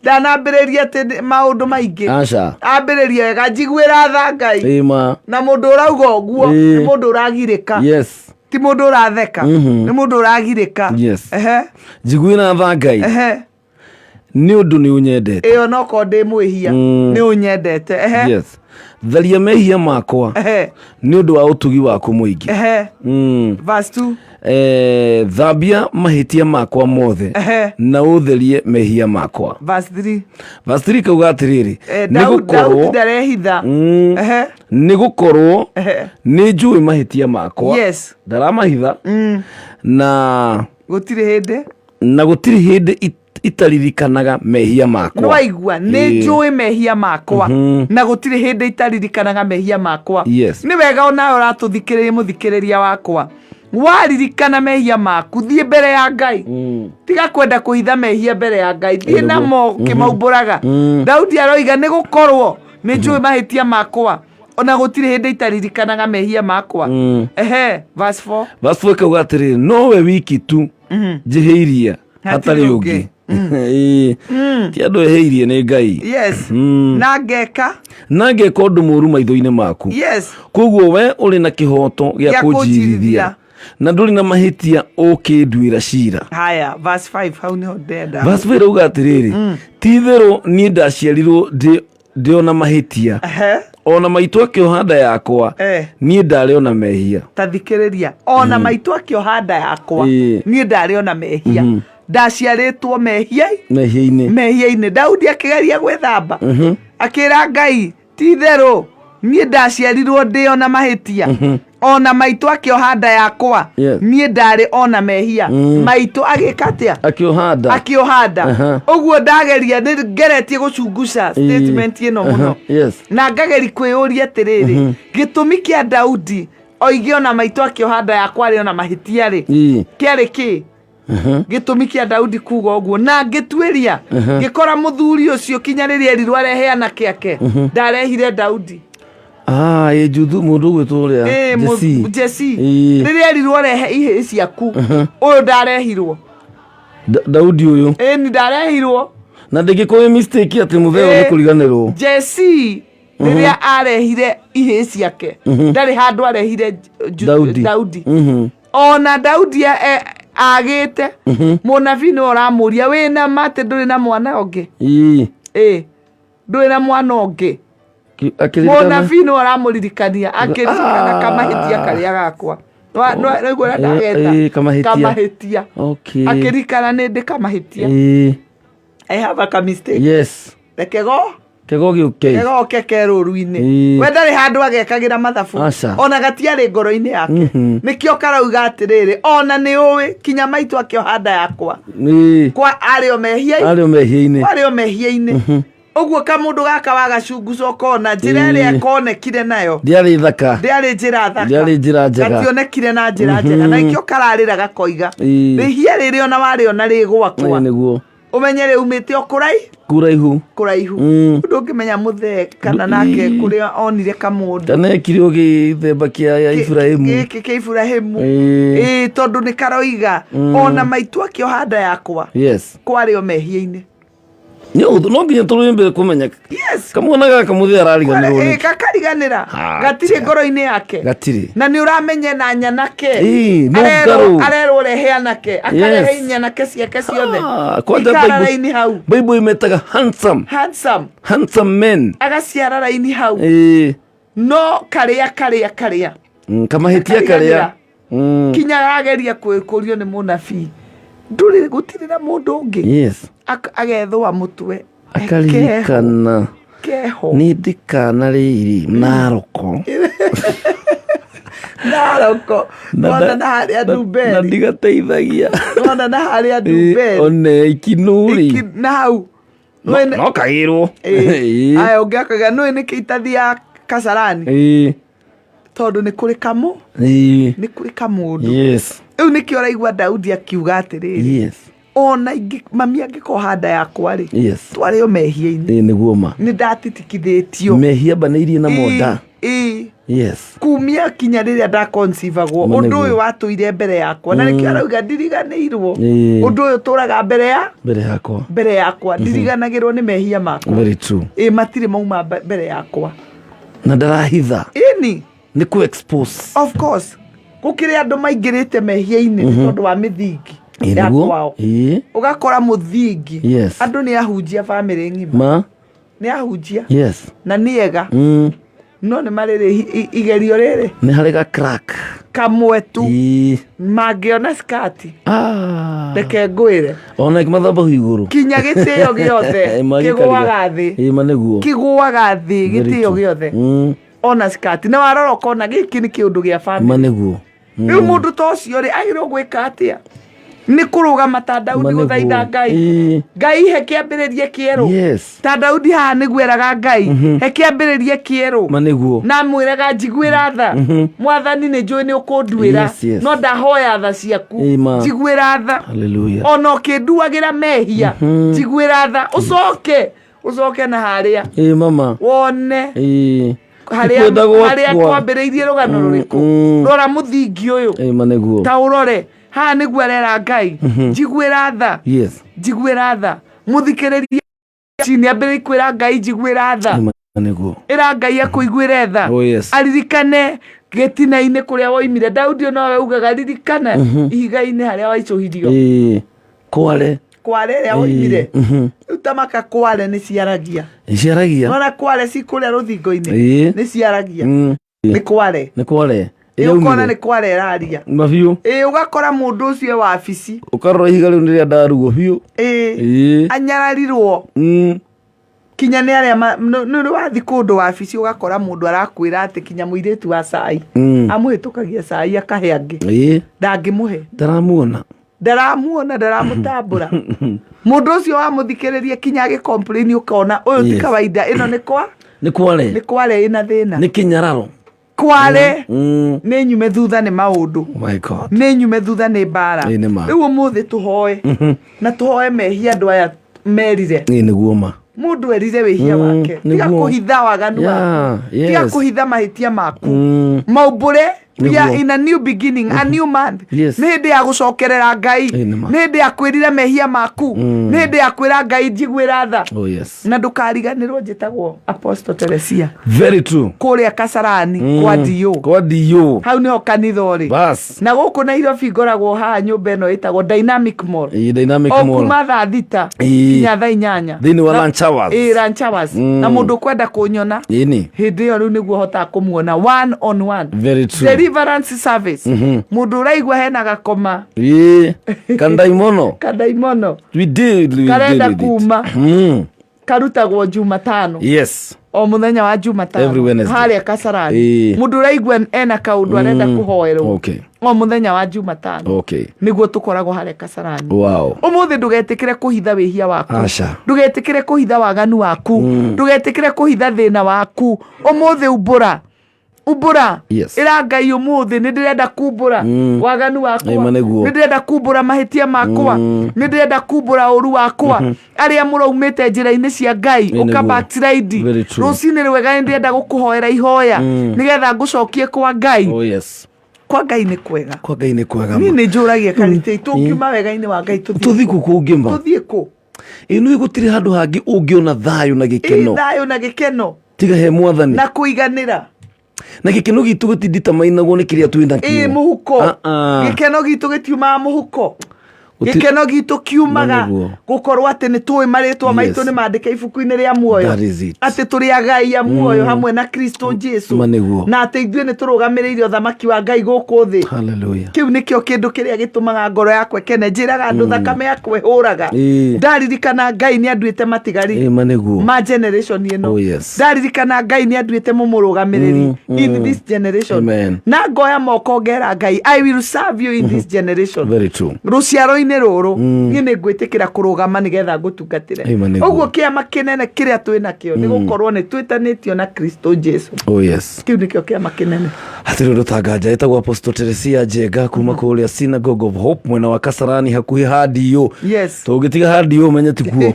Ndanambĩrĩria atĩ maũndũ maingĩ. Aca. Ambĩrĩria wega njiguĩra tha Ngai. Ĩĩ ma. Na mũndũ ũrauga ũguo Ĩĩ. nĩ mũndũ ũragirĩka. Yes. Ti mũndũ ũratheka. Nĩ mũndũ ũragirĩka. Yes. Ehe. Njiguĩra tha Ngai. Ehe. Nĩ ũndũ nĩ ũnyendete. Ĩyo no korwo ndĩ mwĩhia nĩ ũnyendete. Ehe. Yes. Tharia mehia makwa Ehe. nĩ ũndũ wa ũtugi waku mũingĩ. Ehe. Verse 2. Thambia mahĩtia makwa mothe Ehe. na ũtherie mehia makwa. Verse 3. Verse 3 kauga atĩrĩrĩ nĩ Daudi gũkorwo ndarehitha. Ehe. nĩ gũkorwo Ehe. nĩ njũĩ mahĩtia makwa Yes. ndaramahitha na Gũtirĩ hĩndĩ. na gũtirĩ hĩndĩ itaririkanaga mehia makwa. Nĩ waigua nĩ Ĩĩ. njũĩ mehia makwa na gũtirĩ hĩndĩ itaririkanaga mehia makwa. Yes. Nĩ wega onawe ũratũthikĩrĩria mũthikĩrĩria wakwa waririkana mehia maku thiĩ mbere ya Ngai. Tiga kwenda kũhitha mehia mbere ya Ngai thiĩ namo ũkĩmaumbũraga. Daudi aroiga nĩ gũkorwo nĩ njũĩ mahĩtia makwa ona gũtirĩ hĩndĩ itaririkanaga mehia makwa. Ehe, verse 4. Verse 4 kauga atĩrĩrĩ nowe wiki tu njĩhĩirie hatarĩ ũngĩ. Ĩĩ. Ti andũ ehĩirie nĩ Ngai. Yes. Na ngeka. Na ngeka ũndũ mũũru maitho-inĩ maku. Yes. Koguo we ũrĩ na kĩhooto gĩa Gĩa kũnjirithia kũnjirithia. na ndũrĩ na mahĩtia ũkĩnduĩra cira. Haya, verse 5 hau nĩho ndenda. Verse 5 ĩrauga atĩrĩrĩ ti itherũ niĩ ndaciarirwo ndĩ ona mahĩtia Ehe. ona maitũ akĩoha nda yakwa niĩ ndarĩ ona mehia. Ta thikĩrĩria ona maitũ akĩoha nda yakwa Ĩĩ. niĩ ndarĩ ona mehia. Ndaciarĩtwo mehia Mehia-inĩ. Mehia-inĩ. Daudi akĩgeria gwĩthamba akĩra Ngai ti itherũ niĩ ndaciarirwo ndĩ ona mahĩtia ona maitũ akĩoha nda yakwa Yes. niĩ ndarĩ ona mehia. Maitũ agĩka atĩa? Akĩoha nda. Akĩoha nda. Ũguo ndageria nĩ ngeretie gũcunguca statement ĩno mũno. Yes. Na ngageri kwĩyũria atĩrĩrĩ gĩtũmi kĩa Daudi oige ona maitũ akĩoha nda yakwa arĩ ona mahĩtia rĩ kĩarĩ kĩ? Gĩtũmi kĩa Daudi kuga ũguo na ngĩtuĩria ngĩkora mũthuri ũcio kinya rĩrĩa erirwo areheana kĩake ndarehire Daudi. Ĩ juthu mũndũ ũgwĩtwo ũrĩa Ĩ, Jesse. Jesse. Ĩĩ. Rĩrĩa erirwo rehe ihĩĩ ciaku ũyũ ndarehirwo. Daudi ũyũ. Ĩni ndarehirwo. Na ndĩngĩkorwo ĩ mistake atĩ mũthee Ĩĩ. nĩ kũriganĩrwo. Jesse rĩrĩa arehire ihĩĩ ciake ndarĩ handũ arehire Daudi. Daudi. Ona Daudi agĩte mũnabii nĩwe ũramũria wĩna ma atĩ ndũrĩ na mwana ũngĩ. Ĩĩ. Ĩĩ ndũrĩ na mwana ũngĩ. Akĩririkana. Mũnabii nĩwe ũramũririkania akĩririkana kamahĩtia karĩa gakwa. Nĩwaigua ũrĩa ndageta? Ĩĩ, kamahĩtia. Kamahĩtia. Okay. Akĩririkana nĩ ndĩ kamahĩtia. Ĩĩ. I have a mistake. Yes. Reke go. Kego gĩũke. Kegoke ke rũru-inĩ. Ĩĩ. We ndarĩ handũ agekagĩra mathabu. Aca. Ona gatiarĩ ngoro-inĩ yake. Nĩkĩo karauga atĩrĩrĩ, ona nĩ ũĩ kinya maitũ akĩoha nda yakwa Ĩĩ. kwa arĩ o mehia Arĩ o mehia-inĩ. arĩ o mehia-inĩ. Ũguo kamũndũ gaka wagacunguca ũkona njĩra ĩrĩa konekire nayo Ndĩarĩ thaka. ndĩarĩ njĩra thaka. Ndĩarĩ njĩra njega. Gationekire na njĩra njega, na ikĩo kararĩra gakoiga, Ĩĩ. rĩhia rĩrĩ ona warĩona rĩ gwakwa, Ĩĩ, nĩguo. Ũmenye rĩumĩte o kũrai Kũraihu. Kũraihu. Ũndũ ũngĩmenya mũthee kana nake kũrĩa onire kamũndũ. Kana ekire o gĩthemba kĩa ya Iburahĩmu. Gĩkĩ kĩa Iburahĩmu. Ĩĩ. Ĩĩ, tondũ nĩ karoiga ona maitũ akĩoha nda yakwa kwarĩ o mehia-inĩ. Nĩ ũhũthũ, no nginya tũrũe mbere kũmenya. Kamwana gaka mũthee arariganĩrwo Ĩĩ, nĩkĩ? kakariganĩra. Ha, Gatirĩ ngoro-inĩ yake. Gatirĩ. Na nĩ ũramenya na nyanake. Ĩĩ, no Arerwo ngarũ. arerwo rehe anake, akarehe Yes. nyanake ciake ciothe. Ah, kwanja Ikara Bible- raini hau. Bible imetaga handsome. Handsome. Handsome men. Agaciara raini hau. Ĩĩ. No karĩa karĩa karĩa. Kamahĩtia karĩa. Kariganĩra. Kinya arageria kũrio nĩ mũnabii, ndũrĩ gũtirĩ na mũndũ ũngĩ. Agethũa mũtwe. Akaririkana. Keho. Nĩ ndikana rĩrĩ Naroko. Naroko. Nona na harĩa Na Ndumberi. ndigateithagia. Nona na harĩa Ndumberi. One ikinuri. Na hau. No kagĩrwo. Ĩĩ. Aya ũngĩ akauga nũĩ nĩkĩ itathiaga Kasarani? Ĩĩ. Tondũ nĩ kũrĩ kamũ. Nĩ kũrĩ kamũndũ. Rĩu nĩkĩo ũraigua Daudi akiuga atĩrĩrĩ, ona ingĩ mami angĩkoha nda yakwa rĩ, twarĩ o mehia-inĩ. Ĩĩ, nĩguo ma. Nĩ ndatitikithĩtio. Mehia mbanĩirie na monda. Ĩĩ. Kumia kinya rĩrĩa ndaconcivagwo, Ma ũndũ nĩguo. ũyũ watũire mbere yakwa, na nĩkĩo arauga ndiriganĩirwo. Ũndũ ũyũ ũtũraga mbere ya Mbere yakwa. Mbere yakwa. Ndiriganagĩrwo nĩ mehia makwa. Very true. Ĩĩ, matirĩ mauma mbere yakwa. Na ndarahitha. Ĩni. Nĩ kũ expose. Of course. Gũkĩrĩ andũ maingĩrĩte mehia-inĩ nĩ tondũ wa mĩthingi Ĩĩ, ya nĩguo. kwao. Ũgakora mũthingi. Andũ nĩ ahunjia bamĩrĩ ng'ima. Ma. Nĩ ahunjia. Na nĩ ega. No nĩ marĩrĩ igerio rĩrĩ. Nĩ harĩ ga crack. Kamwe tu. Mangĩona skati. Reke ngwĩre. Ona mathabahu igũrũ. Kinya gĩtĩo gĩothe kĩgũaga thĩ. Ĩĩ, ma nĩguo. Kĩgũaga thĩ Very gĩtĩo true. gĩothe. Ona skati. Na warora ũkona gĩkĩ nĩ kĩũndũ gĩa family. Ma nĩguo. Rĩu mũndũ ta ũcio rĩ, agĩrĩirwo gwĩka atĩa? Nĩ kũrũgama ta Daudi Ma nĩguo. gũthaitha Ngai. Ngai he kĩambĩrĩria kĩerũ. Ta Daudi haha nĩguo eraga Ngai, he kĩambĩrĩria kĩerũ. Ma nĩguo. Na amwĩraga njiguĩra tha. Mwathani nĩ njũĩ nĩ ũkũnduĩra. No ndahoya tha ciaku. Ĩĩ, ma. Njiguĩra tha. Hallelujah. Ona ũkĩnduagĩra mehia. Njiguĩra tha. Ũcoke. Ũcoke na harĩa. Ĩĩ, mama. Wone. Ĩĩ. Harĩa Tikwenda gwakwa. harĩa twambĩrĩirie rũgano rũrĩkũ. Rora mũthingi ũyũ. Ĩĩ, ma nĩguo. Ta ũrore haha nĩguo arera Ngai, njiguĩra tha. Njiguĩra tha. Mũthikĩrĩrie chini ambĩrĩrie kwĩra Ngai njiguĩra tha. Ĩĩ, ma nĩguo. Ĩra Ngai akũiguĩre tha. Oh, yes. Aririkane gĩtina-inĩ kũrĩa woimire. Daudi nowe ugaga ririkana ihiga-inĩ harĩa waicũhirio. Ĩĩ. Kware. Kware ĩrĩa woimire. Rĩu tamaka kware nĩ ciaragia. Ciaragia. Nona kware ci kũrĩa rũthingo-inĩ. Nĩ ciaragia. Nĩ kware. Nĩ kware. Ĩĩ, ũkona nĩ kware ĩraria. Mabiũ. Ĩĩ, ũgakora mũndũ ũcio e wabici. Ũkarora ihiga rĩu nĩ rĩa ndaruo biũ. Ĩĩ. Anyararirwo. Kinya nĩ arĩa nĩ ũrĩ wathiĩ kũndũ wabici ũgakora mũndũ arakwĩra atĩ kinya mũirĩtu wa cai. Amũhĩtũkagia cai akahe angĩ. Ndangĩmũhe. Ndaramuona. Ndaramuona, ndaramũtambũra. Mũndũ ũcio wamũthikĩrĩria kinya agĩ complain ũkona ũyũ ti kawaida, ĩno nĩ kwa Nĩ kware. Nĩ kware ĩna thĩna. Nĩ kĩnyararo. Kware. Nĩ nyume thutha nĩ maũndũ. Oh my God. Nĩ nyume thutha nĩ mbara. Ĩĩ, nĩ ma. Rĩu ũmũthĩ tũhoe. Na tũhoe mehia andũ aya merire. Ĩĩ, nĩguo ma. Mũndũ erire wĩhia wake. Tiga Nĩguo. kũhitha waganu waku. Tiga kũhitha mahĩtia maku. Maumbũre. We are Nĩguo. in a new beginning, a new month. Yes. Nĩ hĩndĩ ya gũcokerera Ngai. Ĩĩ, nĩ ma. Nĩ hĩndĩ ya kwĩrira mehia maku. Nĩ hĩndĩ ya kwĩra Ngai njiguĩra tha. Oh, yes. Na ndũkariganĩrwo njĩtagwo Apostle Teresia. Very true. Kũrĩa Kasarani kwa DO. Kwa DO. Hau nĩho kanitha ũrĩ. Bas. Na gũkũ Nairobi ngoragwo haha nyũmba ĩno ĩtagwo Dynamic Mall. Ĩĩ, Dynamic O Mall. kuma thaa 6 Ĩĩ. kinya thaa 8. Thĩinĩ wa lunch hours. Ĩĩ, lunch hours. Na mũndũ ũkwenda kũnyona. Ĩni. Hĩndĩ ĩyo rĩu nĩguo hotaga kũmuona one on one. Very true. Deliverance service. Mũndũ ũraigua hena gakoma. Ĩĩ. Kandaimono. Kandaimono. We did. We Karenda did it. kuma. Karutagwo Jumatano. Yes. O muthenya wa Jumatano. Every Wednesday. Harĩa Kasarani. Mũndũ ũraigua ena kaũndũ arenda kũhoerwo, o muthenya wa Jumatano nĩguo tũkoragwo harĩa Kasarani. Ũmũthĩ ndũgetĩkĩre kũhitha wĩhia waku. Aca. Ndũgetĩkĩre kũhitha waganu waku. Ndũgetĩkĩre kũhitha thĩna waku. Ũmũthĩ umbũra, umbũra. Ĩra Ngai, ũmũthĩ nĩ ndĩrenda kumbũra waganu wakwa. Ĩma nĩguo. Nĩ ndĩrenda kumbũra mahĩtia makwa. Nĩ ndĩrenda kumbũra ũru wakwa, arĩa mũraumĩte njĩra-inĩ cia Ngai. Ĩ, Ũka nĩguo. backslide. Very true. Rũcinĩ rwega, nĩ ndĩrenda gũkũhoera ihoya nĩgetha ngũcokie kwa Ngai. Oh yes. Kwa Ngai nĩ kwega. Kwa Ngai nĩ kwega. Niĩ Ma. nĩ njũragia karĩtĩ, tũngiuma wega-inĩ wa Ngai tũthiĩ Tũthiĩ kũ kũngĩ ma? Tũthiĩ kũ? Ĩno gũtirĩ handũ hangĩ ũngĩona thayũ na Ĩ, gĩkeno thayũ na gĩkeno tiga he Mwathani. Na kũiganĩra. Na gĩkeno gitũ gĩtinditamainagwo nĩ kĩrĩa twĩ nakĩo. Ĩ, mũhuko. Ah, ah. Gĩkeno gitũ gĩtiumaga mũhuko. Gĩkeno Gĩkeno gitũ kiumaga Na nĩguo. gũkorwo atĩ nĩ tũĩ marĩtwa maitũ nĩ mandĩke ibuku-inĩ rĩa muoyo. That is it. Atĩ tũrĩ agai a muoyo hamwe na Kristo Jesu. Ma nĩguo. Na atĩ ithuĩ nĩ tũrũgamĩrĩire ũthamaki wa Ngai gũkũ thĩ. Hallelujah. Kĩu nĩkĩo kĩndũ kĩrĩa gĩtũmaga ngoro yakwa ĩkene. Njĩraga andũ, thakame yakwa ĩhũraga ndaririkana Ngai nĩ anduĩte matigari Ĩ, ma nĩguo. ma generation ĩno. Ndaririkana Ngai nĩ anduĩte mũmũrũgamĩrĩri in this generation. Amen. Na ngoya moko ngera Ngai, "I will serve you in this generation." Very true. Rũciaro-inĩ rũrũ niĩ nĩ ngwĩtĩkĩra kũrũgama nĩgetha ngũtungatĩre. Ĩma nĩguo. Ũguo kĩama kĩnene kĩrĩa twĩ nakĩo nĩ gũkorwo nĩ twĩtanĩtio na Kristo Jesu. Oh yes. Kĩu nĩkĩo kĩama kĩnene. Hatirĩ ũndũ tanganja. Ĩtagwo Apostle Teresia Njenga kuma kũrĩa Synagogue of Hope, mwena wa Kasarani, hakuhĩ hadiũ. Tũngĩtiga hadiũ menye tikuo,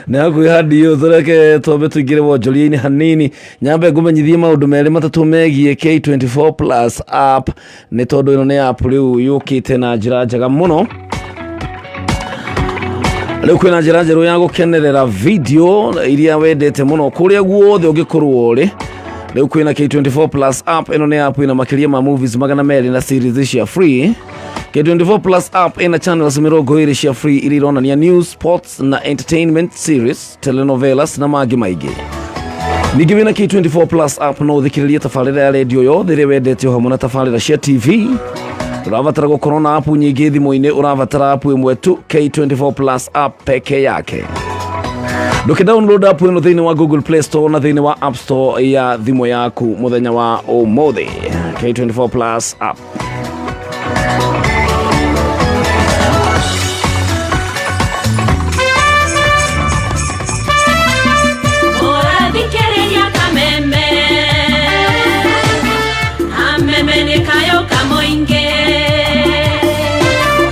nĩ hakuhĩ hadiũ. Tũreke twambe tũingĩre wonjoria-inĩ hanini, nyambe ngũmenyithie maũndũ merĩ matatũ megiĩ K24 Plus app, nĩ tondũ ĩno nĩ app rĩu yũkĩte na njĩra njega mũno. Rĩu kwĩna njĩra njerũ ya gũkenerera video iria wendete mũno kũrĩa guothe ũngĩkorwo ũrĩ. Rĩu kwĩna K24 Plus app. Ĩno nĩ app ĩna makĩria ma movies 200 na series cia free. K24 Plus app ĩna channels 20 cia free iria ironania news, sports na entertainment series, telenovelas na mangĩ maingĩ. Ningĩ wĩna K24 Plus app no ũthikĩrĩrie tabarĩra ya redio yothe ĩrĩa wendete o hamwe na tabarĩra cia TV. Ũrabatara gũkorwo na app nyingĩ thimũ-inĩ? Ũrabatara app ĩmwe tu, K24 Plus app peke yake. Ndũkĩ download app ĩno thĩinĩ wa Google Play Store na thĩinĩ wa App Store ya thimũ yaku mũthenya wa ũmũthĩ. K24 Plus app. Ũrathikĩrĩria Kameme, Kameme nĩ kayũ kamũingĩ,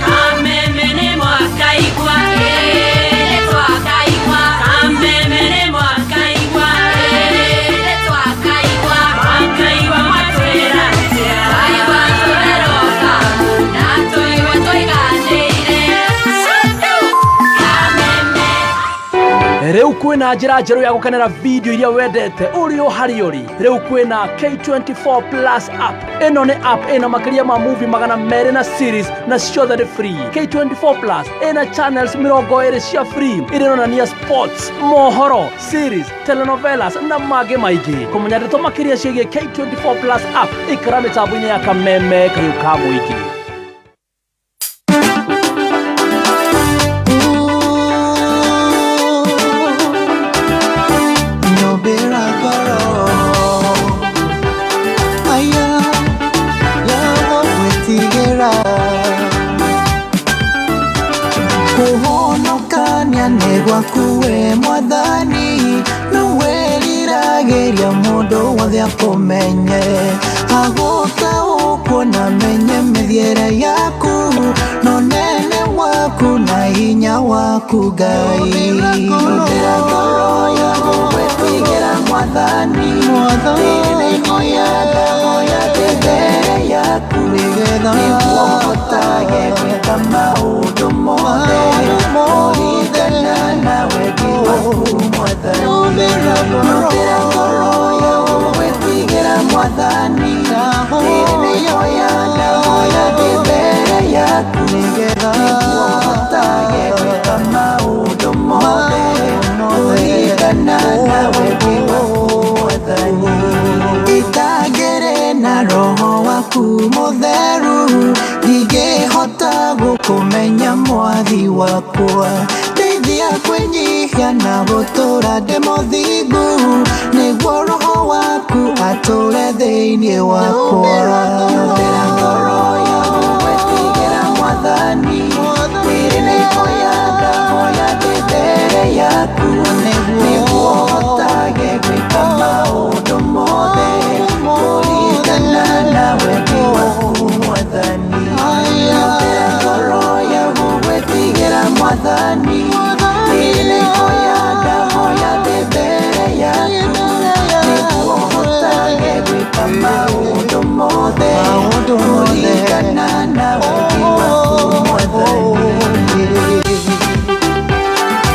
Kameme nĩ mwakaigua, ĩĩ twakaigua, Kameme nĩ mwakaigua, ĩĩ twakaigua, mwakaigua mwatwĩra atĩa, twaigua tũreroka na tũigua tũiganĩire. Kameme. Rĩu kwĩna njĩra njerũ ya gũkenera video iria wendete ũrĩ o harĩa ũrĩ. Rĩu kwĩna K24 Plus app. Ĩno nĩ app ĩna makĩria ma movie 200 na series, na ciothe nĩ free. K24 Plus ĩna channels 20 cia free iria ironania sports, mohoro, series, telenovelas na mangĩ maingĩ. Kũmenya ndeto makĩria ciĩgiĩ K24 Plus app, ikara mĩtambo-inĩ ya Kameme, kayũ ka mũingĩ. Nyũmbĩra ngoro aya ya gwĩtigĩra kũhonokania nĩ gwaku we Mwathani, no wĩriragĩria mũndũ wothe akũmenye, agũtaũkwo na menye mĩthiĩre yaku no nene waku na hinya waku. Ngai, nyũmbĩra ngoro ya gũgwĩtigĩra Mwathani. Nĩhoya ndahoya ndĩ mbere yaku nĩguo hotage gwĩka maũndũ mothe kũringana na wendi waku Mwathani. Nyũmbĩra ngoro ya gũgwĩtigĩra Mwathani. Nĩhoya ndahoya ndĩ mbere yaku nĩguo hotage gwĩka maũndũ mothe kũringana na wendi waku Mwathani. Itangĩrĩ na roho waku mũtheru, ndingĩhota gũkũmenya Mwathi wakwa. Ndeithia. Ndeithia kwĩnyihia na gũtũũra ndĩ mũthingu, nĩguo roho waku atũũre thĩinĩ wakwa. Nyũmbĩra ngoro ya gũgwĩtigĩra Mwathani, rĩrĩ nĩ ihoya ndahoya ndĩ mbere yaku, nĩguo hotage gwĩka maũndũ mothe kũringana na wendi waku Mwathani. Nyũmbĩra ngoro ya gũgwĩtigĩra Mwathani, rĩrĩ nĩ ihoya ndahoya ndĩ mbere yaku, nĩguo hotage gwĩka maũndũ mothe kũringana na wendi waku Mwathani.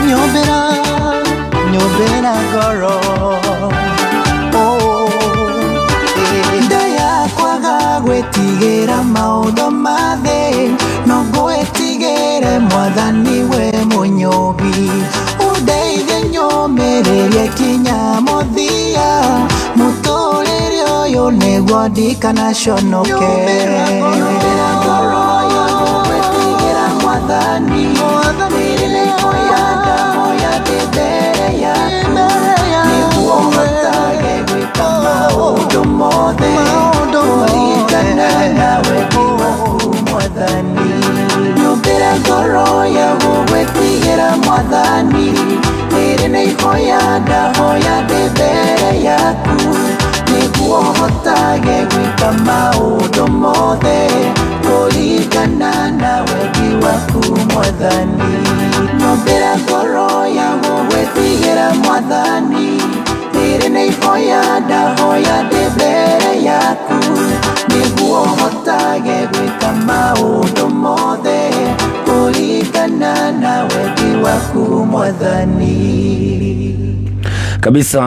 Nyũmbĩra, nyũmbĩra ngoro, oh, eh. Ndayakwaga gwĩtigĩra maũndũ ma thĩ, no ngwĩtigĩre Mwathani we mũnyũmbi. Ũndeithie nyũmĩrĩrie kinya mũthia, mũtũrĩre ũyũ nĩguo ndikanaconoke. Nyũmbĩra ngoro ya gũgwĩtigĩra Mwathani, rĩrĩ nĩ ihoya ndahoya ndĩ mbere yaku, nĩguo hotage gwĩka maũndũ mothe kũringana na wendi waku Mwathani. Nyũmbĩra ngoro ya gũgwĩtigĩra Mwathani, rĩrĩ nĩ ihoya ndahoya ndĩ mbere yaku, nĩguo hotage gwĩka maũndũ mothe kũringana na wendi waku Mwathani. Nyũmbĩra ngoro ya gũgwĩtigĩra Mwathani, rĩrĩ nĩ ihoya ndahoya ndĩ mbere yaku, nĩguo hotage gwĩka maũndũ mothe kũringana na wendi waku Mwathani. Kabisa,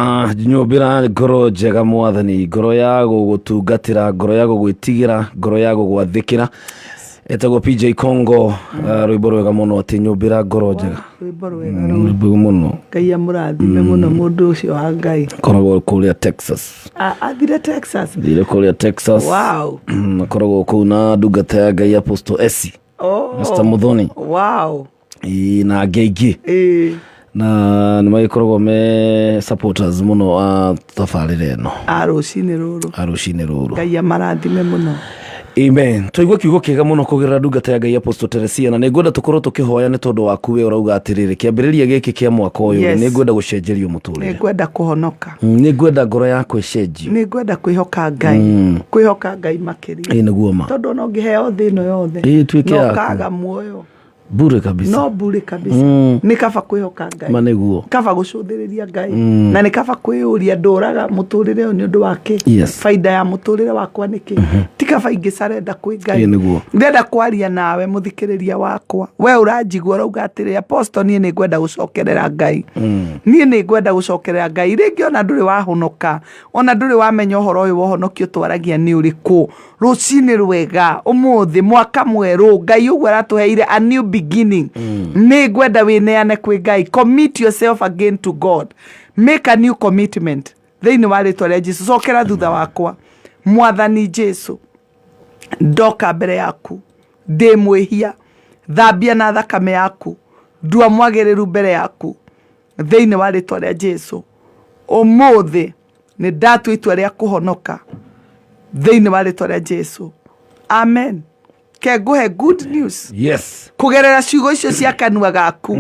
nyũmbĩra ngoro njega Mwathani, ngoro ya gũgũtungatĩra, ngoro ya gũgwĩtigĩra, ngoro ya gũgwathĩkĩra. Etagwo PJ Congo, rwĩmbo rwega mũno atĩ nyũmbĩra ngoro njega. Rwĩmbo rwega rũu. Rwĩmbo mũno. Ngai amũrathime mũno mũndũ ũcio wa Ngai. Koragwo kũrĩa Texas. Athire Texas. Thire kũrĩa Texas. Wow. Akoragwo kũu na ndungata ya Ngai Apostle Esi. Oh. Mr. Muthoni. Wow. Ĩĩ, na angĩ aingĩ. Ĩĩ. Na nĩ magĩkoragwo me supporters mũno a tabarĩra ĩno. A rũcinĩ rũrũ. A rũcinĩ rũrũ. Ngai amarathime mũno. Amen. Twaigua kiugo kĩega mũno kũgerera ndungata ya Ngai Apostle Teresia, na nĩngwenda tũkorwo tũkĩhoya nĩ tondũ waku we ũrauga atĩrĩrĩ, kĩambĩrĩria gĩkĩ kĩa mwaka ũyũ Yes. nĩngwenda gũcenjerio mũtũrĩre. Nĩngwenda kũhonoka. Nĩngwenda ngoro yakwa ĩcenjio. Nĩngwenda kwĩhoka Ngai. Kwĩhoka Ngai makĩria. Ĩĩ nĩguo ma. Tondũ ona ũngĩheo thĩ ĩno yothe. Ĩĩ, ĩtuĩke no yaku. ũkaga muoyo. Bure kabisa. No bure kabisa. Nĩ kaba kwĩhoka Ngai. Ma nĩguo. Kaba gũcũthĩrĩria Ngai. Na nĩ kaba kwĩyũria ndũraga mũtũrĩre ũyũ nĩ ũndũ wa kĩ? Yes. Baida ya mũtũrĩre wakwa nĩ kĩ? Ti kaba ingĩcarenda kwĩ Ngai. Ĩĩ nĩguo. Ndĩrenda kwaria nawe mũthikĩrĩria wakwa. We ũranjigua ũrauga atĩrĩ, Apostle, niĩ nĩ ngwenda gũcokerera Ngai. Niĩ nĩ ngwenda gũcokerera Ngai. Rĩngĩ ona ndũrĩ wahonoka, ona ndũrĩ wamenya ũhoro ũyũ wa ũhonokio twaragia nĩ ũrĩkũ. Rũcinĩ rwega, ũmũthĩ, mwaka mwerũ, Ngai ũguo aratũheire a new beginning. Nĩ ngwenda wĩneane kwĩ Ngai. Commit yourself again to God. Make a new commitment. Thĩinĩ wa rĩtwa rĩa Jesu. Cokera thutha wakwa. Mwathani Jesu, ndoka mbere yaku ndĩ mwĩhia, thambia na thakame yaku, ndua mwagĩrĩru mbere yaku thĩinĩ wa rĩtwa rĩa Jesu. Ũmũthĩ nĩ ndatua itua rĩa kũhonoka thĩinĩ wa rĩtwa rĩa Jesu. Amen. Ke ngũhe good news. Yes. Kũgerera ciugo icio cia kanua gaku,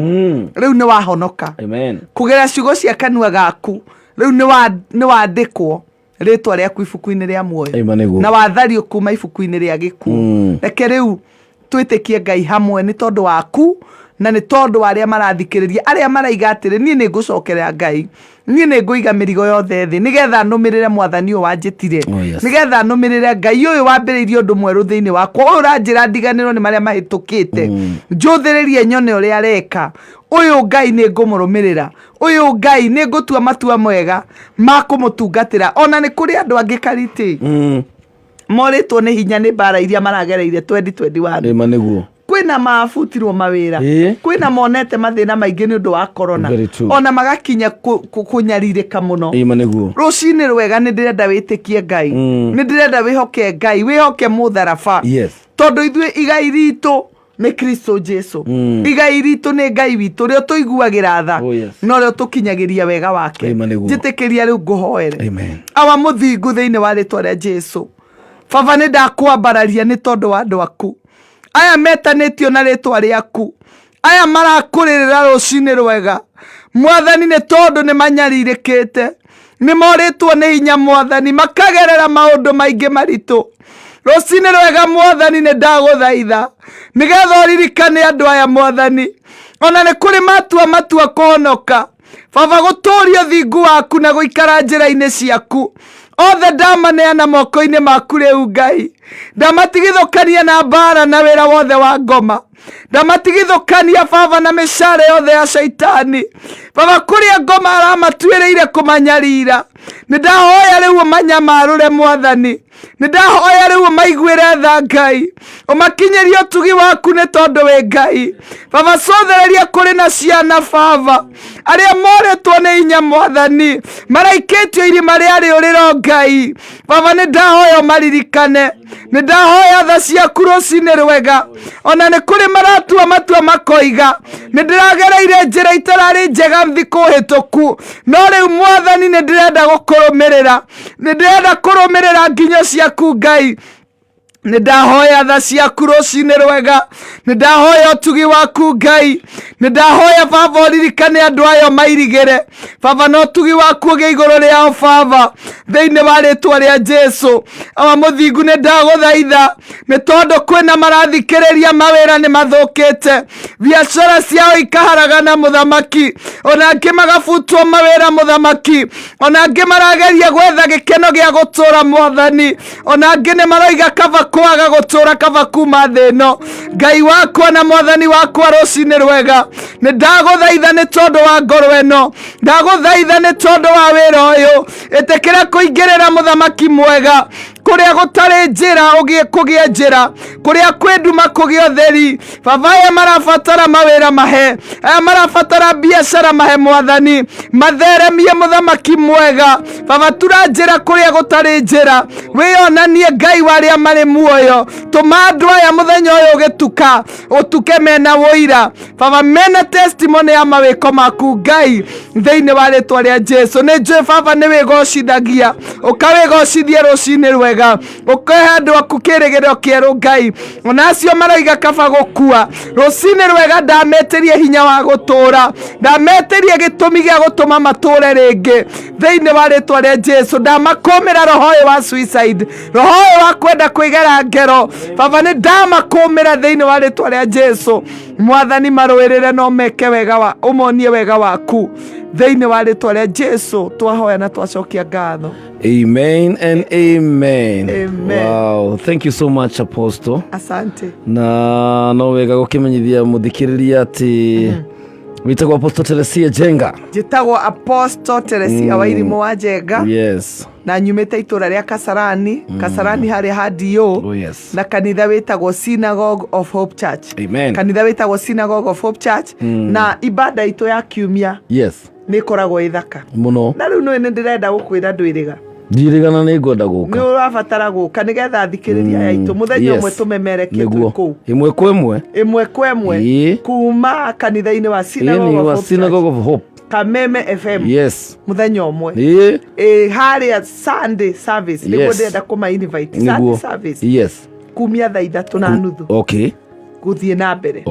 rĩu nĩ wahonoka. Amen. Kũgerera ciugo cia kanua gaku, rĩu nĩ wandĩkwo rĩtwa rĩaku ibuku-inĩ rĩa muoyo. Amen, nĩguo. Na wathario kuma ibuku-inĩ rĩa gĩkuũ. Reke rĩu twĩtĩkie Ngai hamwe nĩ tondũ waku na nĩ tondũ wa arĩa marathikĩrĩria, arĩa maraiga atĩrĩ, niĩ nĩ ngũcokerera Ngai, niĩ nĩ ngũiga mĩrigo yothe thĩ nĩgetha nũmĩrĩre Mwathani ũyũ wanjĩtire. Oh, yes. Nĩgetha nũmĩrĩre Ngai ũyũ wambĩrĩirie ũndũ mwerũ thĩinĩ wakwa, ũyũ ũranjĩra ndiganĩrwo nĩ marĩa mahĩtũkĩte, njũthĩrĩrie nyone ũrĩa areka. Ũyũ Ngai nĩ ngũmũrũmĩrĩra, ũyũ Ngai nĩ ngũtua matua mega ma kũmũtungatĩra. Ona nĩ kũrĩ andũ angĩ Kariti morĩtwo nĩ hinya nĩ mbara iria maragereire 2021. Ĩma nĩguo. Kwĩna mabutirwo mawĩra, Ĩĩ. kwĩna monete mathĩna maingĩ nĩ ũndũ wa corona, Very true. ona magakinya kũnyarirĩka mũno. Ĩma nĩguo. Rũcinĩ rwega nĩ ndĩrenda wĩtĩkie Ngai, nĩ ndĩrenda wĩhoke Ngai, wĩhoke mũtharaba. Yes. Tondũ ithuĩ igai ritũ Nĩ Kristo Jesu. Igai ritũ nĩ Ngai witũ ũrĩa ũtũiguagĩra tha Oh, yes. na ũrĩa ũtũkinyagĩria wega wake. Amen, nĩguo. Njĩtĩkĩria rĩu ngũhoere. Amen. Awa mũthingu, thĩinĩ wa rĩtwa rĩa Jesu, Baba, nĩ ndakwambararia nĩ tondũ wa andũ aku aya metanĩtio na rĩtwa rĩaku, aya marakũrĩrĩra rũcinĩ rwega, Mwathani, nĩ tondũ nĩ manyarirĩkĩte, nĩ morĩtwo nĩ hinya, Mwathani, makagerera maũndũ maingĩ maritũ. Rũcinĩ rwega, Mwathani, nĩ ndagũthaitha nĩgetha ũririkane andũ aya, Mwathani, ona nĩ kũrĩ matua matua kũhonoka, Baba, gũtũũria ũthingu waku na gũikara njĩra-inĩ ciaku. Othe ndamaneana moko-inĩ maku rĩu, Ngai. Ndamatigithũkania na mbara na wĩra wothe wa ngoma. Ndamatigithũkania, Baba, na mĩcare yothe ya Shaitani, Baba, kũrĩa ngoma aramatuĩrĩire kũmanyarira. Nĩ ndahoya rĩu ũmanyamarũre, Mwathani. Nĩ ndahoya rĩu ũmaiguĩre tha, Ngai, ũmakinyĩrie ũtugi waku nĩ tondũ wĩ Ngai. Baba, cũthĩrĩria kũrĩ na ciana, Baba, arĩa morĩtwo nĩ hinya, Mwathani, maraikĩtio irima rĩa rĩũrĩro. Ngai Baba, nĩ ndahoya ũmaririkane. Nĩ ndahoya tha ciaku rũcinĩ rwega. Ona nĩ kũrĩ maratua matua makoiga, nĩ ndĩragereire njĩra itararĩ njega thikũ hĩtũku, no rĩu, Mwathani, nĩ ndĩrenda gũkũrũmĩrĩra, nĩ ndĩrenda kũrũmĩrĩra nginyo ciaku. Ngai, nĩ ndahoya tha ciaku rũcinĩ rwega. Nĩ ndahoya ũtugi waku, Ngai. Nĩ ndahoya, Baba, ũririkane andũ ayo mairigĩre, Baba, na ũtugi waku ũgĩe igũrũ rĩao, Baba, thĩinĩ wa rĩtwa rĩa Jesu. Awa mũthingu, nĩ ndagũthaitha nĩ tondũ kwĩna marathikĩrĩria, mawĩra nĩ mathũkĩte, biacara ciao ikaharagana, Mũthamaki, ona angĩ magabutwo mawĩra, Mũthamaki, ona angĩ marageria gwetha gĩkeno gĩa gũtũra, Mwathani, ona angĩ nĩ maroiga kaba kwaga gũtũra, kaba kuma thĩ ĩno. Ngai wakwa na Mwathani wakwa, rũcinĩ rwega nĩ ndagũthaitha nĩ tondũ wa ngoro ĩno. Ndagũthaitha nĩ tondũ wa wĩra ũyũ. Ĩtĩkĩra kũingĩrĩra, Mũthamaki mwega. Kũrĩa gũtarĩ njĩra ũgĩe kũgĩe njĩra, kũrĩa kwĩ nduma kũgĩe ũtheri. Baba, aya marabatara mawĩra mahe, aya marabatara biacara mahe, Mwathani, matheremie, Mũthamaki mwega. Baba, tura njĩra kũrĩa gũtarĩ njĩra, wĩyonanie Ngai wa arĩa marĩ muoyo. Tũma andũ aya mũthenya ũyũ ũgĩtuka ũtuke mena wũira, Baba, mena testimony ya mawĩko maku, Ngai, thĩinĩ wa rĩtwa rĩa Jesu. Nĩ njũĩ, Baba, nĩ wĩgocithagia, ũkawĩgocithia rũcinĩ rwega, ũkahe andũ aku kĩrĩgĩrĩro kĩerũ, Ngai. Ona acio maroiga kaba gũkua, rũcinĩ rwega ndametĩrie hinya wa gũtũũra, ndametĩrie gĩtũmi gĩa gũtũma matũũre rĩngĩ, thĩinĩ wa rĩtwa rĩa Jesu. Ndamakũmĩra roho ũyũ wa suicide, roho ũyũ wa kwenda kwĩgera ngero. Baba, nĩ ndamakũmĩra thĩinĩ wa rĩtwa rĩa Jesu. Mwathani, marũĩrĩre no meke wega wa ũmonie wega waku, thĩinĩ wa rĩtwa rĩa Jesu twahoya na twacokia ngatho. Amen and amen. Amen. Wow, thank you so much, Apostle. Asante. Na no wega gũkĩmenyithia mũthikĩrĩria atĩ wĩtagwo Apostle Teresia Jenga. Njĩtagwo Apostle Teresia wa Irimũ wa Njenga. Na nyumĩte itũra rĩa Kasarani, Kasarani harĩa ha DO. Oh, yes. Na kanitha wĩtagwo Synagogue of Hope Church. Amen. Kanitha wĩtagwo Synagogue of Hope Church. Na ibada itũ ya kiumia nĩ ĩkoragwo ĩ thaka. Mũno. Na rĩu nĩ ndĩrenda gũkwĩra ndwĩrĩga. Ndirigana nĩ ngwenda Nĩ gũka. ũrabatara gũka nĩgetha thikĩrĩria aya itũ mũthenya ũmwe tũmemerekie twĩ Nĩguo. kũu. Ĩmwe kwa ĩmwe. Ĩmwe kwa ĩmwe. Kuma kanitha-inĩ wa Ĩĩ, Synagogue nĩ of wa Hope Church, Synagogue of Hope. Kameme FM. Mũthenya ũmwe. Ĩ harĩa Sunday service nĩguo ndĩrenda kũma invite Sunday service kumia 3:30 gũthiĩ na mbere.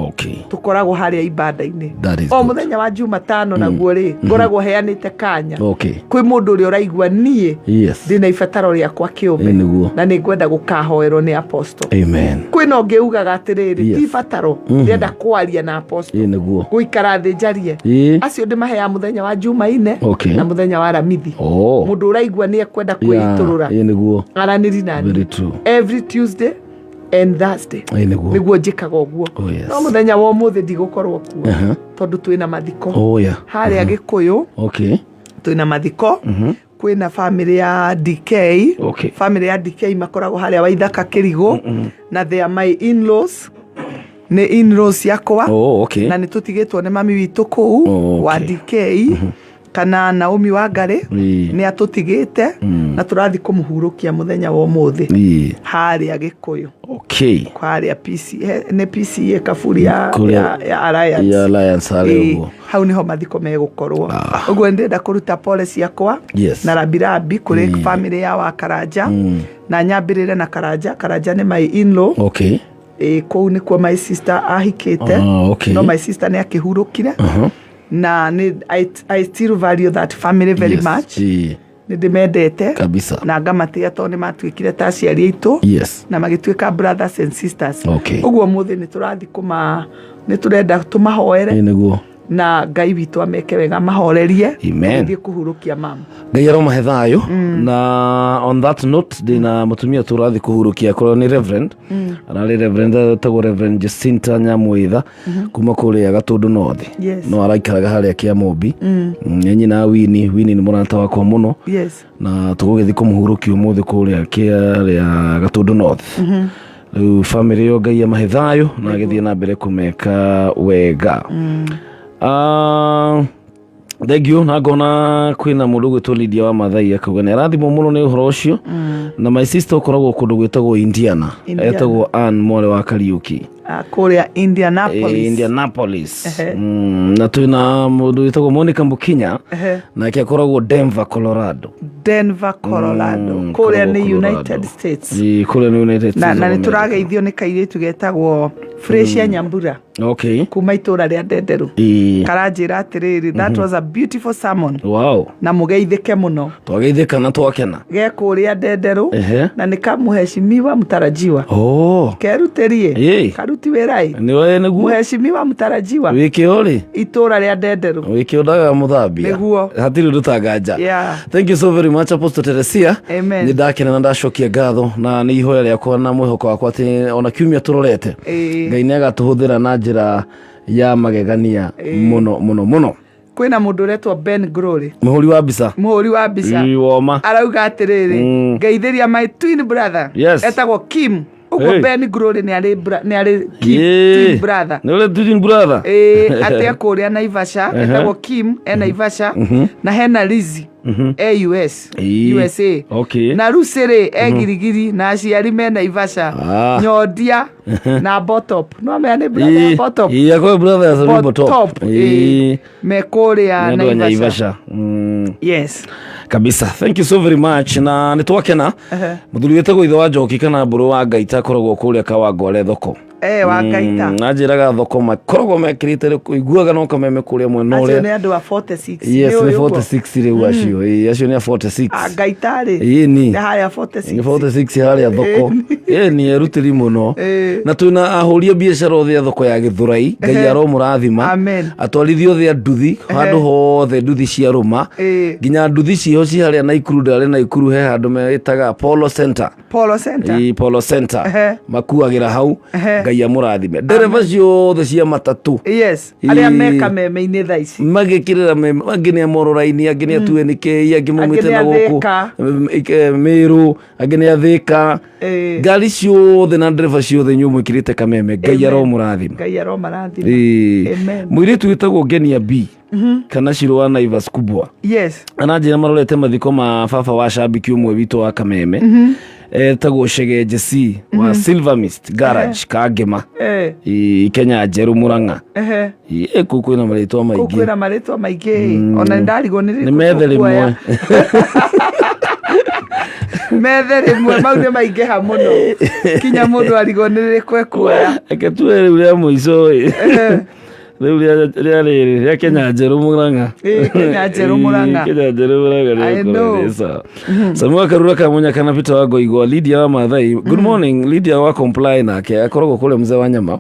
Tũkoragwo harĩa ibanda-inĩ. That is O good. mũthenya wa Jumatano naguo rĩ, ngoragwo heanĩte kanya kwĩ mũndũ ũrĩa ũraigua niĩ ndĩna ibataro rĩakwa kĩũmbe Ĩ, nĩguo. na nĩ ngwenda gũkahoerwo nĩ apostle. Amen. Kwĩna ũngĩ ugaga atĩrĩrĩ, ti bataro, ndĩrenda kwaria na apostle, Ĩ, nĩguo. gũikara thĩ njarie. Acio ndĩmaheaga mũthenya wa Jumaine na mũthenya wa Ramithi. Mũndũ ũraigua nĩ ekwenda kwĩitũrũra, Ĩ, nĩguo. aranĩri nani Very true. every Tuesday and Thursday. Ĩ, nĩguo. Nĩguo njĩkaga ũguo. Oh, yes. No mũthenya wa ũmũthĩ ndigũkorwo kuo tondũ twĩna mathiko harĩa Gĩkũyũ. Twĩna mathiko, kwĩna famĩlĩ ya DK. Famĩlĩ ya DK makoragwo harĩa Waithaka Kĩrigũ, na they are my in-laws, nĩ in-laws yakwa. Na nĩ tũtigĩtwo nĩ mami witũ kũu. Wa DK. Kana Naomi Wangari nĩ atũtigĩte na tũrathiĩ kũmũhurũkia mũthenya wa ũmũthĩ harĩa Gĩkũyũ. Harĩa PC, nĩ PCA kaburi ya, Kũrĩa- ya Alliance. Ya Alliance harĩa ũguo. Hau niho mathiko megũkorwo. Ũguo ndĩrenda kũruta pole ciakwa na rambirambi kũrĩ family ya wa Karanja, na nyambĩrĩre na Karanja. Karanja nĩ my in-law. Kũu nĩkuo my sister ahikĩte. Ah, okay. No my sister nĩ akĩhurũkire na nĩ I still value that family very much. Nĩ ndĩmendete Kabisa. na ngamatĩa tondũ nĩ matuĩkire ta aciari aitũ na magĩtuĩka brothers and sisters. Ũguo ũmũthĩ nĩ tũrathiĩ kũma nĩ tũrenda tũmahoere Nĩguo. na Ngai witũ ameke wega, mahorerie. Amen. Tũgĩthiĩ kũhurũkia mama. Ngai aromahe thayũ. Na on that note, ndĩna mũtumia tũrathiĩ kũhurũkia korwo nĩ reverend, ararĩ reverend, etagwo Reverend Jacinta Nyamwĩtha kuma kũrĩa Gatũndũ North. No araikaraga harĩa Kĩamũmbi. Nĩ nyina wa Wini. Wini nĩ mũrata wakwa mũno. Na tũgũgĩthiĩ kũmũhurũkia ũmũthĩ kũrĩa kĩarĩa Gatũndũ North. Rĩu family ĩyo, Ngai amahe thayũ na agĩthiĩ na mbere kũmeka wega. Ah, thank you. Na ngona kwĩna mũndũ ũgwĩtwo Lydia wa Mathai akauga nĩ arathimwo mũno nĩ ũhoro ũcio. Na my sister ũkoragwo kũndũ gwĩtagwo Indiana, Indiana. etagwo Ann mwarĩ wa Kariuki. Ah, kũrĩa Indianapolis. Indianapolis. Na twĩna mũndũ wĩtagwo Monica Mbukinya, nake akoragwo Denver, Colorado. Denver, Colorado. Kũrĩa Koragwo nĩ Colorado. United States. Kũrĩa nĩ United States Na of nĩ America. tũrageithio nĩ kairĩtu getagwo Fresia Nyambura kuma itũra rĩa Ndenderu. Karanjĩra atĩrĩrĩ, that was a beautiful sermon na mũgeithĩke mũno. Twageithĩka na twakena. Ge kũrĩa Ndenderu na nĩ kamũheshimiwa mtarajiwa. Kerutĩrie karuti wĩra ĩ. Nĩwe nĩguo. Mũheshimiwa mtarajiwa. Wĩkĩo rĩ. Itũra rĩa Ndenderu. Wĩkĩo ndaga mũthambia. Nĩguo. Hatirĩ ũndũ tanganja. Thank you so very much, Apostle Teresia. Amen. Nĩ ndakena na ndacokia ngatho, na nĩ ihoya rĩakwa na mwĩhoko wakwa atĩ ona kiumia tũrorete, Ngai nĩ agatũhũthĩra na njĩra ya magegania mũno mũno mũno. Kwĩna mũndũ ũretwo Ben Glory. Mũhũri wa mbica. Mũhũri wa mbica. Ĩ, woma. Arauga atĩrĩrĩ, ngeithĩria my twin brother etagwo Kim. Ũguo Ben Glory nĩ arĩ nĩ arĩ Kim, twin brother. Nĩ ũrĩ twin brother. Ĩĩ, atĩ kũrĩa Naivasha, etagwo Kim e Naivasha, na hena Lizzy e US, USA. Na Lucy rĩ e Girigiri na aciari me Naivasha. Nyondia na Botop, no amenya nĩ brother ya Botop. Ĩ, akorwo brother ya Salim Botop. Botop, ĩĩ, me kũrĩa Nĩ andũ a Naivasha. Naivasha. Kabisa, thank you so very much, na nĩ twakena. Mũthuri wĩtagwo ithe wa Njoki kana mbũrũ wa Ngaita akoragwo kũrĩa Kawangware thoko. Wa Ngaita. Anjĩraga thoko makoragwo mekĩrĩte rĩ- iguaga no kameme kũrĩa mwena Acio ũrĩa. nĩ andũ a 46. Yes. Nĩ Nĩ ũĩ ũguo? 46 rĩu acio. Ĩĩ, acio nĩ a 46. Ah, Ngaita rĩ. Ĩĩ, ni. Nĩ harĩa 46. Nĩ 46 harĩa thoko. Ĩĩ, ni erutĩri mũno. Na twĩna ahũri a biacara othe a thoko ya Gĩthũrai, Ngai aromũrathima. Amen. Atwarithia othe a nduthi handũ hothe nduthi cia rũma, nginya nduthi ciho ci harĩa Naikuru, ndarĩ Naikuru he handũ metaga Polo Center. Polo Center. Ĩĩ, Polo Center. Makuagĩra hau. Ngai amũrathime. Ndereba ciothe cia matatũ. Yes, arĩa me kameme-inĩ thaa ici. Magĩkĩrĩra meme, angĩ nĩ a Mororaini, angĩ nĩ a 2NK, angĩ maumĩte Angĩ nĩ na a gũkũ Thĩka. Mĩrũ, angĩ nĩ a Thĩka. Ngari ciothe na ndereba ciothe inyuĩ mwĩkĩrĩte kameme, Ngai Amen. aromũrathima. Ngai aromarathima. Amen. Mũirĩtu wĩtagwo Ngenia B kana Shiro wa Naivas Kubwa ananjĩra marorete mathiko ma baba wa cambiki ũmwe witũ wa kameme, etagwo Shegenje C wa Silver Mist Garage Kangema. Kenya Njerũ, Mũrang'a. Kũu kwĩna marĩtwa Kũu maingĩ. kwĩna marĩtwa maingĩ, ona nĩ ndarigwo nĩ Nĩ rĩrĩkũ methe tũkuoya. rĩmwe. Methe rĩmwe, mau nĩ maingĩha mũno kinya mũndũ arigwo nĩ rĩrĩkũ ekuoya. Reke tuwe rĩu rĩa mũico ĩ. Rĩu rĩa rĩrĩ rĩa Kenya Njerũ, Mũrang'a. Ĩ, Kenya Njerũ, Mũrang'a. Ĩ, Kenya Njerũ, Mũrang'a. I Nĩ know. rĩ sawa. Samuel Karura Kamunya kana Peter wa Ngoigwa, Lydia wa Mathai, good morning. Lydia wa Comply nake akoragwo kũrĩa mzee wa nyama.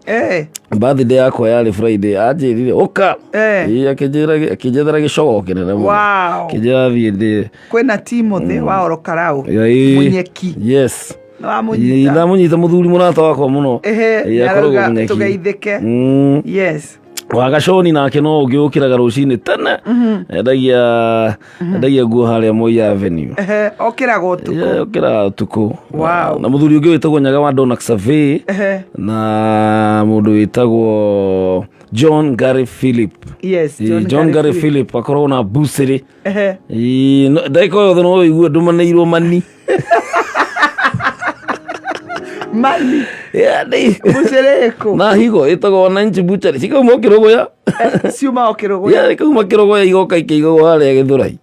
Birthday yakwa yarĩ Friday, anjĩrire ũka. Ĩ, akĩnjethera gĩcogo kĩnene mũno. Akĩnjĩra thiĩ ndĩe. Kwĩna Timothy wa Orokarau. Mũnyeki. Yes. Nĩ wamũnyita? Ndamũnyita, mũthuri mũrata wakwa mũno. Ĩ, akoragwo Nĩarauga Mũnyeki. tũgeithĩke. Wagaconi nake no ũngĩ ũkĩraga rũcinĩ tene, endagia nguo harĩa Moi Avenue. Okĩraga ũtukũ. Yeah, ũkĩraga ũtukũ. Na mũthuri ũngĩ wĩtagwo Nyaga wa Donak Survey na mũndũ wĩtagwo John Gary Philip. Yes. John Gary Philip akoragwo na bucĩrĩ. Ehe. Ndagĩka o yothe no ũigue ndũmanĩirwo mani. Mani. Yeah, Bucĩrĩ ĩkũ? Na higo ĩtagwo Wananchi Butchery, cikauma o Kĩrũgũya. Ciuma o Kĩrũgũya? Yeah, ikauma Kĩrũgũya, igoka ikĩigagwo harĩa Gĩthũrai.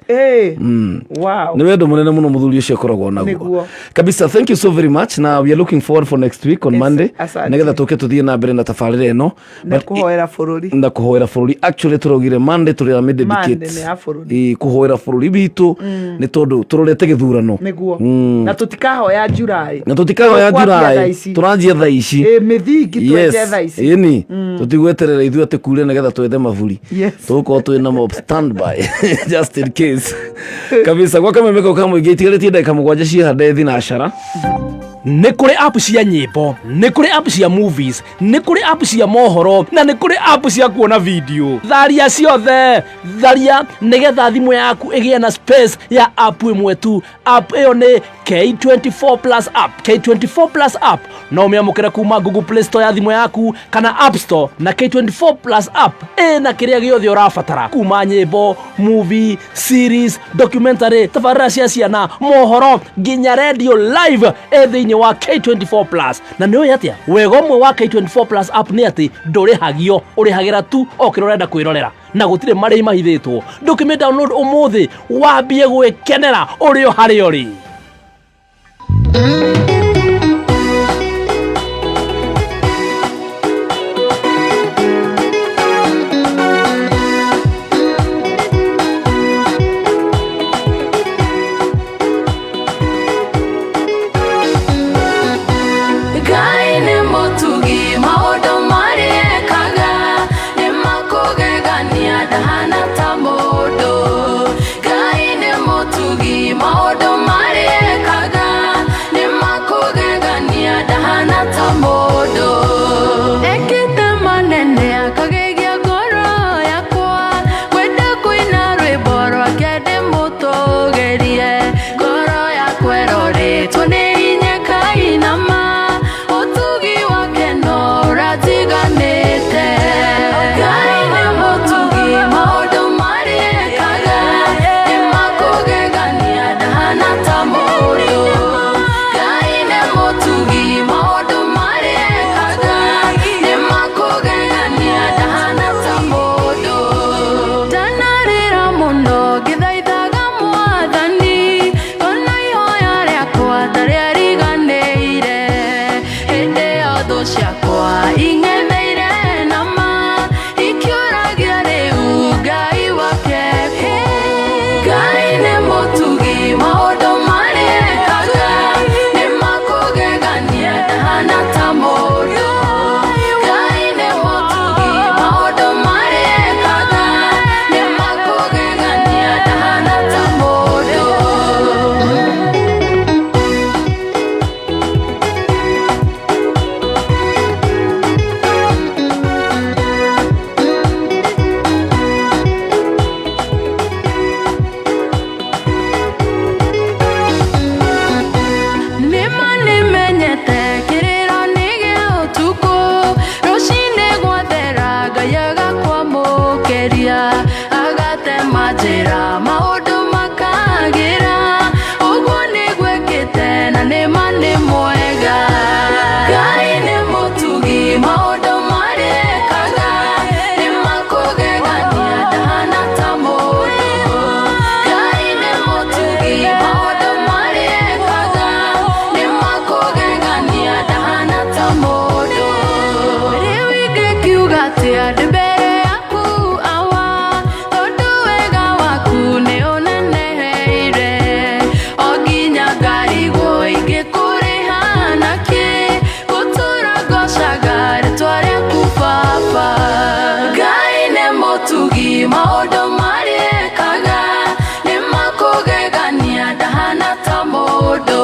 Wow. Nĩ wendo mũnene mũno mũthuri ũcio akoragwo naguo. Kabisa, thank you so very much, na we are looking forward for next week on Yes, Monday, asante. nĩgetha tũke tũthiĩ na mbere na tabarĩra ĩno. Na But kũhoera bũrũri. Na kũhoera bũrũri. Actually tũraugire Monday tũrĩa Monday dedicate nĩ ya bũrũri. Ĩ, kũhoera bũrũri witũ, nĩ tondũ tũrorete gĩthurano. Nĩguo. Na tũtikahoya July. Na tũtikahoya Tũkwanjia thaa July. ici. Tũranjia thaa ici. Ĩ, mĩthingi twenje thaa ici. Ĩni tũtigweterera ithuĩ atĩ kure nĩgetha twethe maburi. Tũgũkorwo twĩ na mob standby just in case kabisa. Gwa kameme kau ka mũingĩ, itigarĩtie ndagĩka 7 ciĩhande thinacara. Nĩ kũrĩ app cia nyĩmbo, nĩ kũrĩ app cia movies, nĩ kũrĩ app cia mohoro, na nĩ kũrĩ app cia kuona video. Tharia ciothe, tharia nĩgetha thimũ yaku ĩgĩe na space ya app ĩmwe tu. App ĩyo nĩ K24 Plus app. K24 Plus app no ũmĩamũkĩre kuma Google Play Store ya thimũ yaku kana App Store, na K24 Plus app ĩna kĩrĩa gĩothe ũrabatara, kuma nyĩmbo, movie, series, documentary, tabarĩra cia ciana, mohoro, nginya radio live ĩ thĩinĩ wa K24 Plus. Na nĩ ũĩ atĩa wega ũmwe wa K24 Plus app nĩ atĩ ndũrĩhagio, ũrĩhagĩra tu o kĩrĩa ũrenda kwĩrorera, na gũtirĩ marĩhi mahithĩtwo. Ndũkĩmĩ download ũmũthĩ wambie gwĩkenera ũrĩ o harĩa ũrĩ. Ngai nĩ mũtugi, maũndũ marĩa ekaga nĩ makũgegania, ndahana ta mũndũ. Ngai nĩ mũtugi, maũndũ marĩa ekaga nĩ makũgegania, ndahana ta mũndũ. Ekĩte manene akagegia ngoro yakwa, ngwenda kũina rwĩmbo rwake ndĩmũtũgĩrie. Ngoro yakwa ĩrorĩtwo nĩ hinya kainama, ũtugi wake no ũratiganĩte. Ngai nĩ mũtugi, maũndũ marĩa ekaga nĩ makũgegania, ndahana ta mũndũ. Ngai nĩ mũtugi, maũndũ marĩa ekaga nĩ makũgegania, ndahana ta mũndũ. Ndanarĩra mũno ngĩthaithaga mwathani, ngona ihoya rĩakwa ta rĩariganĩire. Hĩndĩ ĩyo thũ ciakwa ing'etheire nama, ikĩũragia rĩu Ngai wake kũ? Ngai nĩ mũtugi, maũndũ marĩa ekaga nĩ makũgegania, ndahana ta mũndũ. Ngai nĩ mũtugi, maũndũ marĩa ekaga nĩ makũgegania, ndahana ta mũndũ. Nĩma nĩmenyete kĩrĩro nĩ gĩa ũtukũ, rũcinĩ gwathera Ngai agakwamũkĩria, agatema njĩra maũndũ makagĩra, ũguo nĩguo ekĩte na nĩma nĩ mwega. Ngai nĩ mũtugi, maũndũ marĩa ekaga nĩ makũgegania, ndahana ta mũndũ. Ngai nĩ mũtugi, maũndũ marĩa ekaga nĩ makũgegania, ndahana ta mũndũ. Rĩu ingĩkiuga atĩa ndĩ mbere yaku awa, tondũ wega waku nĩ ũneneheire, o nginya ngarigwo ingĩkũrĩha nakĩ, gũtũra ngocaga rĩtwa rĩaku baba. Ngai nĩ mũtugi, maũndũ marĩa ekaga nĩ makũgegania, ndahana ta mũndũ.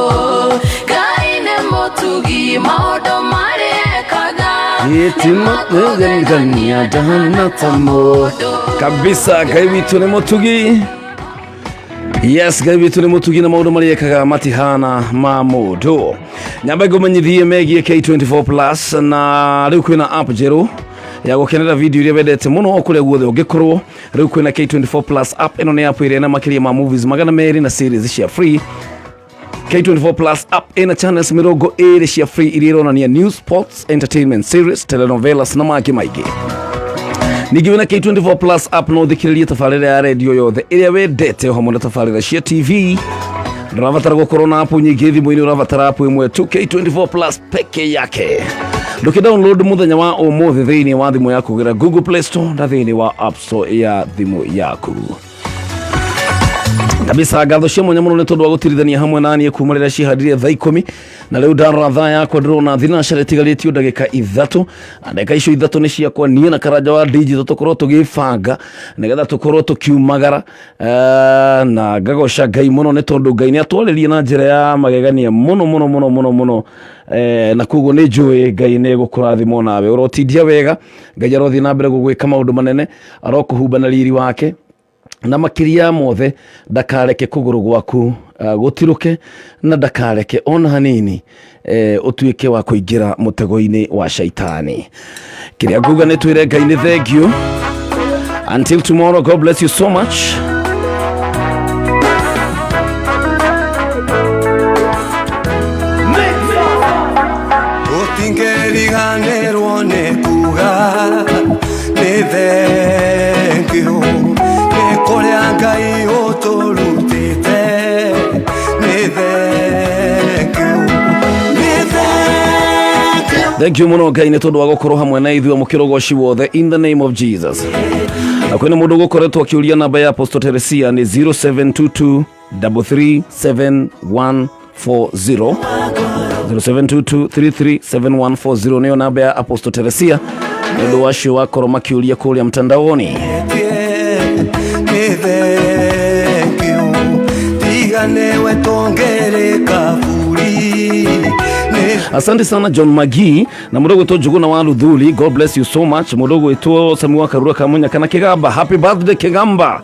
Ngai nĩ mũtugi, maũndũ marĩa ekaga Ĩtimakũgegania, ndahana ta mũndũ. Kabisa, Ngai witũ nĩ mũtugi. Yes, Ngai witũ nĩ mũtugi na maũndũ marĩa ekaga matihana ma mũndũ. Nyambe ngũmenyithie megiĩ K24 Plus, na rĩu kwĩna app njerũ. Ya gũkenera video iria wendete mũno o kũrĩa guothe ũngĩkorwo. Rĩu kwĩna K24 Plus app. Ĩno nĩ app ĩrĩa ĩna makĩria ma movies 200 na series cia free. K24 Plus app ĩna channels 20 cia free iria ironania news, sports, entertainment series, telenovelas na mangĩ maingĩ. Ningĩ wĩna K24 Plus app no ũthikĩrĩrie tabarĩra ya redio yothe ĩrĩa wendete o hamwe na tabarĩra cia TV. Ndũrabatara gũkorwo na app nyingĩ thimũ-inĩ, ũrabatara app ĩmwe tu, K24 Plus peke yake. Ndũkĩ download mũthenya wa ũmũthĩ thĩinĩ wa thimũ yaku gera Google Play Store na thĩinĩ wa App Store ya thimũ yaku kabisa. Ngatho cia mwanya mũno nĩ tondũ wa gũtirithania hamwe na niĩ kuma rĩrĩa cihandire thaa 10, na rĩu ndarora thaa yakwa ndĩrona thinacara ĩtigarĩtio ndagĩka 3, na ndagĩka icio 3 nĩ ciakwa niĩ na Karanja wa Digital tũkorwo tũgĩbanga nĩgetha tũkorwo tũkiumagara. Na ngagoca Ngai mũno nĩ tondũ Ngai nĩ atwarĩrie na njĩra ya magegania mũno mũno mũno mũno mũno. Na koguo nĩ njũĩ Ngai nĩ gũkũrathimwo nawe ũrotindia wega. Ngai arothiĩ na mbere gũgwĩka maũndũ manene, arokũhumba na riri wake, na makĩria ya mothe ndakareke kũgũrũ gwaku gũtirũke, na ndakareke ona hanini ũtuĩke wa kũingĩra mũtego-inĩ wa shaitani. Kĩrĩa nguga nĩ twĩre Ngai nĩ thank you. Until tomorrow, God bless you so much. Tũtingĩriganĩrwo nĩ kuga nĩ thank you nĩ kũrĩa Ngai ũtũrutĩte. Nĩ thank you, nĩ thank you. Thank you mũno Ngai nĩ tondũ wa gũkorwo hamwe na ithuĩ. Amũkĩra ũgoci wothe in the name of Jesus. Na kwĩna mũndũ gũkoretwo akĩũria namba ya Apostle Teresia, nĩ 0722 337140, 0722337140 nĩyo namba ya Apostle Teresia, nĩ ũndũ wacio wakorwo makĩũria kũrĩa mtandaoni. Nĩ thank you, tiga nĩwe tũngĩrĩ kaburi nĩ Asante sana John Magi na mũndũ gwĩtwo Njuguna wa Luthuli, God bless you so much. Mũndũ gwĩtwo Sami wa Karura Kamunya kana Kigamba, happy birthday Kigamba.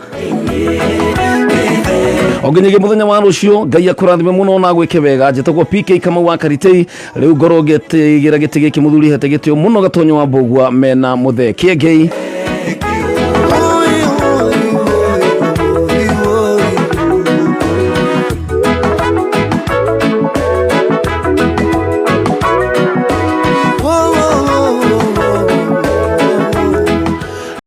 Onginyagia muthenya wa rũciũ, Ngai akũrathime mũno na gwĩke wega. Njĩtagwo PK Kamau wa Karitei. Rĩu ngorwo ngĩtigĩra gĩtĩ gĩkĩ mũthuri hete gĩtĩo mũno Gatonyo wa Mbũgua mena mũthee Kĩengei.